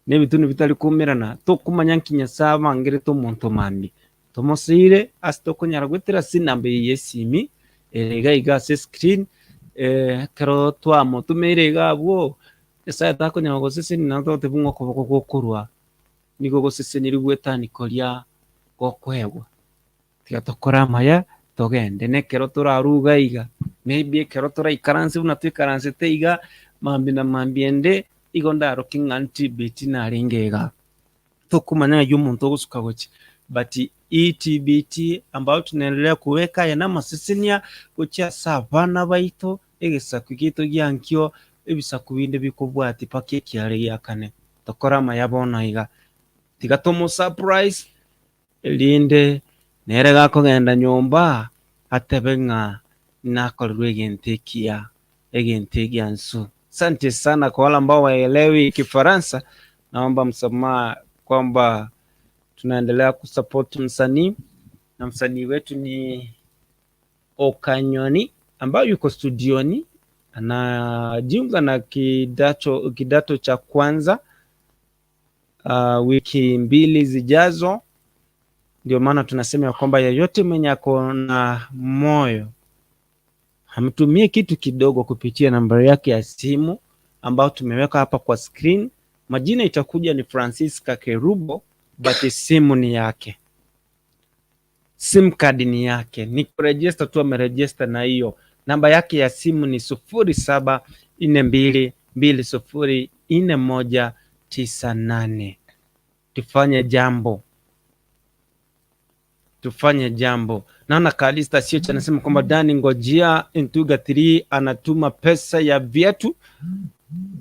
n'ebitu bitari kumirana tokumanya nki Nyasaye abangerete omonto mambi tomosire ase tokonyara gwetera ase enamba eye ya esimi ere iga iga ase screen Ekero twamotumeire iga abwo Nyasaye takonyara gosesenia na togoteba ng'a okoboko gokorwa nigo goseseniri gwetani koria gokoegwa. Tiga tokore amaya togende nekero toraruga iga maybe ekero toraikaranse buna toikaransete iga mambia na mambia ende igo ndaroke ng'a TBT narenge iga. Tokomanya ng'aki omonto ogosuka gochia but hii TBT ambayo tunaendelea kuweka aya namasesenia gochia ase abana baito egesaku giaito giankio ebisaku binde bikobwati mpaka ekiare gia kane. Tokore amaya bono iga tiga tomo surprise erinde nere gakogenda nyomba atebe ng'a nakorerwe egento ekiya egento egiansu. Asante sana kwa wale ambao waelewi Kifaransa, naomba msamaha kwamba tunaendelea kusupport msanii na msanii wetu ni Okanyoni ambayo yuko studioni anajiunga na kidato cha kwanza wiki mbili zijazo. Ndio maana tunasema ya kwamba yeyote mwenye ako na moyo amtumie kitu kidogo kupitia nambari yake ya simu ambayo tumeweka hapa kwa screen. Majina itakuja ni Francisca Kerubo, but simu ni yake, sim card ni yake, ni kuregister tu, ameregister na hiyo namba yake ya simu ni 0742204198. Tufanye jambo, tufanye jambo. Naona Kalista sio anasema kwamba Dani ngojea Ntuga 3 anatuma pesa ya viatu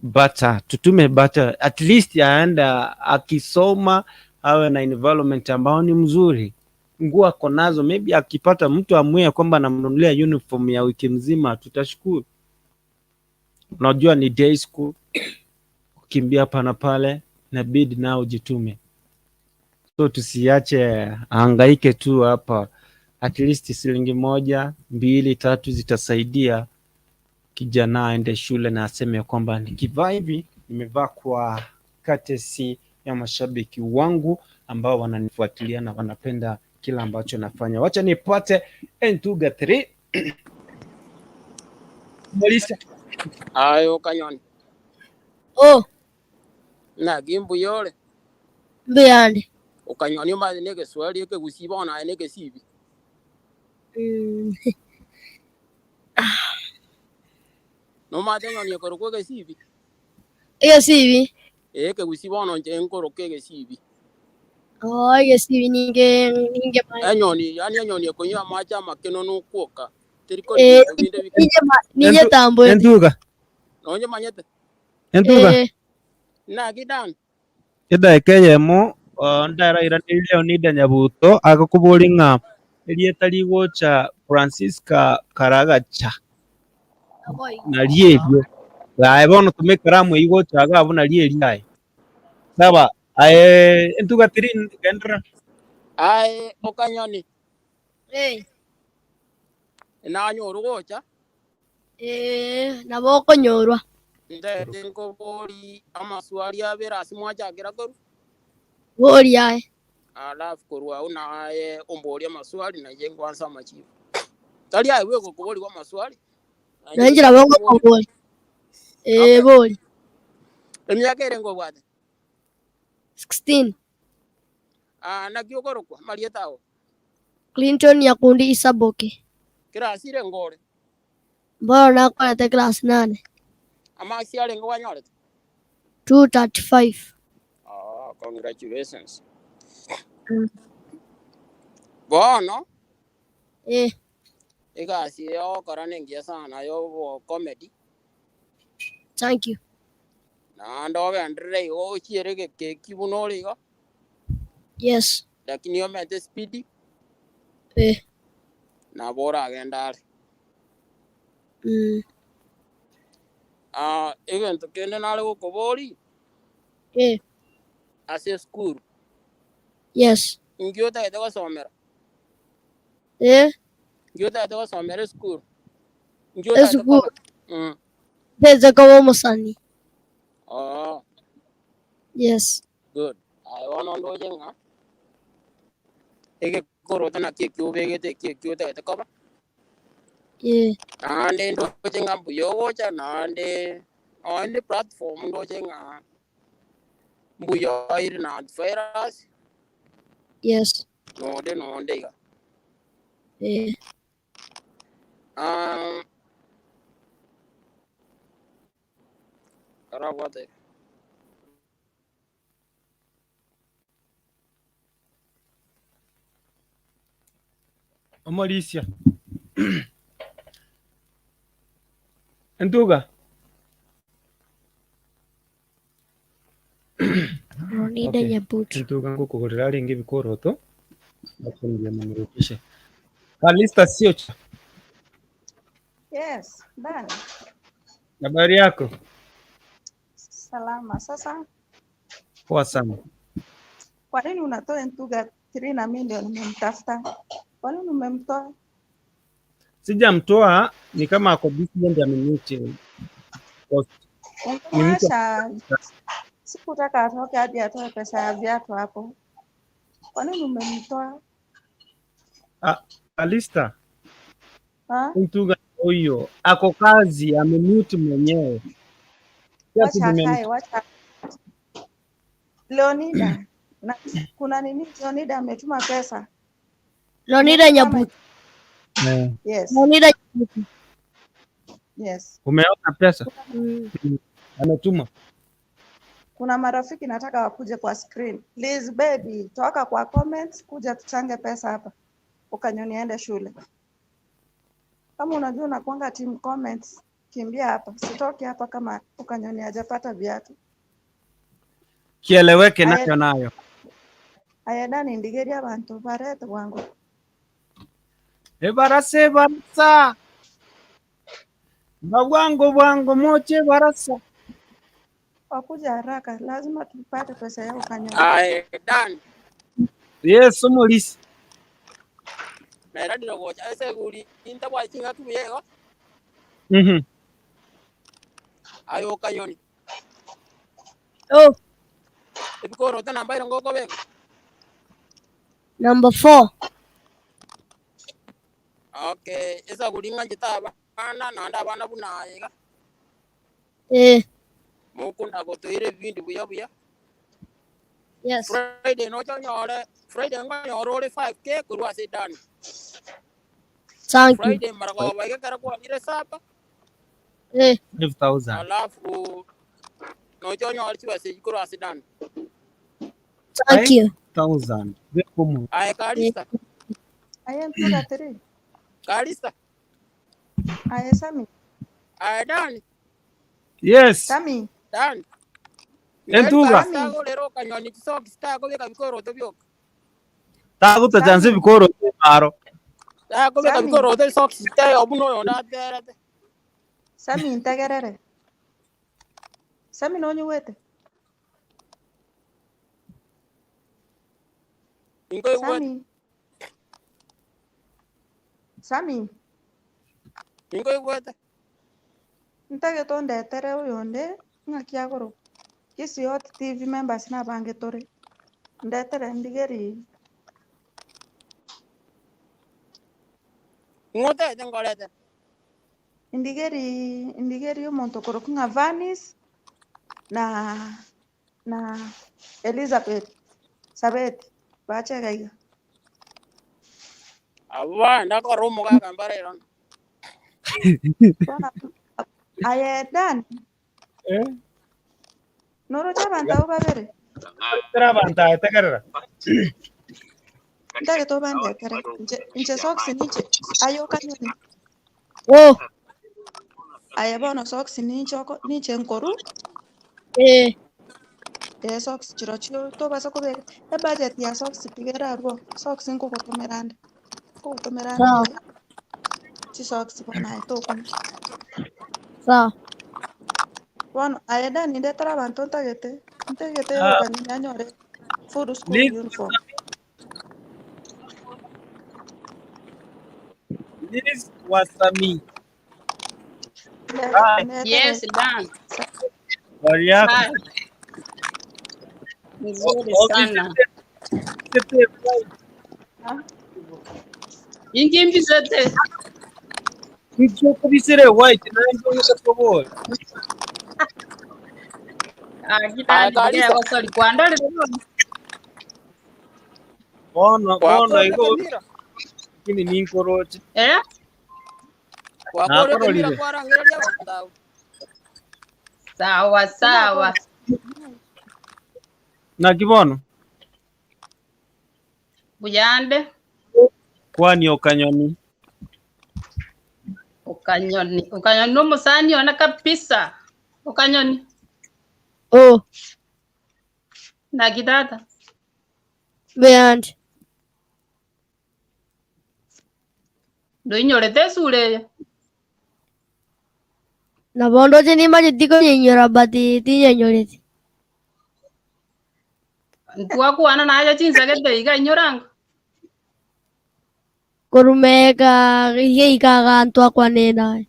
bata, tutume bata at least aenda akisoma awe na environment ambao ni mzuri, nguo ako nazo, maybe akipata mtu amue kwamba anamnunulia uniform ya wiki mzima, tutashukuru. Unajua ni day school, kukimbia hapa na pale, inabidi nao jitume, so tusiache ahangaike tu hapa. At least shilingi moja mbili tatu zitasaidia kijana aende shule na aseme kwamba nikivaa hivi nimevaa kwa courtesy ya mashabiki wangu ambao wananifuatilia na wanapenda kila ambacho nafanya. Wacha nipate Ntuga 3 Melissa. Ayo kanyoni. Oh, Naki mbuyore. Mbuyande. Okanyoni omache na egeswahili ekegusii bono aye na egesibi. Nomate enyoni ekorokwa egesibi? Egesibi? Ee, ekegusii bono inche nkoroka egesibi. Oh, egesibi ninge ninge Enyoni, yaani enyoni ekonywa amache amakeno nokwoka. Teri kori binto binde bike. Ninye tamboete. Entuga. Nonye manyete. Entuga. Naki Dan? Edaika eyemo ndarairaneria Leonida Nyabuto agakobori ng'a erieta rigocha Francisca Karagacha nari erio aye bono tuma ekaramu eywo gocha iga abwo nari erio aye sawa aye Entuga 3 genderera. Aye okanyoni. Eh. Nanyorwa gocha. Nabo okonyorwa. Ndete nkobori amaswali abere ase mwachakera korwa. Bori aye. Alafu korwa abwo naye ombori amaswali naye nkwansa amachibu. Tari aye bweka okoborigwa amaswali. Naye Nainche nabo ngokobori. Okay. Bori. Emiaka ere nkobwate? 16. Ah, naki okorokwa marieta ago? Clinton Nyakundi Isaboke. Kirasire ngore. Bono nakorete class 8. Amasi arenge kwanyorete? 235. Ah, congratulations. Bono egasi yogokora nengiya sana yobo comedy. Thank you. Naende ogenderere igo ochiere egekeki buna ore igo. Yes. Lakini omete speed. Nabo oragenda are. Ah, egento kende nare gokobori. Ase esukuru. Yes. Inki otagete gosomera? Inki otagete gosomera esukuru? Inki otagete Esukuru. koba? Nteze koba omosani. Oh, Yes. good. Aye bono ndoche ng'a egekoroto naki ekio obegete ekio ekio otagete koba. Yeah. Naende ndoche ng'a mbuya ogocha naende nonye platform ndoche ng'a mbuya aire na antivirus Yes. nonde nonde iga. Eh. Karabwate. Omorisia. Entuga. Ronida Okay. Nyabuto. Entuga ngukugurira aringi ebikoroto akundia namurukishe. Kalista sio cha. Yes, Dan. Habari yako? Salama. Sasa Poa sana. kwa nini unatoa Ntuga 3 na mimi ndio nimemtafuta? Kwa nini umemtoa? Sijamtoa, ni kama ako busy ndiye amemute. Ni mtu Ungemwacha, sikutaka atoke hadi atoe pesa ya viatu hapo. Kwa nini umemtoa? Ah, Kalista, Ha? Ntuga huyo ako kazi, amemute mwenyewe. Sio ati Wacha akae, nimemtoa. wacha. Leonida na kuna nini? Leonida ametuma pesa. Leonida Umetuma ama? Nyabuto. Eh, Yes, Leonida Nyabuto. yes. Umeona pesa? Mm. Ametuma. Kuna marafiki nataka wakuje kwa screen. Please baby, toka kwa comments, kuja tuchange pesa hapa. Ukanyoni aende shule. Kama unajua unakuanga team comments, kimbia hapa. Sitoki hapa kama Ukanyoni hajapata viatu. Kieleweke Aya, nayo nayo. aya Dani ndigeria abantu barete bwangu. Ebarasa ebarasa. Mabwango bwango moche barasa. Wakuja haraka, lazima tupate pesa ya Ukanyoni. Aye, Dan, Yes, omorisi. nairandire gocha ase eguri intabwati ching'aki buya igo Mhm. aye okanyoni Oh, ebikoroto namba ero ngokobeka number 4. okay esaguri ng'anchete abana naende abana buna aye iga Eh. mokunda gotoire ebindu buya buya. Yes. Friday nochonyore Friday ngonyore ore 5K korwa ase Dan. Thank you. Friday maragoba iga ekero kwanyire saba Eh. 5000. alafu nochonyore chibesa echi korwa ase Dan. Thank you. 5000. Bekumu. Aye Eh. Kalista, Aye Ntuga 3. Kalista, Aye Sami. aye Dan, Yes. Sami. Dan. Miguel Entuga. Kalista Sami. agorera okanyoni chisocks takobeka bikoroto bioka. Taguta chanse Sami. bikoro maro. Takobeka Sami. bikoroto socks tayo buna oyo naterete. Sami ntegerere. Sami nonyiwete. Inkoigwete. Sami. Sami. Inkoigwete. Ntagete ondetere oyonde ng'aki agoro. Kisii Hot TV members nabange tore. Ndetere ndigeri Ng'otete nkorete. ndigeri ndigeri omonto okoroku ng'a Vanis na na Elizabeth Sabeti bachega iga. Aba ndakora omogaka mbarero. Bono aye Dan Eh? noroche abanto abo babere Tera banta tegerera. ntagete obandetere inche inche socks ninche aye okanyoni Oh. aye bono socks ninche oko ninche nkoru Eh. ee socks chirochio tobasa kobeka ebudget ya socks tigera arwo socks nkogotomera nde nkogotomera Sawa. nde chisocks bono aye tokonywa Sawa. bono aye Dani ndetera abanto ntagete ntagete Ah, okanyoni anyore full school Liz, uniform. Liz Wasami. Hi. Ndetere Yes, Dan. Habari yako? Hi. Nzuri sana. Injimbi zote. Nchokubisire white naende ogotobora. Aya Kalisa. Gosori kwandorire bono. Bono bono Wakorire igo Kemira. lakini ninkoroche. Eh? Wakorire Kemira Nakororire. kwarangereria abanto abwo. Sawa sawa. Naki bono Buyande kwani okanyoni. Ukanyoni. Ukanyoni nomusani ona kabisa. Ukanyoni. Oh, Naki tata. beyond. Ndoinyorete esura eye. Nabo ndoche nimanyeti konyenyora but tinyenyoreti. Ntwakwana naye chinsagete iga inyoranga. Korumeka geikaga ntwakwane naye.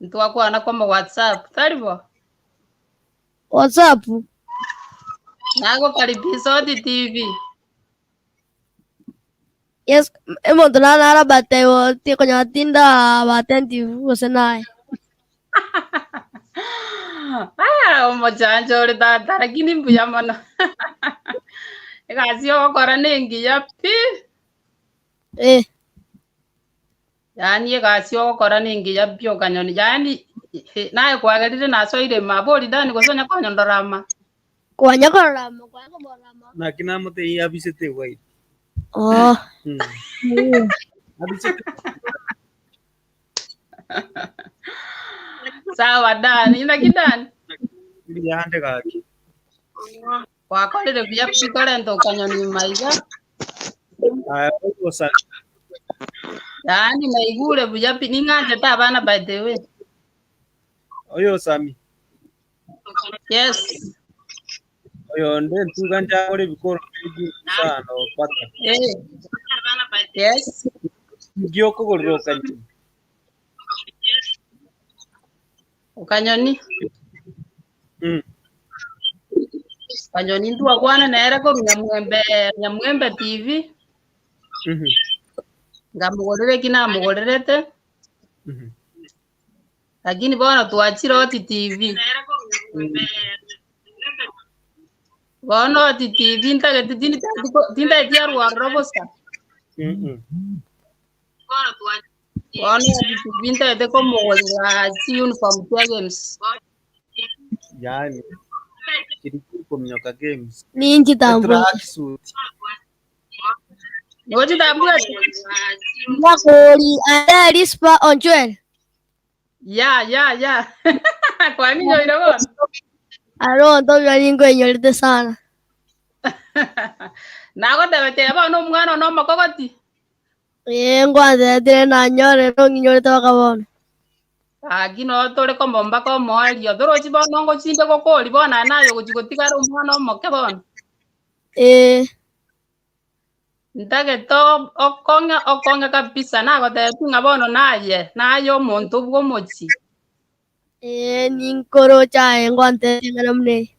Ntwakwana kwa WhatsApp. Taribo. WhatsApp. Nago karibisa Oti TV. Yes, emonto nanara but konya tinda attentive gose naye. Ah, omochancho ore tata lakini mbuya mono. Egasi ogokora nengiya pi. Eh, Yaani egasi ogokora nengiya pi okanyoni. Yaani naye kwagerire nasoire mabori dani gosonya konyondorama. kwanya kororama, kwanya komorama. Naki namotebia abisete white. Oh. Abisete Sawa Dani, naki Dani? mbuyande gaki. Wakorire buya pi korenta okanyoni maiga. Aya ogosa Yaani naigure buya pi ning'anchete abana by the way. oyo Sami. Yes. Oyo nde ntuga njakore ebikoro bigi sana opata. Eh. Yes. Ngio kogorera okanyoni. Okanyoni. Kanyoni ntwakwana nere korwa Nyamwembe, Nyamwembe TV. Ngamugorere eki namugorerete. Lakini bono twachire Oti TV. Bono Oti TV ntagete tindageti arwarora bosa. Bono Oti TV ntagete komogorera chi uniform chia games. Yaani kirikukomnyoka games. Ninchi tambua. Tracksuit. Nochitambwete? Nyakori aya rispa onchwere. Ya ya ya. Kwang'inyoire bono. Aro ntobia ninkoenyorete sana. Nagotebete bono omwana one omokogoti. Eh, ngwantetire nanyorere ong'inyorete baka bono. Aki no tore komomba komoerio torochi bono ngochinde gokori bono naye gochi gotigara omwana omoke bono. Eh, Ntagete okong'a okong'a kabisa nagotebeti ng'a bono naye naye omonto bwa omochi. eh, ninkorocha aye ngwantetire ng'ana mune.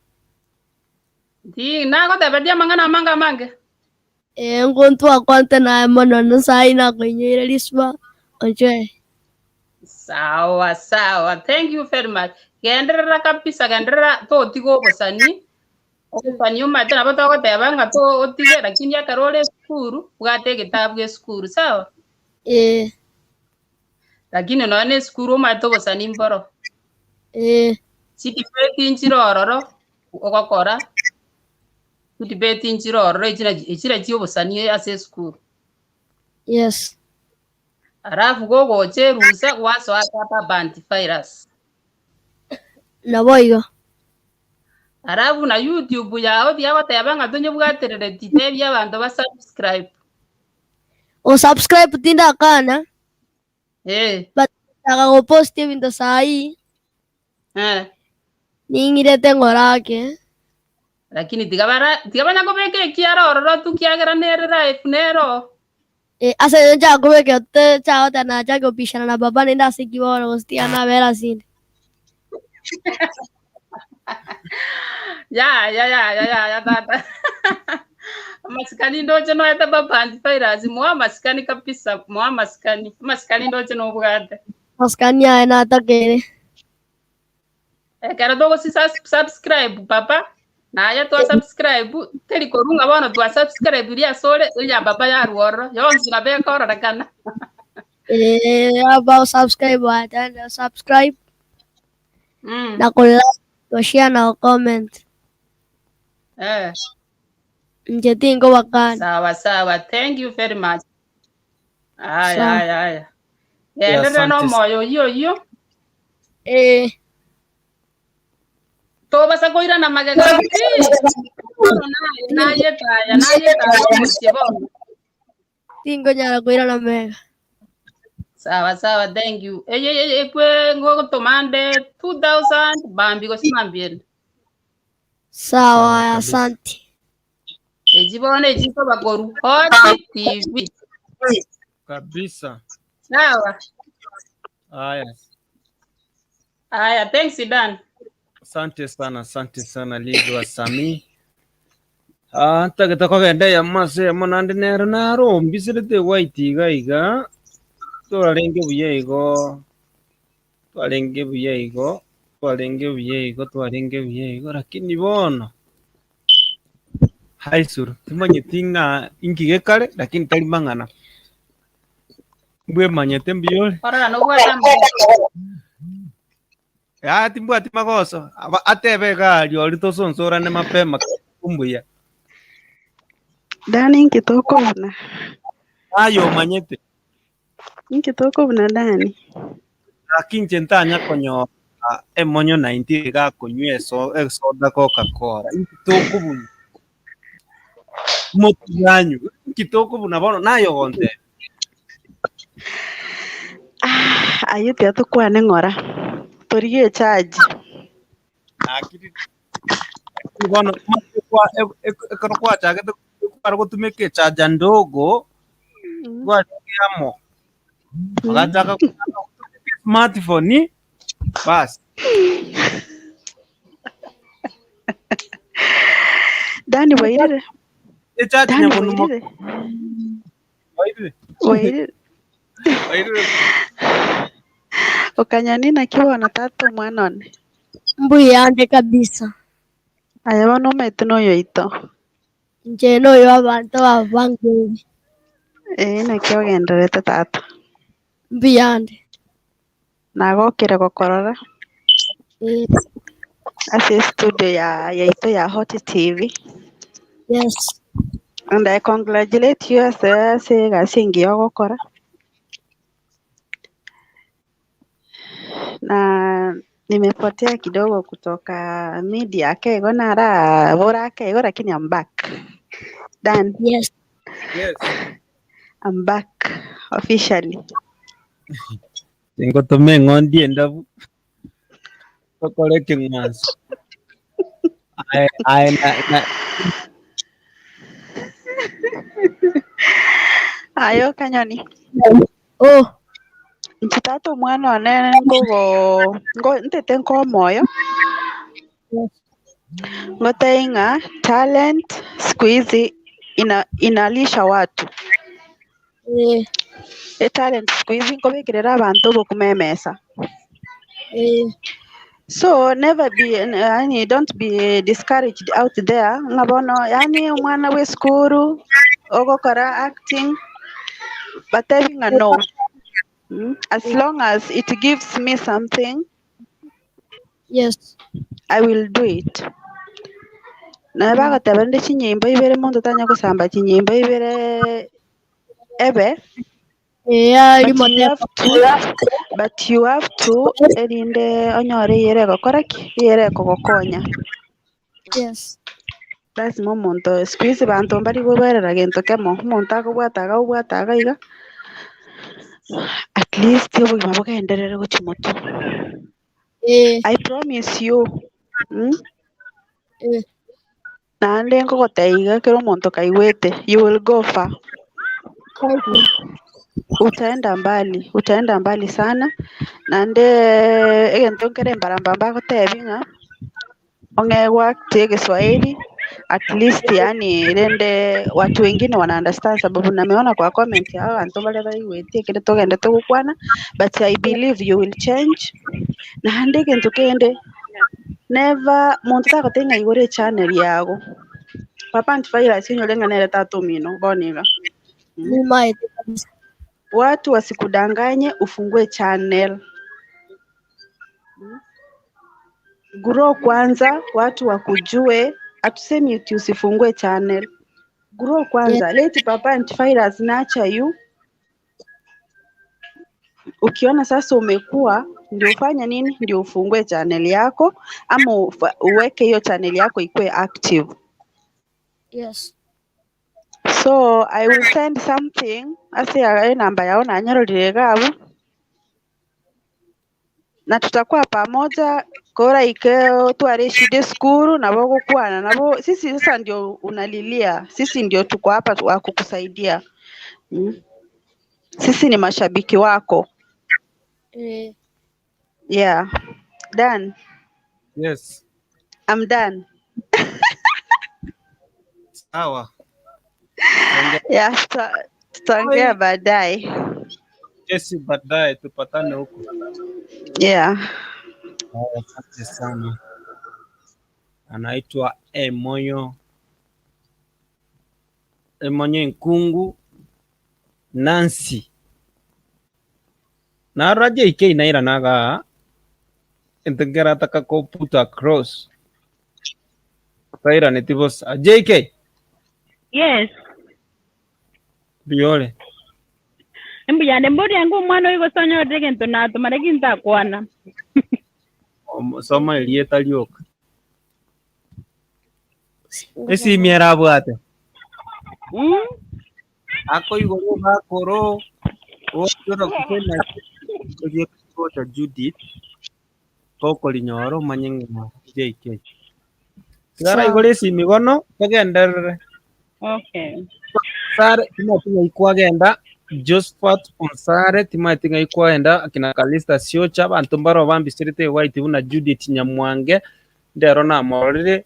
Ti nagotebetie amang'ana amange amange. Eh, ngontwakwante naye mono nsaai nakoinyoire rispa onchwere. Sawa sawa, thank you very much. Genderera kabisa, genderera totiga obosani. Obosani omanyete nabo togoteba ng'a to otige lakini ekero ore esukuru bwate egetabu gia esukuru sawa. Eh, Lakini nonya na esukuru omanyete obosani mboro. eh, Chidebate nchire ororo ogokora, chidebate nchire ororo echire chia obosani ase esukuru. yes. Alafu gogocha erusa gwasoa ase aba antivirus. Nabo igo. Alafu na YouTube yao tiagoteba ng'a tonyebwaterereti tebia abanto ba subscribe. O subscribe tindakana Eh, but taka gopost ebinto sahi eh. ning'irete ng'orake. Lakini tiga banyakobeka ekiara ororo tu kiagera nere life nero. Eh, ase nchakobeka te chagoteba nachake opishana na baba nende ase ekibono gose tiga nabera asinde. Ya ya ya ya ya ya tata. Masikani ndoche no eta baba antivirus mwa masikani kabisa mwa masikani. Masikani ndoche no bugate. Masikani aya natakere. Ekero togosi subscribe papa. Naye twa subscribe teri korunga bono twa subscribe ria sore ya baba ya ruoro yonsi na beka ororekana. About subscribe and subscribe. Na ku like, ku share na ku comment. Nje tingo wakani. Sawa sawa, thank you very much. Aya Sawa. aya aya. Endelea no Asante. moyo hiyo hiyo. Tobasa koira na magega. Naye taya, naye taya musie bono. Tingo nyara koira na mega. Sawa sawa, thank you. Eye eye ekwe ngo tomande 2000 bambi gosimambieni. Sawa, asante. Ejibone ejiko bakoru Hot TV. Kabisa. Sawa. Haya. Aya, thanks Dan. Asante sana Lizo wa Sami. Ntagete kogenda ya mase monande nero naro mbisirete white iga iga. Twarenge buya igo. Twarenge buya igo. Twarenge buya igo, twarenge buya igo lakini bono. Haisuru, timanyeti ng'a ingige kare lakini tari mang'ana. Mbwemanyete mbiyore. Orora nobwata Ya timbwati magoso. Atebe gari ori tosonsorane mapema kumbuya. Dani nkitokobuna. Ayo manyete. Nkitokobuna Dani. Lakini nche ntanya konyora emonyo 90 gakunywa eso esoda Coca-Cola. Nkitokobuna. Motiganyu. Nkitokobuna bono nayo gonte. Ayo tia tukwane ng'ora. Torigie charge. Akiri bono kwa ekero kwachagete kwari gotumeka echaja ndogo gwatiamo agachaka smartphone basi. Dani wairire. Echaji Dani nyamunumo wairire. wairire. Wairire. Wairire. Okanyani nakiwona tata omwana one. Mbuyande kabisa. Aya bono omanyete noyo oito. Nche noyo abantu babange. Naki ogenderete tata. Mbuyande. Nagokire gokorora. Ase studio ya yaito ya Hot TV. Yes. And I congratulate you ase ase gasi engiya ogokora. Na nimepotea kidogo kutoka media kego nara bora kego lakini I'm back. Dan. Yes. Yes. I'm back officially. Ngotome eng'ondi endabu tokore ekeng'wanso. Aye aye na na Ayo kanyoni. Oh. Nche tata omwana one ngogo ngo ntete nkomoyo. Ngotei ng'a talent siku hizi inalisha watu. E talent siku hizi nkobekirera abantu obokumemesa. So never be yani don't be discouraged out there ng'abono yani omwana we skuru ogokora acting batebi ng'a no. As long as it gives me something, yes, I will do it. Na bagateba ndi chinyimbo ibere muntu tanya kusamba chinyimbo ibere ebe. Yeah, But you have to, but you have to erinde onyore yere gokora ki yere kogokonya. Yes. Lazima omonto siku hizi bantu mbari goberera gento kemo omonto akobwata aga obwata aga iga at least obogima bogenderere gochia motu. I promise you. Naende nkogoteiga kero omonto kaigwete you will go far. Utaenda mbali sana naende egento nkere mbarambamba agotebi ng'a ong'e gwaktie Kiswahili At least yani rende watu wengine wana understand sababu nameona kwa comment yao antu baria baigwĩtie kĩrĩa tũgendete gũkwana, but I believe you will change. Na handi kĩndũ kĩndĩ never muntu tagotenga igũrĩ channel yago. Papa Antivirus inyore ng'anere tatumino boniga. Nimaete kabisa. Watu wasikudanganye ufungue channel. Grow kwanza, watu wakujue. Hatusemi eti usifungue channel. Grow kwanza. Let Papa Antivirus nurture you. Ukiona sasa umekuwa, ndio ufanye nini? Ndio ufungue channel yako ama uweke hiyo channel yako ikuwe active. Yes. So I will send something ase ya namba yao na nyarorire gabu na tutakuwa pamoja kora ikeo tware shide skuru na bogokwana nabo sisi. Sasa ndio unalilia, sisi ndio tuko hapa wa kukusaidia. Sisi ni mashabiki wako. Yeah. Done. Yes. I'm done. Sawa. Yeah, tutaongea baadaye. Kesi baadaye tupatane huko. Yeah. Haya, asante sana. Anaitwa Emoyo Emonyo Nkungu Nancy. Na JK naira naga entengera taka ko put across. Taira netibos JK. Yes. Biole. Mbuyande mburi yangu omwana oyo gosonyorire gento natumara gintakwana. Soma elieta lioka. Esimi erabwate. Ako igoro bakoro otora kutena kota Judith koko linyoro manye ng'a JK. Sigara igoro esimi bono togenderere. Okay. Sare timati ng'a ikwagenda Josephat Onsare timati ng'a ikwagenda akina Kalista Siocha abanto mbaro bambisirete white buna Judith Nyamwange ndero namorire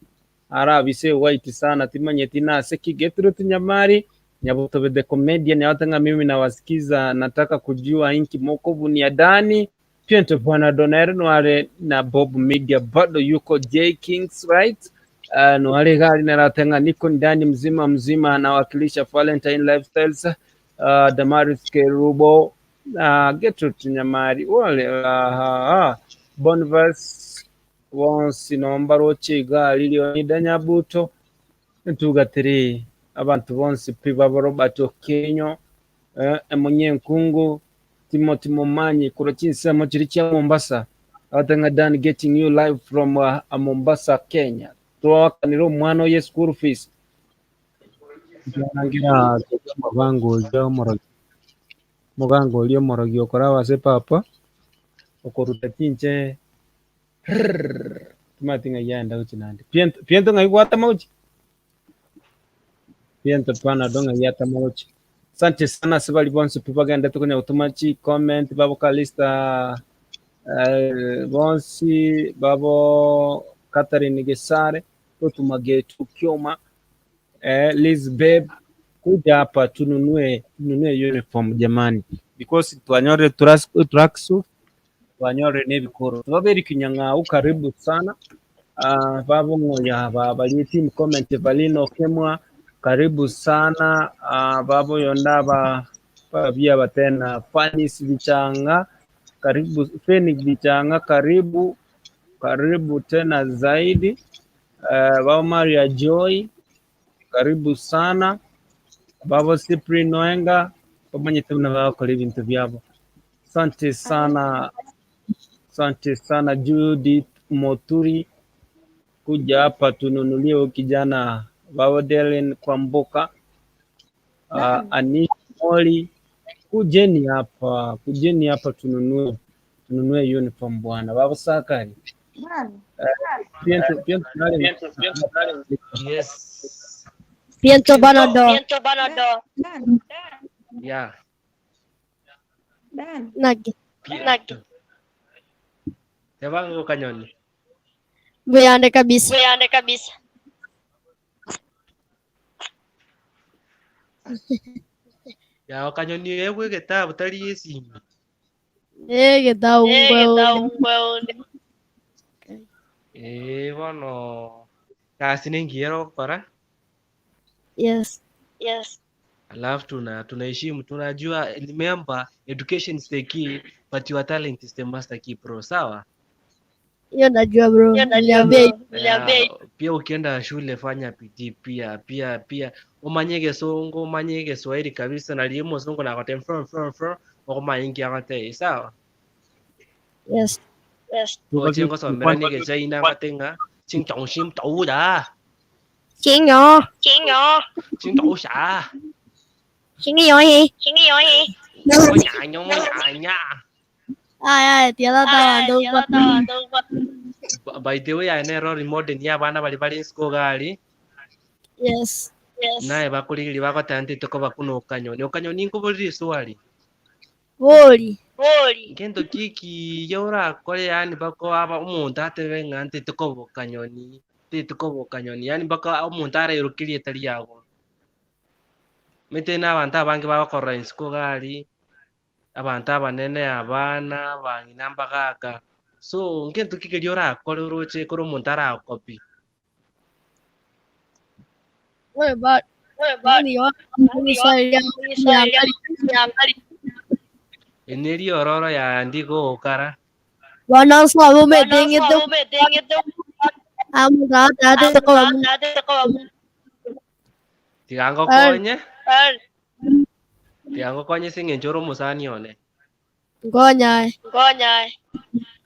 arabise white sana timanyeti nase kigetro tinyamari Nyabutobe the comedian yatenga mimi nawasikiza nataka kujua inki mokovu ni adani Piento bwana Donaire Nware na Bob Media bado yuko J Kings right. Nware gari naratenga niko ndani mzima mzima anawakilisha Valentine Lifestyles, Damaris Kerubo, Gertrude Nyamari wale Bonvers wonsi nomba roche gari Leonida Nyabuto ntugatiri abantu bonsi pi babo Robert Okenyo, Emunyenkungu Timothy Momanyi kurochinsa chiri cha Mombasa atenga Dan getting you live from Mombasa Kenya twakaniro mwana ye school fees ngira mabango ja morogi mugango lyo morogi okora wase papa okoruta chinche tumatinga yanda uchinande piento piento ngaigwata mauchi piento pana donga yata mauchi. Asante sana sibali bonse propaganda tukonya utumachi comment babo Kalista bonsi babo Catherine Gesare tumagetu Kyoma Liz Babe kuja hapa tununue uniform jamani because twanyore tracksuit twanyore nebikoro twaberi kinyanga ukaribu sana babo ngoya baba team comment valino kemwa karibu sana babo yonda ba bia batena Fanis Bichanga karibu Phoenix Bichanga karibu karibu tena zaidi babo Maria Joy karibu sana babo Cyprian Noenga pamanye tena bako ibintu byabo. Asante sana, asante sana Judith Moturi kuja hapa tununulie kijana babo Delen Kwamboka, Anisha Moli kujeni hapa tununue uniform bwana babo Sakari. Piento Yes. Piento banado. Yeah. Dan. Nagi. Nagi. Tebango kanyoni. Buyande kabisa. Ya Okanyoni egwe getabu tari esimi. Eh, getabu ngwe. Eh, bono kasi nengiero gokora. Yes. Yes. Alafu tunaheshimu, tunajua, remember education is the key but your talent is the master key bro, sawa? Hiyo najua bro. Niliambia. Yeah, pia ukienda shule fanya bidii pia pia pia umanye Gesongo, umanye Kiswahili kabisa na limu songo na kote from from from okumanya kote, sawa? Yes. Yes. 我ngosomera ni Kichina kote nga 请重新读的。请我，请我，请读啥？请你游戏，请你游戏。我呀呀我呀呀！哎哎，跌到到都过。 By the way, I never remote ni abana bali bali school gali. Yes. Yes. Naye bakulili bakatante toko bakuno Okanyoni. Okanyoni nkubolire swali. Boli. Boli. Ngento kiki yora kore yani bako aba omuntu atebe nga nte toko bokanyoni. Te toko bokanyoni yani bako omuntu arayirukirie tali yago. Mete n'abantu abange babakorera insiko gali. Abantu abanene abana bangina mbagaka. So ngento kiki yora kore uroche kore omuntu arakopi. What about Eneri ororo ya ndiko okara. Wana sabu me denge to. Amu rata ko Tigango konye. Tigango konye sing'encho ore omosani one. Ngonya. Ngonya.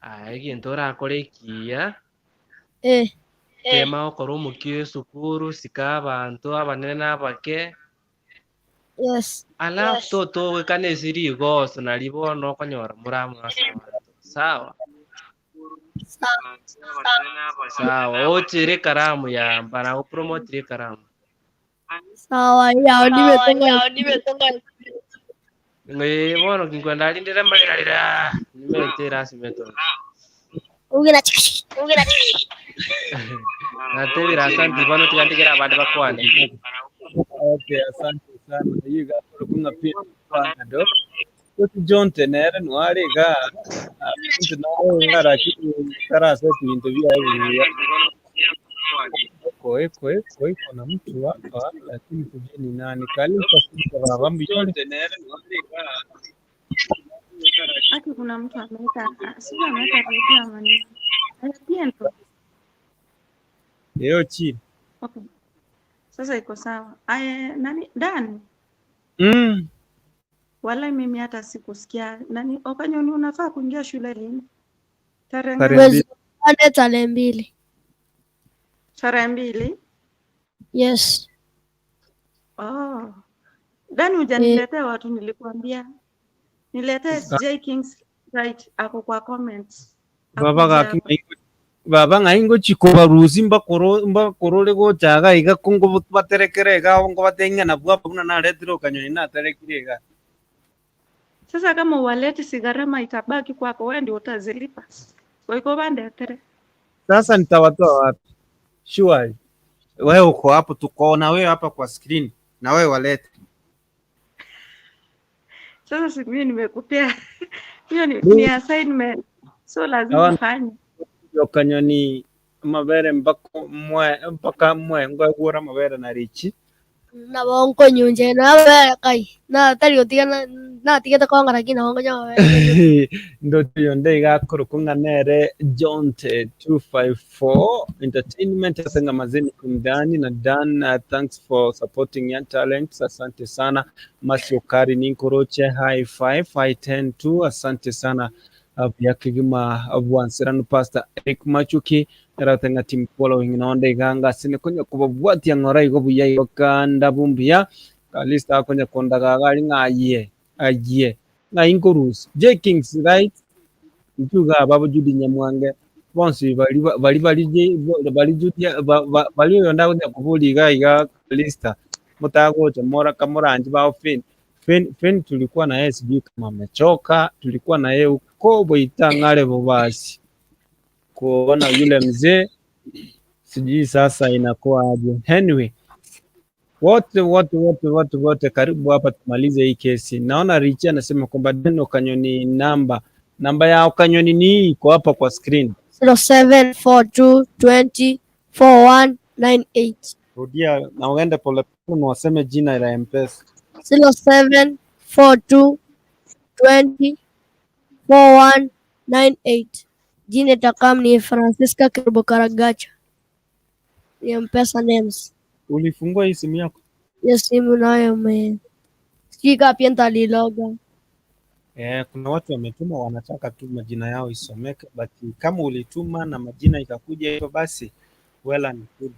Aye egento orakore ekiya. Eh. Tema okora omokia esukuru, sika abanto abanene na abake. Yes. Alafu totogwekana ase rigoso nari bono okonyora moramwase abanto. Sawa? Sawa, ochere ekaramu yamba nagopromotire ekaramu. Sawa, yao nimetonga. Eh, bono kinkwenda rindire mbarirarira. Nimerete erasi metoka. Ugena ugena. Natebire asante bono tigantigera abande bakwane. Okay, asante sana. Yiga kunga pia kwa do. Kuti John tenere nwari ga ngara kara sasa interview ya koi koi koi kuna mtu hapa lakini sijui ni nani. Kali kwa baba John tenere nwari ga. Aki kuna mtu ameweka sijui ameweka redio ama nini. Pia ndo. Leo chini. Okay. Sasa iko sawa. Aye, nani Dan? Wala mimi hata sikusikia. Nani Okanyoni unafaa kuingia shule lini? Tarehe ngapi? Mwezi wa nane tarehe 2. Tarehe 2? Yes. Oh. Dan hujaniletea watu nilikuambia. Niletee J Kings right ako kwa comments. Baba gaki baba ng'ai ngochikobarusi mbakorore gochaga iga kongo baterekere iga ngo bateng'ana bwa buna naretire Okanyoni naterekire iga. Sasa kama waleti si gharama itabaki kwako, wewe ndio utazilipa. Kwa hiyo bandetere. Sasa nitawatoa wapi? Sure. Wewe uko hapo tuko na wewe hapa kwa screen na wewe walete. Sasa si mimi nimekupea. Hiyo ni assignment. So lazima ufanye. Okanyoni mabere mpaka mwe mpaka mwe ngwagura mabere na richi. Nabo nkonyunje na kai na tari otigana na tigete konga lakini nabo nkonya mabere. Ndo tuyonde igakuru kunganere Jonte 254 Entertainment asenga mazini kumdani na Dan, thanks for supporting young talents, asante sana. Masiokari ninkoroche high 5 high 10 2, asante sana. Yakigima bwansirano Pastor Eric Machuki naratenga team following naonde iganga sine konya kubabwatia ngora igo buya igo kanda bumbia kalista konya kondaga gali ngaye aye na inkorus J Kings right ntuga babo Judy Nyamwange bonsi bali bali bali bali Judy bali yonda konya kubuli iga iga kalista mutagocha mora kamoranji bao fin Fen, Fen tulikuwa na yeye sijui kama amechoka, tulikuwa na yeye huko Boitangale Bobasi kuona yule mzee, sijui sasa inakuwa aje. Anyway, Wote wote wote wote wote, karibu hapa tumalize hii kesi. Naona Richi anasema kwamba Dan Okanyoni namba ya Okanyoni ni hii, iko hapa kwa screen. 0742 20 4198. Rudia na uende polepole na waseme jina la M-Pesa. 0742 20 4198. Jina itakam ni Francisca Kerubo Karagacha. Ni M-Pesa names. Ulifungua hii simu yako? Hiyo simu nayo me sijui kaa pia nitaliloga. Eh, kuna watu wametuma wanataka tu majina yao isomeke, but kama ulituma na majina ikakuja hivyo basi well and good.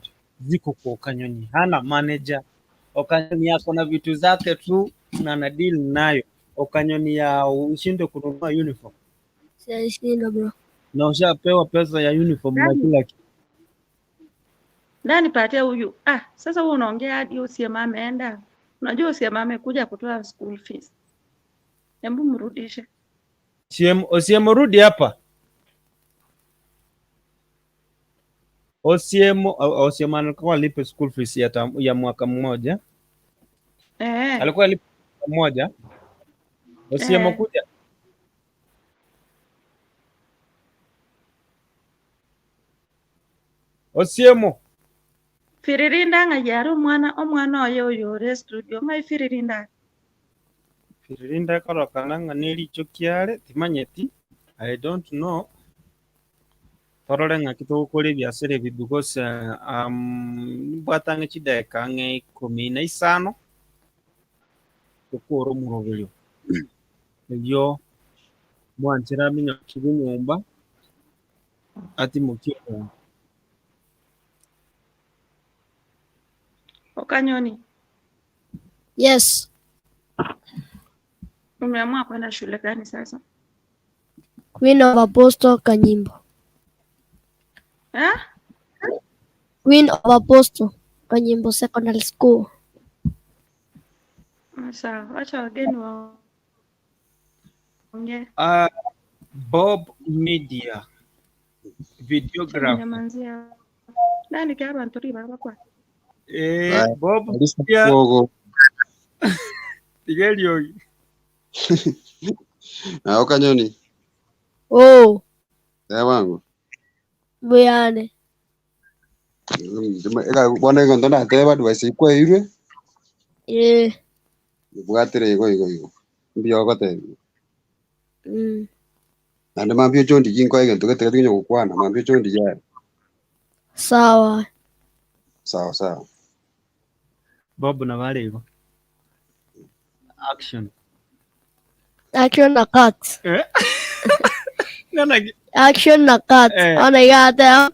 Ziko kwa Okanyoni, hana manager. Okanyoni yako na vitu zake tu na ana deal nayo. Okanyoni ya ushinde kununua uniform Sijashinda bro. Na ushapewa pesa ya uniform na Nani? kila kitu. Ndani patia huyu. Ah, sasa wewe unaongea hadi usiema ameenda. Unajua usiema amekuja kutoa school fees. Hebu mrudishe. Osiemo rudi hapa. Osiemo alikuwa alipe school fees ya mwaka mmoja. Alikuwa alipe mwaka mmoja. Osiemo kuja. Osiemo. Firirinda ng'ayare omwana oye oyore studio ng'ai firirinda. Firirinda korokana ng'a nericho kiare timanyeti. I don't know. Torore ng'aki togokora ebiasara ebi because nimbwate ang'e chidakika ang'e 15 tokora omoroberio erio mwanchera aminyoki nyomba atimokie omonto. Okanyoni, Yes. umeamua kwenda shule gani sasa? Queen of Apostle Kanyimbo. Eh? Queen of Apostle Kanyimbo Secondary School. Ah, sawa, wacha wageni waongee. Bob Media videographer. Nyamazia. Nani kia bantu riba bakwa? Eh, Aya, Bob Alisa Media Mwogo. tigeliogi. Na Okanyoni, Oh, ya wangu. mbuyane. Eka bwana iko ndo nateba advice ikweirwe, ibwatire igo igo igo. Mbiyo gotebi. Nande mambio chondi kinko egento gete gete gukwana, mambio chondi ya. Sawa. Sawa sawa. Bob na wale hivyo. Action. Action na cut. Eh? Nana Action na cut. Ona igate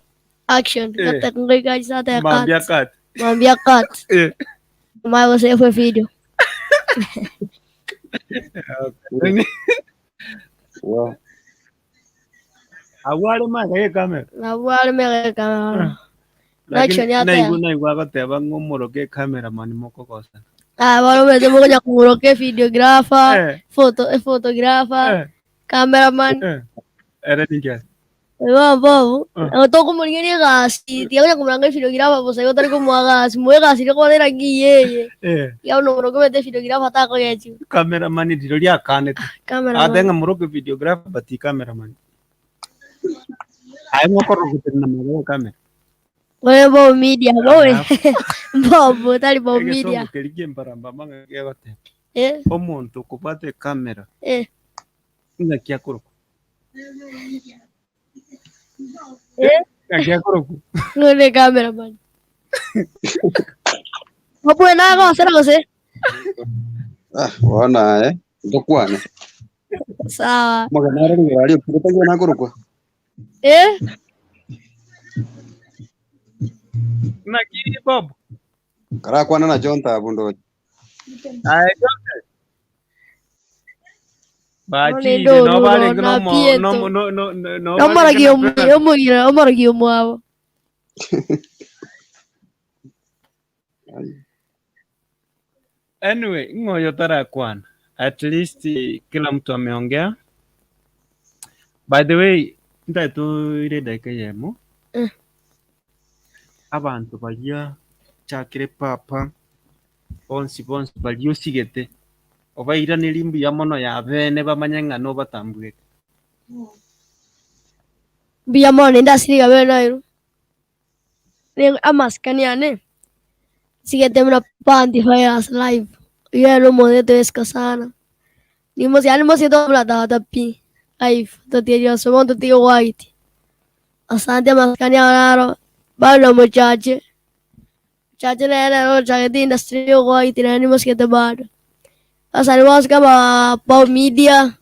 action. Gate ngiga isate cut. Mambia cut. Mambia cut. Mai você foi video. Okay. Wow. Awale maka kamera. Na wale mere kamera. Lakini Action yate. naigu naigu agoteba ng'omoroke cameraman mokogosa. Ah, wale mete moja kumuroke videographer, photographer, cameraman. Era ninja. Ewa bobu. Ngo kumurigeni gasi, tiago kumuranga videographer, pues yo tal como hagas, muega si no como era aquí yeye. Ya uno moroke mete videographer ta ko yechu. Cameraman ndiro ryakanete. Cameraman. Atenga muroke videographer but cameraman. Ai ngokoro na magayo kamera. Wewe Bob Media, wewe. Bob, tali Bob Media. Egesongo kerigie mbaramba manga gegoteba. Omonto okobwata ekamera ng'aki akorokwa? Ng'aki akorokwa? Ngone cameraman. Opo na go sera gose. Ah, wana eh. Ndokwana. Sawa. Magana ari ngari okutagia nakorokwa. Naki Bob. Karakwana na John Tabu ndo. Ai John. Bachire None no ndoro bare na no mo pieto. no no no no no No bare maragi na omugira omaragi omwabo. Anyway, ng'oyo tarakwana. At least kila mtu ameongea. By the way, ndatoire dakika yemo. Abantu baria chakire papa Bonsi bonsi bari osigete obairaneri mbuya mono ya bene bamanye ng'a nobatambwete. Mbuya mono ndasiriga bene nairu. Ne amaskani ane. Sigete mna panty virus live. Yo no modeto esco sana. Nimo si animo si to plata tapi live to tie yo somo to tie white. Asante amaskani araro. Bado muchache. Chache na era no chache industry white na animo si te bado. Asante kama Bob Media.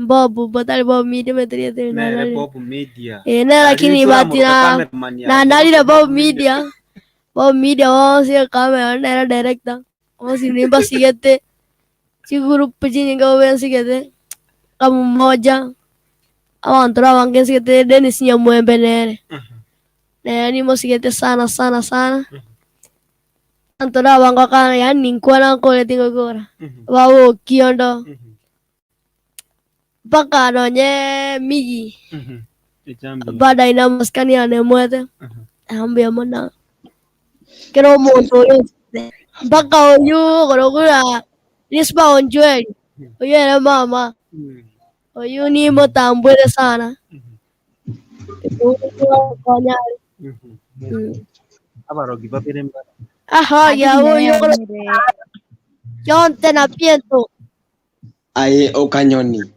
Bob batali Bob Media metria te Nere Bob Media. Eh na lakini bati na na nali na Bob Media. Bob Media wao si camera nera director. Wao si nimba sigete. Si group chininga wao sigete. Kama mmoja. Awantura wange sigete Dennis Nyamwembe nere. Na nimo sigete sana sana sana. Antora wango kana yani nkwana kole tingo gora. Wao kiondo. Mpaka nonye miji. Baada ina maskani anemwete. Ambia mona. Kero moto yote. Mpaka oyu korokura nispa onjueli. Oyu era mama. Oyu ni motambwele sana. Abarogi babere mbara. Aha, ya oyu Yonte na piento. Aye okanyoni.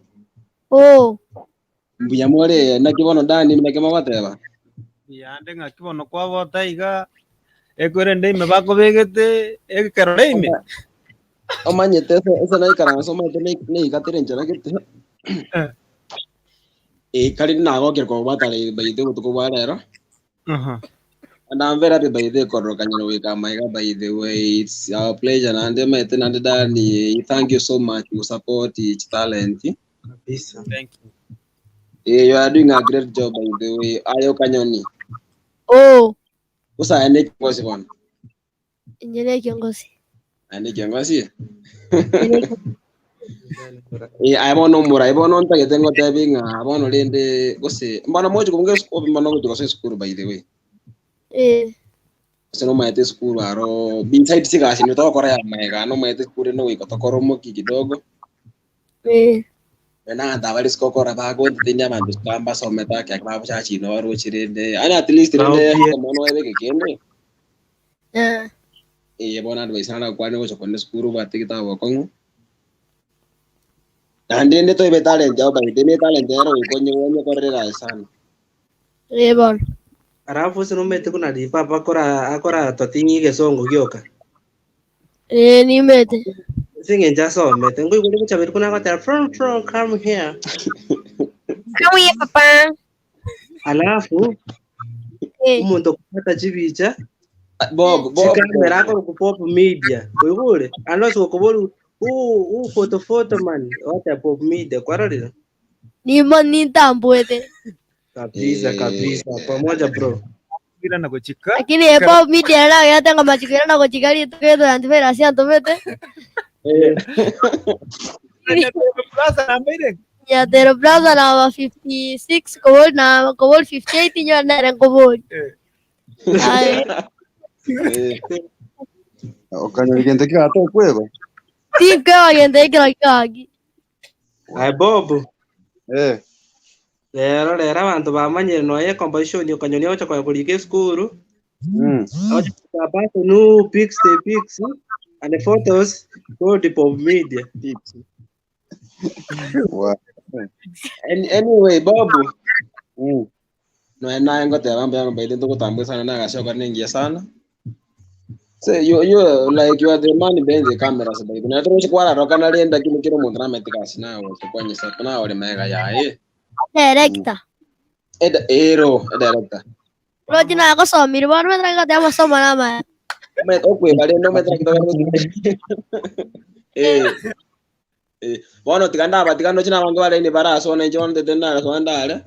Oh. Mbuya more nakibono ndani nakimagoteba. Yande ng'akibono kwabota iga ekwere ime bakobegete ekero ime. Omanyete ese naikaransa omanyete neikatire nchera gete. Kari nagokire kobwata by the botuko bwa rero. And I'm very happy by the Korokanyano Wika by the way. It's our pleasure and Dani. Thank you so much for support each talent. Thank you. You are doing a great job by the way. Ayo Kanyoni. Oh. Usa ene kiongozi bwana. Engineer kiongozi. Ene kiongozi. Abono mura abono ntagete ngotebi ng'a abono rende gose mbana mojo kubunge school mbana gocho gose school by the way. Ose no maete school aro inside sigasi no tokora ya maega no maete school no wiko tokoro moki kidogo. Na ndabari skokora bago ntinya bandu kamba someta kya babu cha chino baruchirende ana at least rende mono ebe kende. Bona advice na kwane gocho konde school batigita bokongu. Nandi nde toibe talent yao by the talent ero ikonye wonye korera sana. Bon. Arafu sinumete kuna lipa akora akora totingi gesongo gyoka. Nimete. Singenja somete ngui kuli kuchabiri kuna kata from come here. Come here papa. Alafu umuntu kupata chibicha Bob kamera ako ku Pop Media. Kuigure anoso kuboru foto man wata Pop Media kwararira. Nimo nintambwete. Kabisa kabisa pamoja bro. Na gochika. Lakini Pop Media na ya tengo machikira na gochika y todo antivirus antomete. Ya Tero Plaza na 56 kobol na kobol 58 nyo na kobol. Ay. Okanyoni gente que gato cueva. Sí, que gente que aquí. Ay Bob. Lero lero abantu bamanyire noye competition okanyoni ocho kwa kulike school. Ocho kapata no pics the pics and the photos go to Pop Media. Wow. Anyway, Bob. No na ngote bambe yangu baide ndoko tambwe sana na gashoka nengia sana. So you like you are the man behind the cameras by the way. Na kwara roka na renda kino kiro muntu na metika sina kwanyisa na ore mega ya Director. Ero director. Roji na ko so mir bar me tranga te masomo na ma. Me okwe bale no me tranga Bono tiganda ba tigando china bange bale ni baraso ne jonde tena so andale.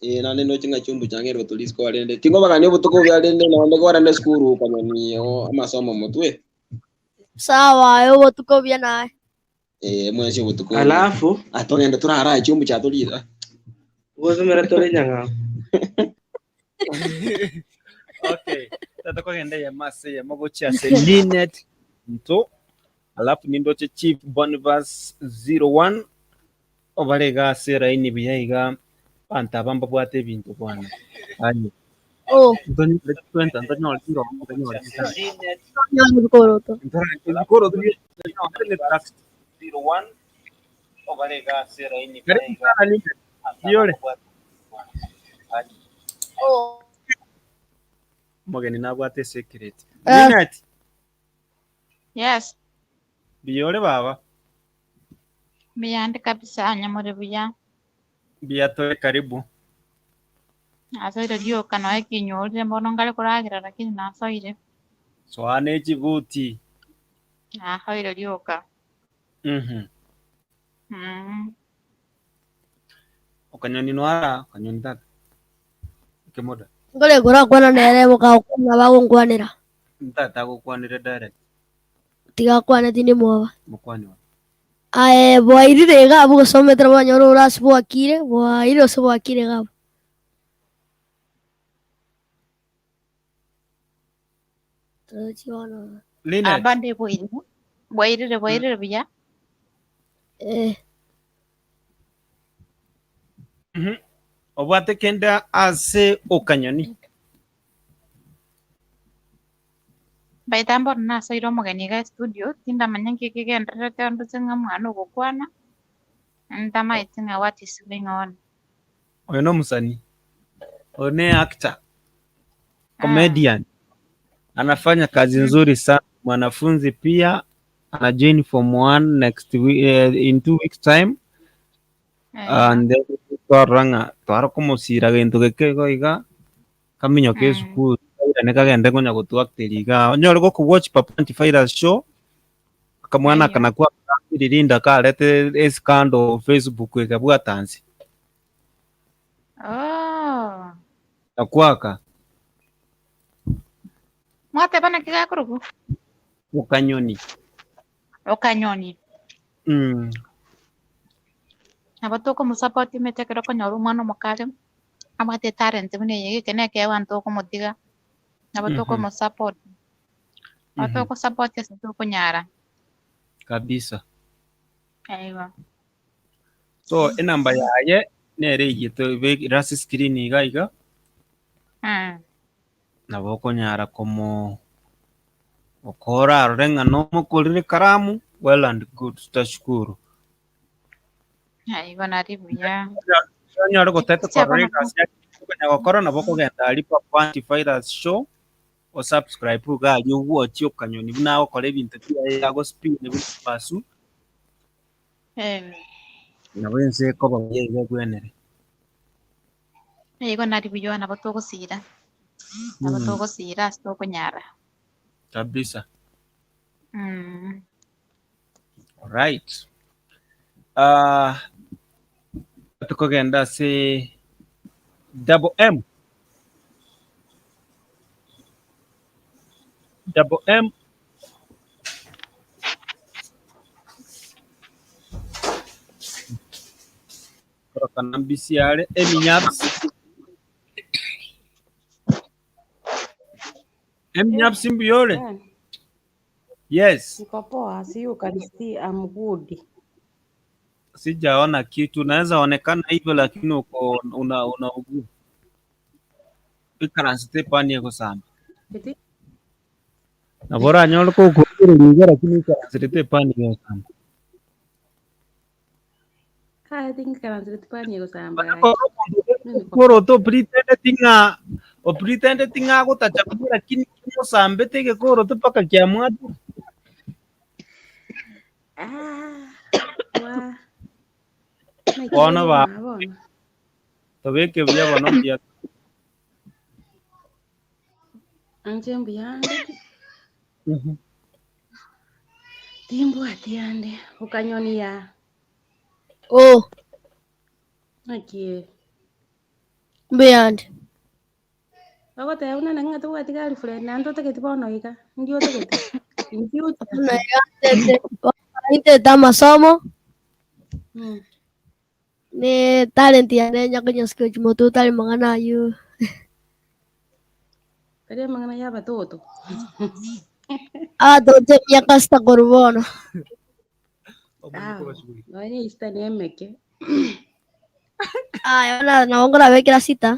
Nane no chinga chumbu changero tulisco alende. Tingo bagani obutuko byalende na ndeko warande skuru kanyoni amasomo mutwe. Sawa, yo botuko bya naye. Mwezi obutuko. Alafu atongenda turara chumbu chatulira. Gozumera tole nyanga. Okay. Tata ya mase ya mogochi ase Linet nto alafu nindoche Chief Boniface 01 obarega ase raini biyaiga banta bamba bwate ebinto bwana. Aye. Oh. Ntonyora Nyoro bikoroto. Bikoroto 01 obarega ase raini biyaiga. Yore. Oh. Mogeni nabwate secret. Eh. Linet Yes, biyore baba. mbiyande kabisa nyamure buya. Biyatoe karibu. Nasoire rioka noe kinyorire mbono ngare kuragira lakini nasoire. Soane chibuti. Nasoire rioka. Okanyoni nwara, okanyoni tata. Kemoda. Ngore gora kwana nere mukakwana bagongwanera. Ntata gokwanire direct. Tiga kwana tindi mwoba. Mukwani wa. Aye bwairire gabo gosometera banyoro urasi bwakire, bwairire ose bwakire gabo. Tuchiona. Linet. Abande bwairire. Bwairire bwairire buya. Eh. Obwate kenda ase okanyoni. Baita mbono nasoire omogeni iga studio tindamanya nki kigendererete nduche ng'a omwana ogokwana ntamaete ng'a what is going on. Oyo no musani. Oyo ne actor. Comedian. Anafanya kazi nzuri sana. Mwanafunzi pia ana join form 1 next week, in 2 weeks time. And then twaranga twarakomusira gintu geke igo iga kaminyoka esukuru ne kagende konya gotwakteria iga onyore goku watch Papa Antivirus show akamwana kana kwa ririnda karete escandal Facebook ikabwatansi Oh. Akwaka Mwatebana kigakurugu Okanyoni. Okanyoni. Nabo tokomosupport emete ekero okonyora omwana omokare abwate talent buna eye geke na ekeewa ntokomotiga nabo tokomosupport nabo tokosupport ase tokonyara kabisa. Aiwa. So enamba yaye nere igete rasi screen iga iga nabo okonyara komo okora arore ng'a nomokorire karamu well and good tutashukuru. Aiwa nari buya. Onyore gotete Chia korora bono egasi yake konya gokora nabo okogenda aria Papa Antivirus show o subscribe iga aria ogwochie okanyoni buna agokora ebinto biaye agospin buna basu nabo ense ekoba buya iga ebwenere. Igo nari buya nabo togosira nabo togosira ase tokonyara. Kabisa. Alright. Tukogenda ase Double M. Double M. Korokana mbisi yare Eminyaps. Eminyaps mbiyore. Yes. Niko poa, see you can see I'm good. Sijaona kitu, naweza onekana hivyo lakini uko una unaugua. Ikaransi pani egosamba. Iti? Nabo oranyore kogokureria lakini ikaransi pani egosamba. I think karansi pani egosamba. Koroto pretend tinga o pretend tinga gotacha lakini kimosambe tege koroto paka kiamwatu. Ah. Wa. Bono ba tobeke buya bono mbuya. Anje mbuyande. Timbwati yande ukanyoni ya. Oh. Akie. Mbuyande. Bagoteba buna nang'a tobwati girlfriend naende otagete bono iga ndi otagete in future. Intete amasomo ni talent yane nyakonya sketch moto tali mangana yu. Tari amang'ana ya abatoto. Abatoto emiaka sita korwa bono. Sawa. Nonya isita na emeke. Aya, bono nabo nkorabekera sita.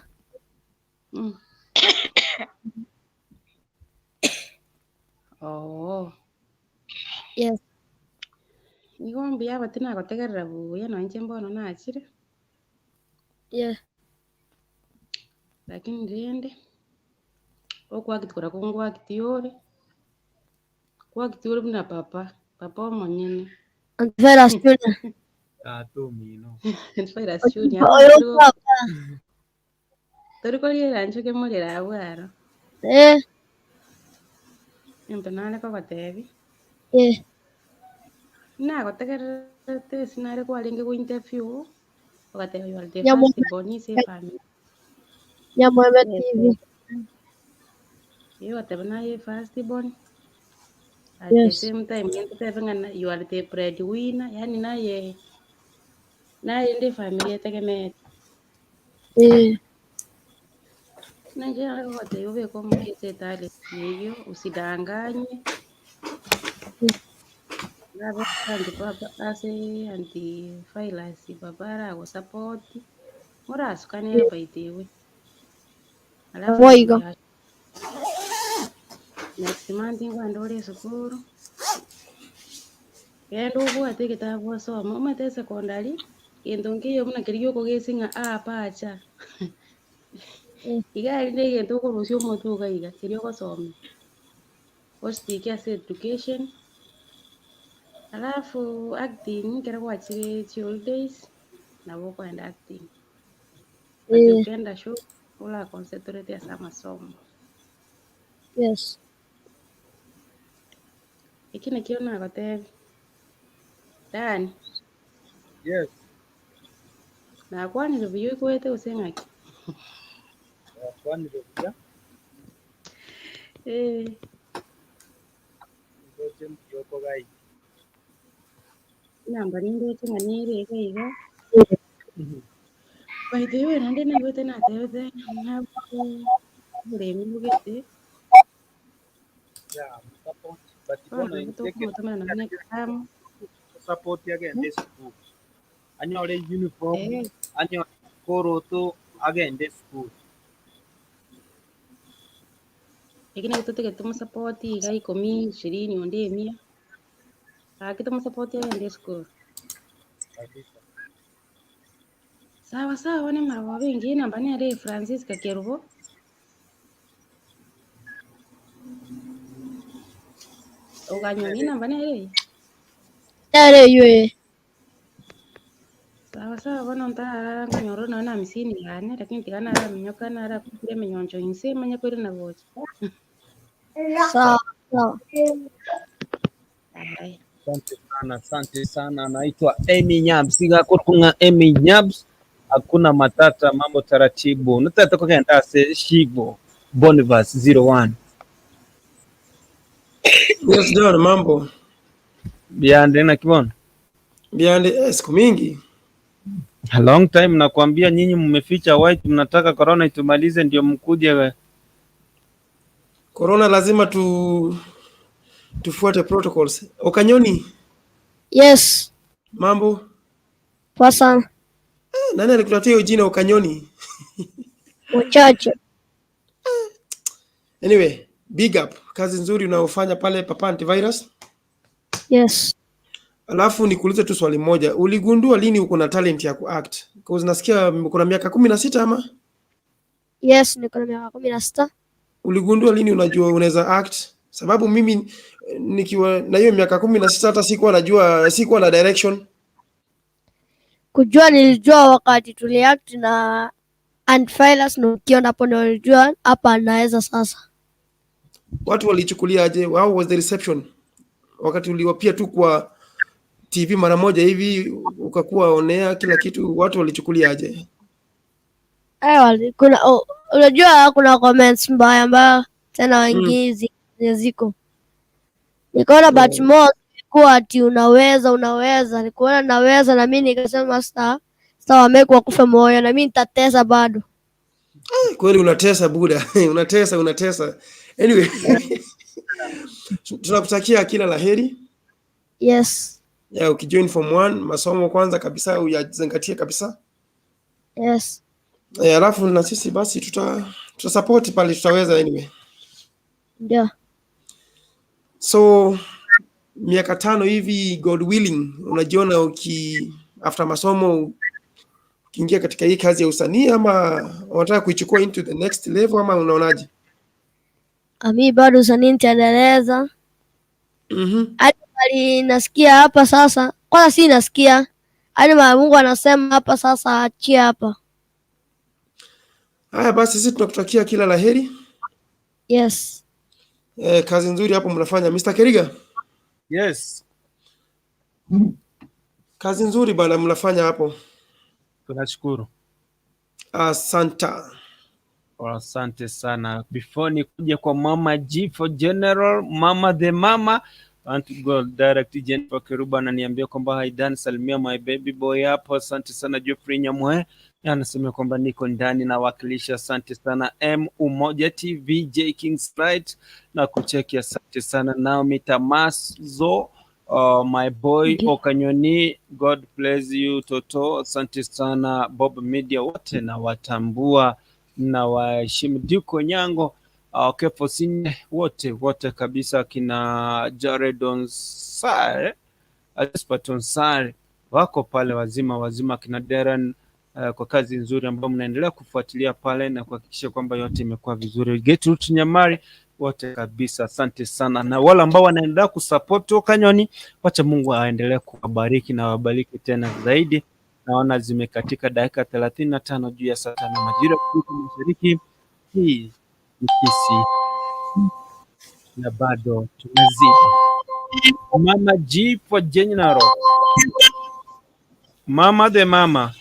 Oo. Yes. Igo mbuya abati nagotegerera buya nonye inche mbono nachire. Yeah. Lakini rende, okwakiti korwa ngwakiti ore, kwakiti ore buna papa, papa omonyene. Antivirus Junior. Tata omino. Antivirus Junior. Oyo papa. Tori koriera nchoke morera abwo aro. Eh. Ento nare kogotebi. Eh. Nagotegererete ase nare kwarenge go interview, ogateba you are the Nyamwema. first born ase efamily. Nyamwema TV. Igo ogoteba naye first born. At the Yes. same time ngentotebe ng'a you are the breadwinner, yaani naye naye ende efamily etegemete. Eh. Nainche nare kogotebia obeke omokia ase etalent eywo, usidanganye. Nabe anti papa ase antivirus papa aragosupport, morasukane by the way. Alafu Boigo. Next month nkwenda ore esukuru, genda obwate egetabu osome, omanyete esecondary, gento nkeiyo buna keria okogesi ng'a apa acha. Iga aria na egento okorusia omotwe iga iga, keria ogosoma. Ostike ase education, alafu acting ekero gwachire chiholidays, nabo okoenda acting. But ukienda shule, ora concentrate ase amasomo. Yes. Eki nakio nagotebia. Dani, Yes. nakwanire buya oigwete gose ng'aki? Wakwanire buya. Eh. Ndoche mbuya okogai. Enamba nindoche ng'a nere iga iga. By the way, naende naigwete natebete nabwate oboremi bogete. Yeah, support. But Bono bono nabo inche tokomotomera nonye na ekaramu. Support agende school. Anyore uniform, Eh. anyore koroto agende school. Eki naki totagete tomosupport iga ikomi, ishirini, onde emia. Gaki tomosupport agende esukuru. Kabisa. Sawa sawa ne marogoba engiya enamba nere Francisca Kerubo. Okanyoni enamba nere eye? Nere eywo eh. Sawa sawa bono ntararara nkonyora nonye na hamsini yane lakini tiga naraminyoka narakure eminyoncho inse manye koirana gocha. Sawa sawa. Aya. Asante sana, asante sana. Anaitwa Amy Nyabs. Igakorkunga Amy Nyabs. Hakuna matata, mambo taratibu. Nutata kugenda ase Shivo Boniface 01. Yes, John, mambo. Biande na kibona. Biande, siku mingi. A long time nakwambia, nyinyi mmeficha white, mnataka corona itumalize ndio mkuje. Corona lazima tufuate protocols. Okanyoni, Yes. mambo. Poa sana. Nani alikuletea hiyo jina Okanyoni? Muchache. Anyway, big up. Kazi nzuri unayofanya pale Papa Antivirus. Yes. Alafu nikuulize tu swali moja. Uligundua lini uko na talent ya kuact? Because nasikia uko na miaka 16 ama? Yes, niko na miaka 16. Uligundua lini unajua unaweza act? Sababu mimi nikiwa na hiyo miaka 16 hata sikuwa najua, sikuwa na direction. Kujua nilijua wakati tuliact na Antivirus na ukiona hapo ndio nilijua hapa naweza sasa. Watu walichukulia aje? How was the reception? Wakati uliwapia tu kwa TV mara moja hivi ukakuwa onea kila kitu, watu walichukulia aje? Kuna oh, unajua kuna comments mbaya mbaya tena wengine ziko. Nikaona but more ilikuwa ati unaweza unaweza, nikuona naweza na mimi nikasema sasa wamekuwa kufa moyo na mimi nitatesa bado. Kweli unatesa buda. Unatesa, unatesa. Anyway, tunakutakia kila la heri. Yes. Yeah, ukijoin form 1 masomo kwanza kabisa uyazingatie kabisa. Yes. Eh, alafu na sisi basi tuta support pale tutaweza anyway. Ndio. So miaka 5 hivi, God willing, unajiona uki after masomo ukiingia katika hii kazi ya usanii ama unataka kuichukua into the next level ama unaonaje? Mi bado usanii nitaendeleza. Hadi mali nasikia hapa sasa. Kwanza si nasikia. Hadi mali Mungu anasema hapa sasa, achia hapa. Haya basi, sisi tunakutakia kila la heri. Yes. Eh, kazi nzuri hapo mnafanya Mr. Keriga. Yes. Kazi nzuri bana mnafanya hapo. Tunashukuru. Asante. Asante sana. Before nikuje kwa Mama G for General, Mama the Mama, I want to go direct. Jennifer Keruba ananiambia kwamba Haidan, salimia my baby boy hapo. Asante sana. Geoffrey Nyamwe anasema kwamba niko ndani na wakilisha. Asante sana. M Umoja TV, J Kings Light na kucheki. Asante sana. Naomi Tamazo, my boy Okanyoni, God bless you Toto. Asante sana. Bob Media wote na watambua na waheshimu. Duko Nyango, Kefo Sinye, wote wote kabisa, kina Jared Onsare, Jasper Onsare wako pale wazima wazima, kina Darren, kwa kazi nzuri ambayo mnaendelea kufuatilia pale na kuhakikisha kwamba yote imekuwa vizuri. Gertrude Nyamari, wote kabisa, asante sana, na wale ambao wanaendelea kusupport Okanyoni, wacha Mungu aendelee kuwabariki na wabariki tena zaidi. Naona zimekatika dakika 35 juu ya saa 5 majira ya Afrika Mashariki. Hii ni Kisii na bado tunazidi. Mama G for General, Mama the Mama,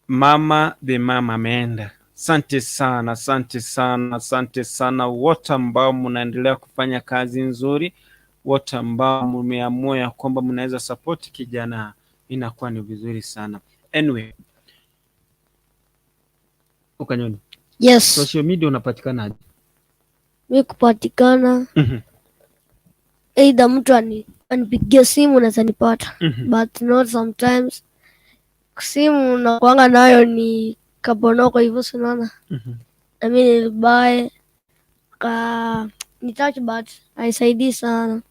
Mama the Mama ameenda. Asante sana, asante sana, asante sana wote ambao mnaendelea kufanya kazi nzuri, wote ambao mmeamua ya kwamba mnaweza support kijana, inakuwa ni vizuri sana. Anyway, Okanyoni. Yes. Social media unapatikana aje? Mi kupatikana either mtu anipigie simu naweza nipata. But not sometimes. Simu nakuanga nayo ni kabonoko hivyo, si unaona? Na mi nilibuy ka ni touch but haisaidii sana.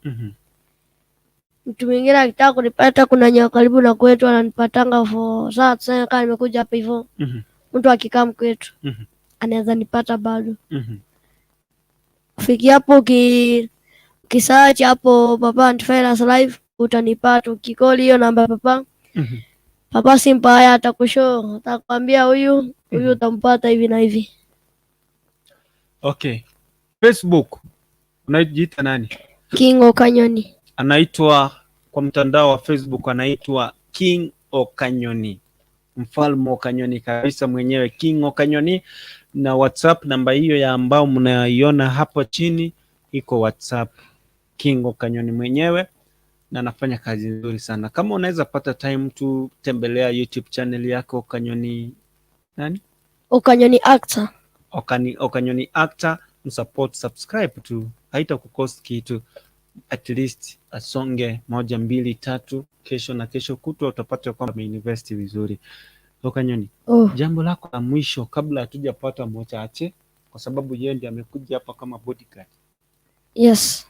Mtu mwingine akitaka kunipata, kuna nyoka karibu na kwetu ananipatanga for saa tuseme kama nimekuja hapa hivyo. Mtu akikaa kwetu anaweza nipata bado. Kufikia hapo ukisearch hapo Papa Antivirus Live utanipata. Ukikoli hiyo namba ya Papa, Papa si mbaya, atakushow, atakwambia huyu huyu utampata hivi na hivi. Okay. Facebook unajiita nani? King Okanyoni. Anaitwa kwa mtandao wa Facebook anaitwa King Okanyoni, mfalme Okanyoni kabisa mwenyewe, King Okanyoni. Na WhatsApp namba hiyo ya ambao mnaiona hapo chini iko WhatsApp, King Okanyoni mwenyewe, na anafanya kazi nzuri sana. Kama unaweza pata time tu tembelea YouTube channel yako Okanyoni nani? Okanyoni Actor. Okanyoni Actor, msupport, subscribe tu, haitakukost kitu. At least asonge 1 2 3, kesho na kesho kutwa utapata kwamba ameinvest vizuri. Okanyoni, jambo lako la mwisho kabla hatujapata Mochache, kwa sababu yeye ndiye amekuja hapa kama bodyguard. Yes.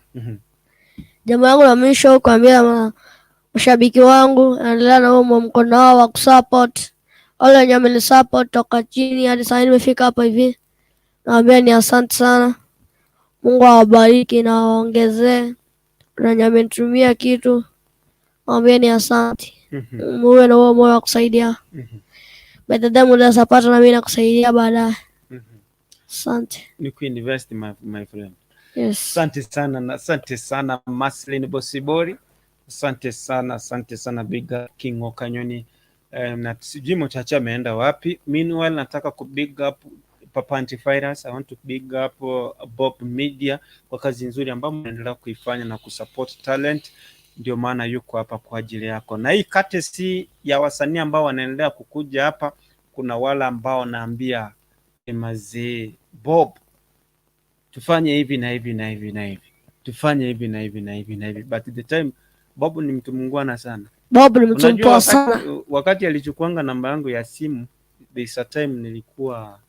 Jambo langu la mwisho kuambia mashabiki wangu, endelea na huo mkono wao wa kusupport. Wale wenye wamenisupport toka chini hadi sasa nimefika hapa hivi, nawaambia ni asante sana. Mungu awabariki na awaongezee. Na wenye wamenitumia kitu, nawaambia ni asante. Muwe na huo moyo wa kusaidia. By the time unaweza pata na mimi nakusaidia baadaye. Asante. Ni kuinvest my friend. Yes. Asante sana na asante sana Maslin Bosibori. Asante sana, asante sana Big up King Okanyoni. Na sijui Mochache ameenda wapi. Meanwhile nataka ku big up Papa Antivirus. I want to big up Bob Media kwa kazi nzuri ambayo mnaendelea kuifanya na kusupport talent. Ndio maana yuko hapa kwa ajili yako. Na hii courtesy ya wasanii ambao wanaendelea kukuja hapa, Kuna wale ambao naambia mazee, Bob, tufanye hivi na hivi na hivi na hivi, tufanye hivi na hivi na hivi na hivi, but the time Bob ni mtu mungwana sana. Bob ni mtu Unajua mpoa sana. wakati alichukuanga namba yangu ya simu, there's a time nilikuwa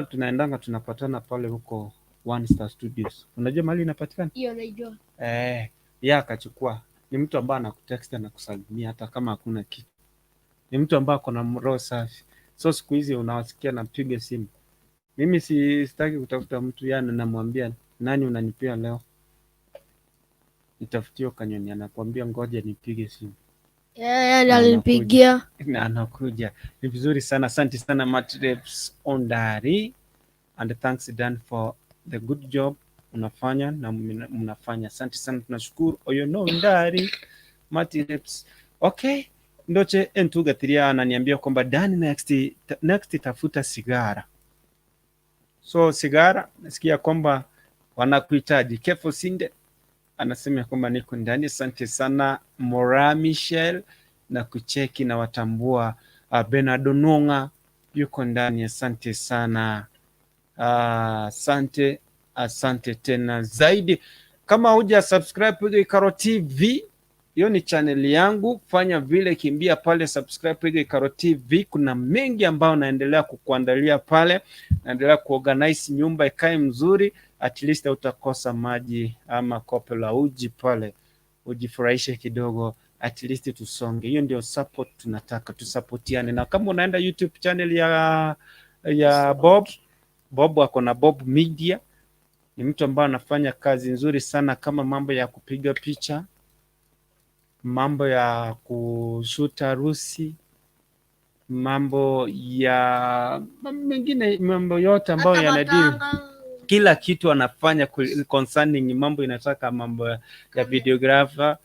tunaendanga tunapatana pale huko One Star Studios. Unajua mahali inapatikana? Hiyo naijua. Eh, yeye akachukua. Ni mtu ambaye anakutext na kusalimia hata kama hakuna kitu. Ni mtu ambaye ako na roho safi. So siku hizi unawasikia napiga simu. Mimi si sitaki kutafuta mtu, yani namwambia nani unanipea leo? Nitafutie Kanyoni, anakuambia ngoja nipige simu. Yeah, Na anakuja. alinipigia. Na anakuja. Ni vizuri sana. Asante sana Matreps Ondari and thanks Dan for the good job unafanya na mnafanya. Asante sana, tunashukuru Oyono Ondari Matreps. Okay, Ndoche Entugatiria ananiambia kwamba Dan next tafuta sigara. So sigara, nasikia kwamba wanakuhitaji. Kefo Sinde anasema kwamba niko ndani. Asante sana Mora Michel na kucheki na watambua. Bernardo Nonga yuko ndani, asante sana. Asante, asante tena zaidi. Kama huja subscribe Piga Ikaro TV, hiyo ni channel yangu, fanya vile, kimbia pale subscribe Piga Ikaro TV. Kuna mengi ambayo naendelea kukuandalia pale, naendelea kuorganize nyumba ikae mzuri, at least utakosa maji ama kope la uji pale, ujifurahishe kidogo, at least tusonge. Hiyo ndio support tunataka, tusapotiane. Na kama unaenda YouTube channel ya Bob, Bob ako na Bob Media, ni mtu ambaye anafanya kazi nzuri sana, kama mambo ya kupiga picha, mambo ya kushuta harusi, mambo ya mengine, mambo yote ambayo Hata yanadili matanga. Kila kitu anafanya concerning mambo inataka mambo ya videographer,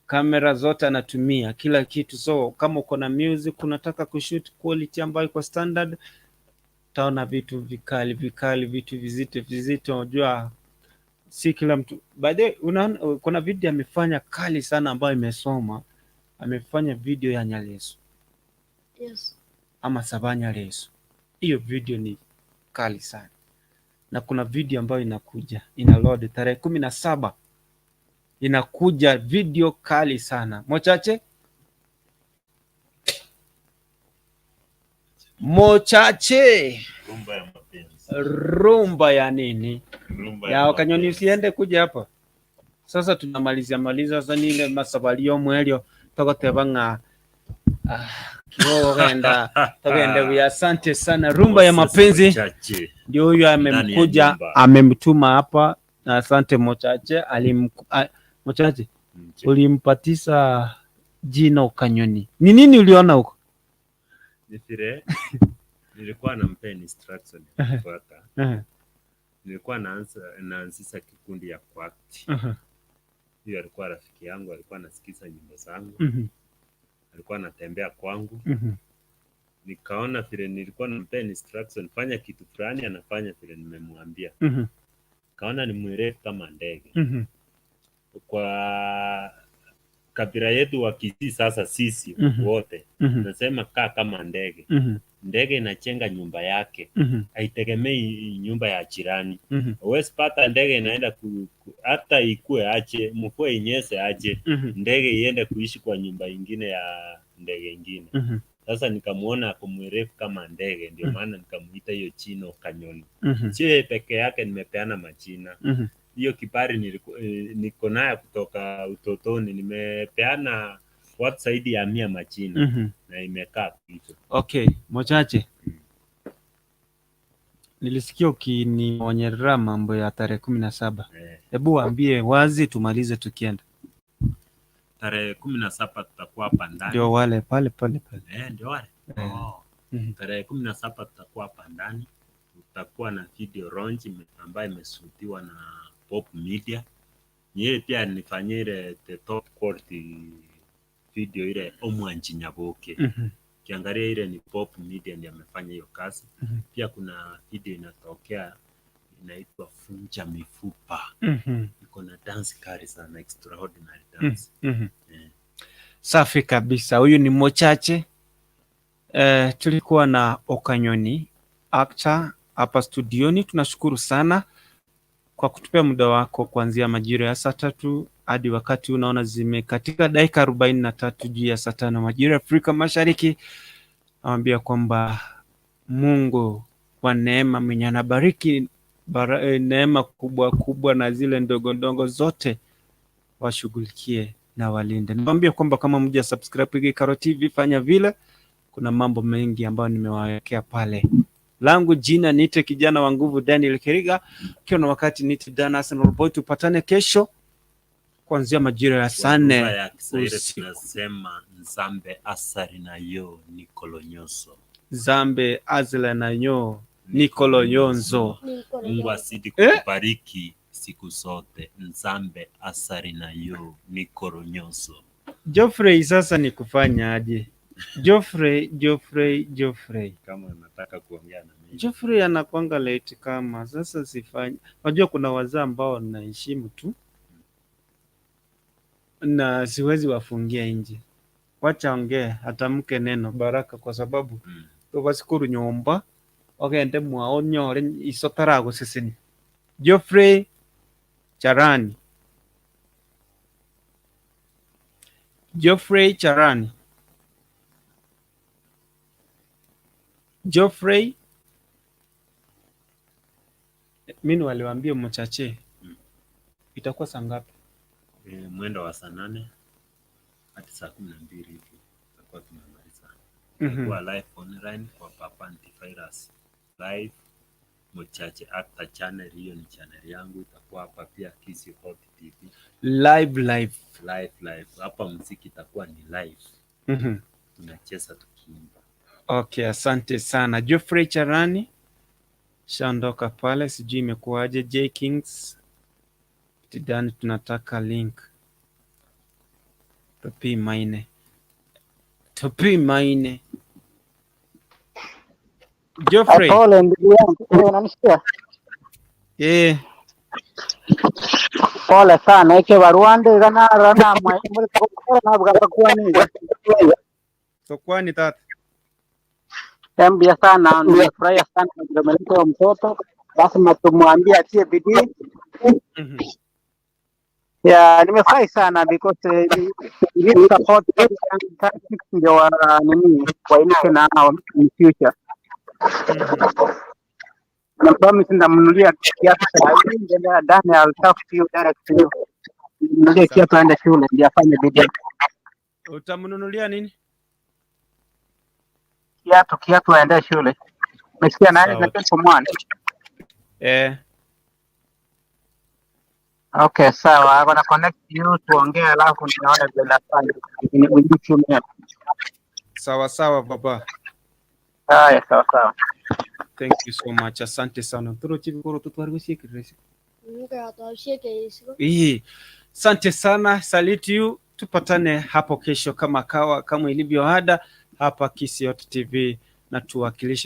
kamera zote anatumia kila kitu. So kama uko na music unataka kushoot quality ambayo iko standard, utaona vitu vikali vikali, vitu vizito vizito. Unajua si kila mtu, by the way, unaona kuna video amefanya kali sana ambayo imesoma, amefanya video ya Nyaleso ama Sabanya Leso. Hiyo video ni kali sana, na kuna video ambayo inakuja ina load tarehe 17 inakuja video kali sana. Mochache mochache, Rumba ya mapenzi. Rumba ya nini? Rumba ya Ya Wakanyoni, mapenzi. usiende kuja hapa sasa, tunamalizia maliza sasa nile masabalio mwelio togoteba ng'a kiwogenda togende buya. Asante sana, rumba ya Moses mapenzi Mochache. Ndio huyu Ndani ya amemkuja nyumba. Amemtuma hapa na asante Mochache Mochache ulimpatisa jina Ukanyoni. Ni nini uliona huko? Ni vile nilikuwa nampea instruction ya kufuata. Nilikuwa naanzisha kikundi ya kuact. Huyo alikuwa rafiki yangu, alikuwa anasikiza nyimbo zangu. Alikuwa anatembea kwangu. Nikaona vile nilikuwa nampea instruction, fanya kitu fulani, anafanya vile nimemwambia. Kaona ni mwerevu kama ndege. Kwa kabila yetu wa Kisii sasa sisi wote tunasema kaa kama ndege. Ndege inajenga nyumba yake, haitegemei nyumba ya jirani. Huwezi pata ndege inaenda hata ikue aje, mvua inyeshe aje, ndege iende kuishi kwa nyumba ingine ya ndege ingine. Sasa nikamuona ako mwerevu kama ndege, ndio maana nikamuita hiyo chino Kanyoni. Sio yeye peke yake nimepeana majina. Hiyo kibari niko nayo kutoka utotoni, nimepeana watu zaidi ya 100 majina na imekaa hivyo. Okay, Mochache. Nilisikia ukinionyesha mambo ya tarehe 17. Hebu waambie wazi tumalize tukienda. Tarehe 17 tutakuwa hapa ndani. Ndio wale pale pale pale. Eh, ndio wale. Eh. Oh. Tarehe 17 tutakuwa hapa ndani. Tutakuwa na video launch ambayo imeshootiwa na Pop Media. Yeye pia nifanyie ile the top quality video ile Omwanji Nyaboke. Ukiangalia ile ni Pop Media ndiye amefanya hiyo kazi. Pia kuna video inatokea inaitwa Funja Mifupa. Iko na dance kali sana, extraordinary dance. Safi kabisa. Huyu ni Mochache. Tulikuwa na Okanyoni actor hapa studioni. Tunashukuru sana kwa kutupea muda wako kuanzia majira ya saa 3 hadi wakati unaona zimekatika dakika 43 juu ya saa 5 majira ya Afrika Mashariki. Nawambia kwamba Mungu wa neema mwenye anabariki neema kubwa kubwa na zile ndogo ndogo zote washughulikie na walinde. Niwaambie kwamba kama mja subscribe Gikaro TV, fanya vile. Kuna mambo mengi ambayo nimewawekea pale. Langu jina niite kijana wa nguvu Daniel Keriga, ukiwa na wakati niite Dan Arsenal Boy. Tupatane kesho kuanzia majira ya saa Kwa nne lugha ya Kiswahili usiku. tunasema Nzambe asari na yo nikolonyoso. Zambe azla na nyo Nikolo Yonzo. Mungu azidi Eh? kukubariki siku zote. Nzambe asari na yo nikolonyoso. Geoffrey, sasa ni kufanya aje? Geoffrey, Geoffrey, Geoffrey. Kama unataka kuongea na mimi. Geoffrey anakuanga late kama sasa sifanye. Unajua kuna wazee ambao naheshimu tu na siwezi wafungia nje. Wacha ongee atamke neno baraka kwa sababu basikuru nyomba ogende mwao nyore iso taragusesenia. Geoffrey Charani. Geoffrey Charani. Geoffrey, mimi waliwaambia mchache itakuwa saa ngapi? Mwendo wa saa 8 hadi saa 12 hivi tutakuwa tumemaliza. Tutakuwa live online kwa Papa Antivirus live Mchache Actor channel, hiyo ni channel yangu, itakuwa hapa pia Kisii Hot TV Live live. Live live. Hapa muziki itakuwa ni live. Tunacheza tukiimba. Okay, asante sana Geoffrey Charani shaondoka pale, sijui imekuwaje. J Kings Tidani, tunataka link topi maine, topi maine. Geoffrey, Pole ndugu yangu, unanisikia? Eh, Pole sana eke barwande gana rana mwe muri kokora nabwo bakwaniga. Sokwani tata. Mbia sana, nimefurahia sana ndio huyo mtoto. Lazima tumwambie atie bidii. Yeah, nimefurahi sana because we need support tactics ndio wa nini wainuke na in future. Na promise nitamnunulia kiatu saa hii, then Daniel, I'll talk to you directly. Mnunulie kiatu aende shule ndio afanye bidii. Utamnunulia nini? Kiatu aende shule. Umesikia na Sawa. na form one. Eh, Okay, sawa. I'm gonna connect you tuongee, alafu nione vile nafanya. We need 2 minutes. Sawa sawa baba. Haya, sawa sawa. Thank you so much. Asante sana. Turo chivi koro tutwargusiekiresi. Ii, asante sana, salute you. Tupatane hapo kesho kama kawa, kama ilivyo ada hapa Kisii Hot TV na tuwakilishe.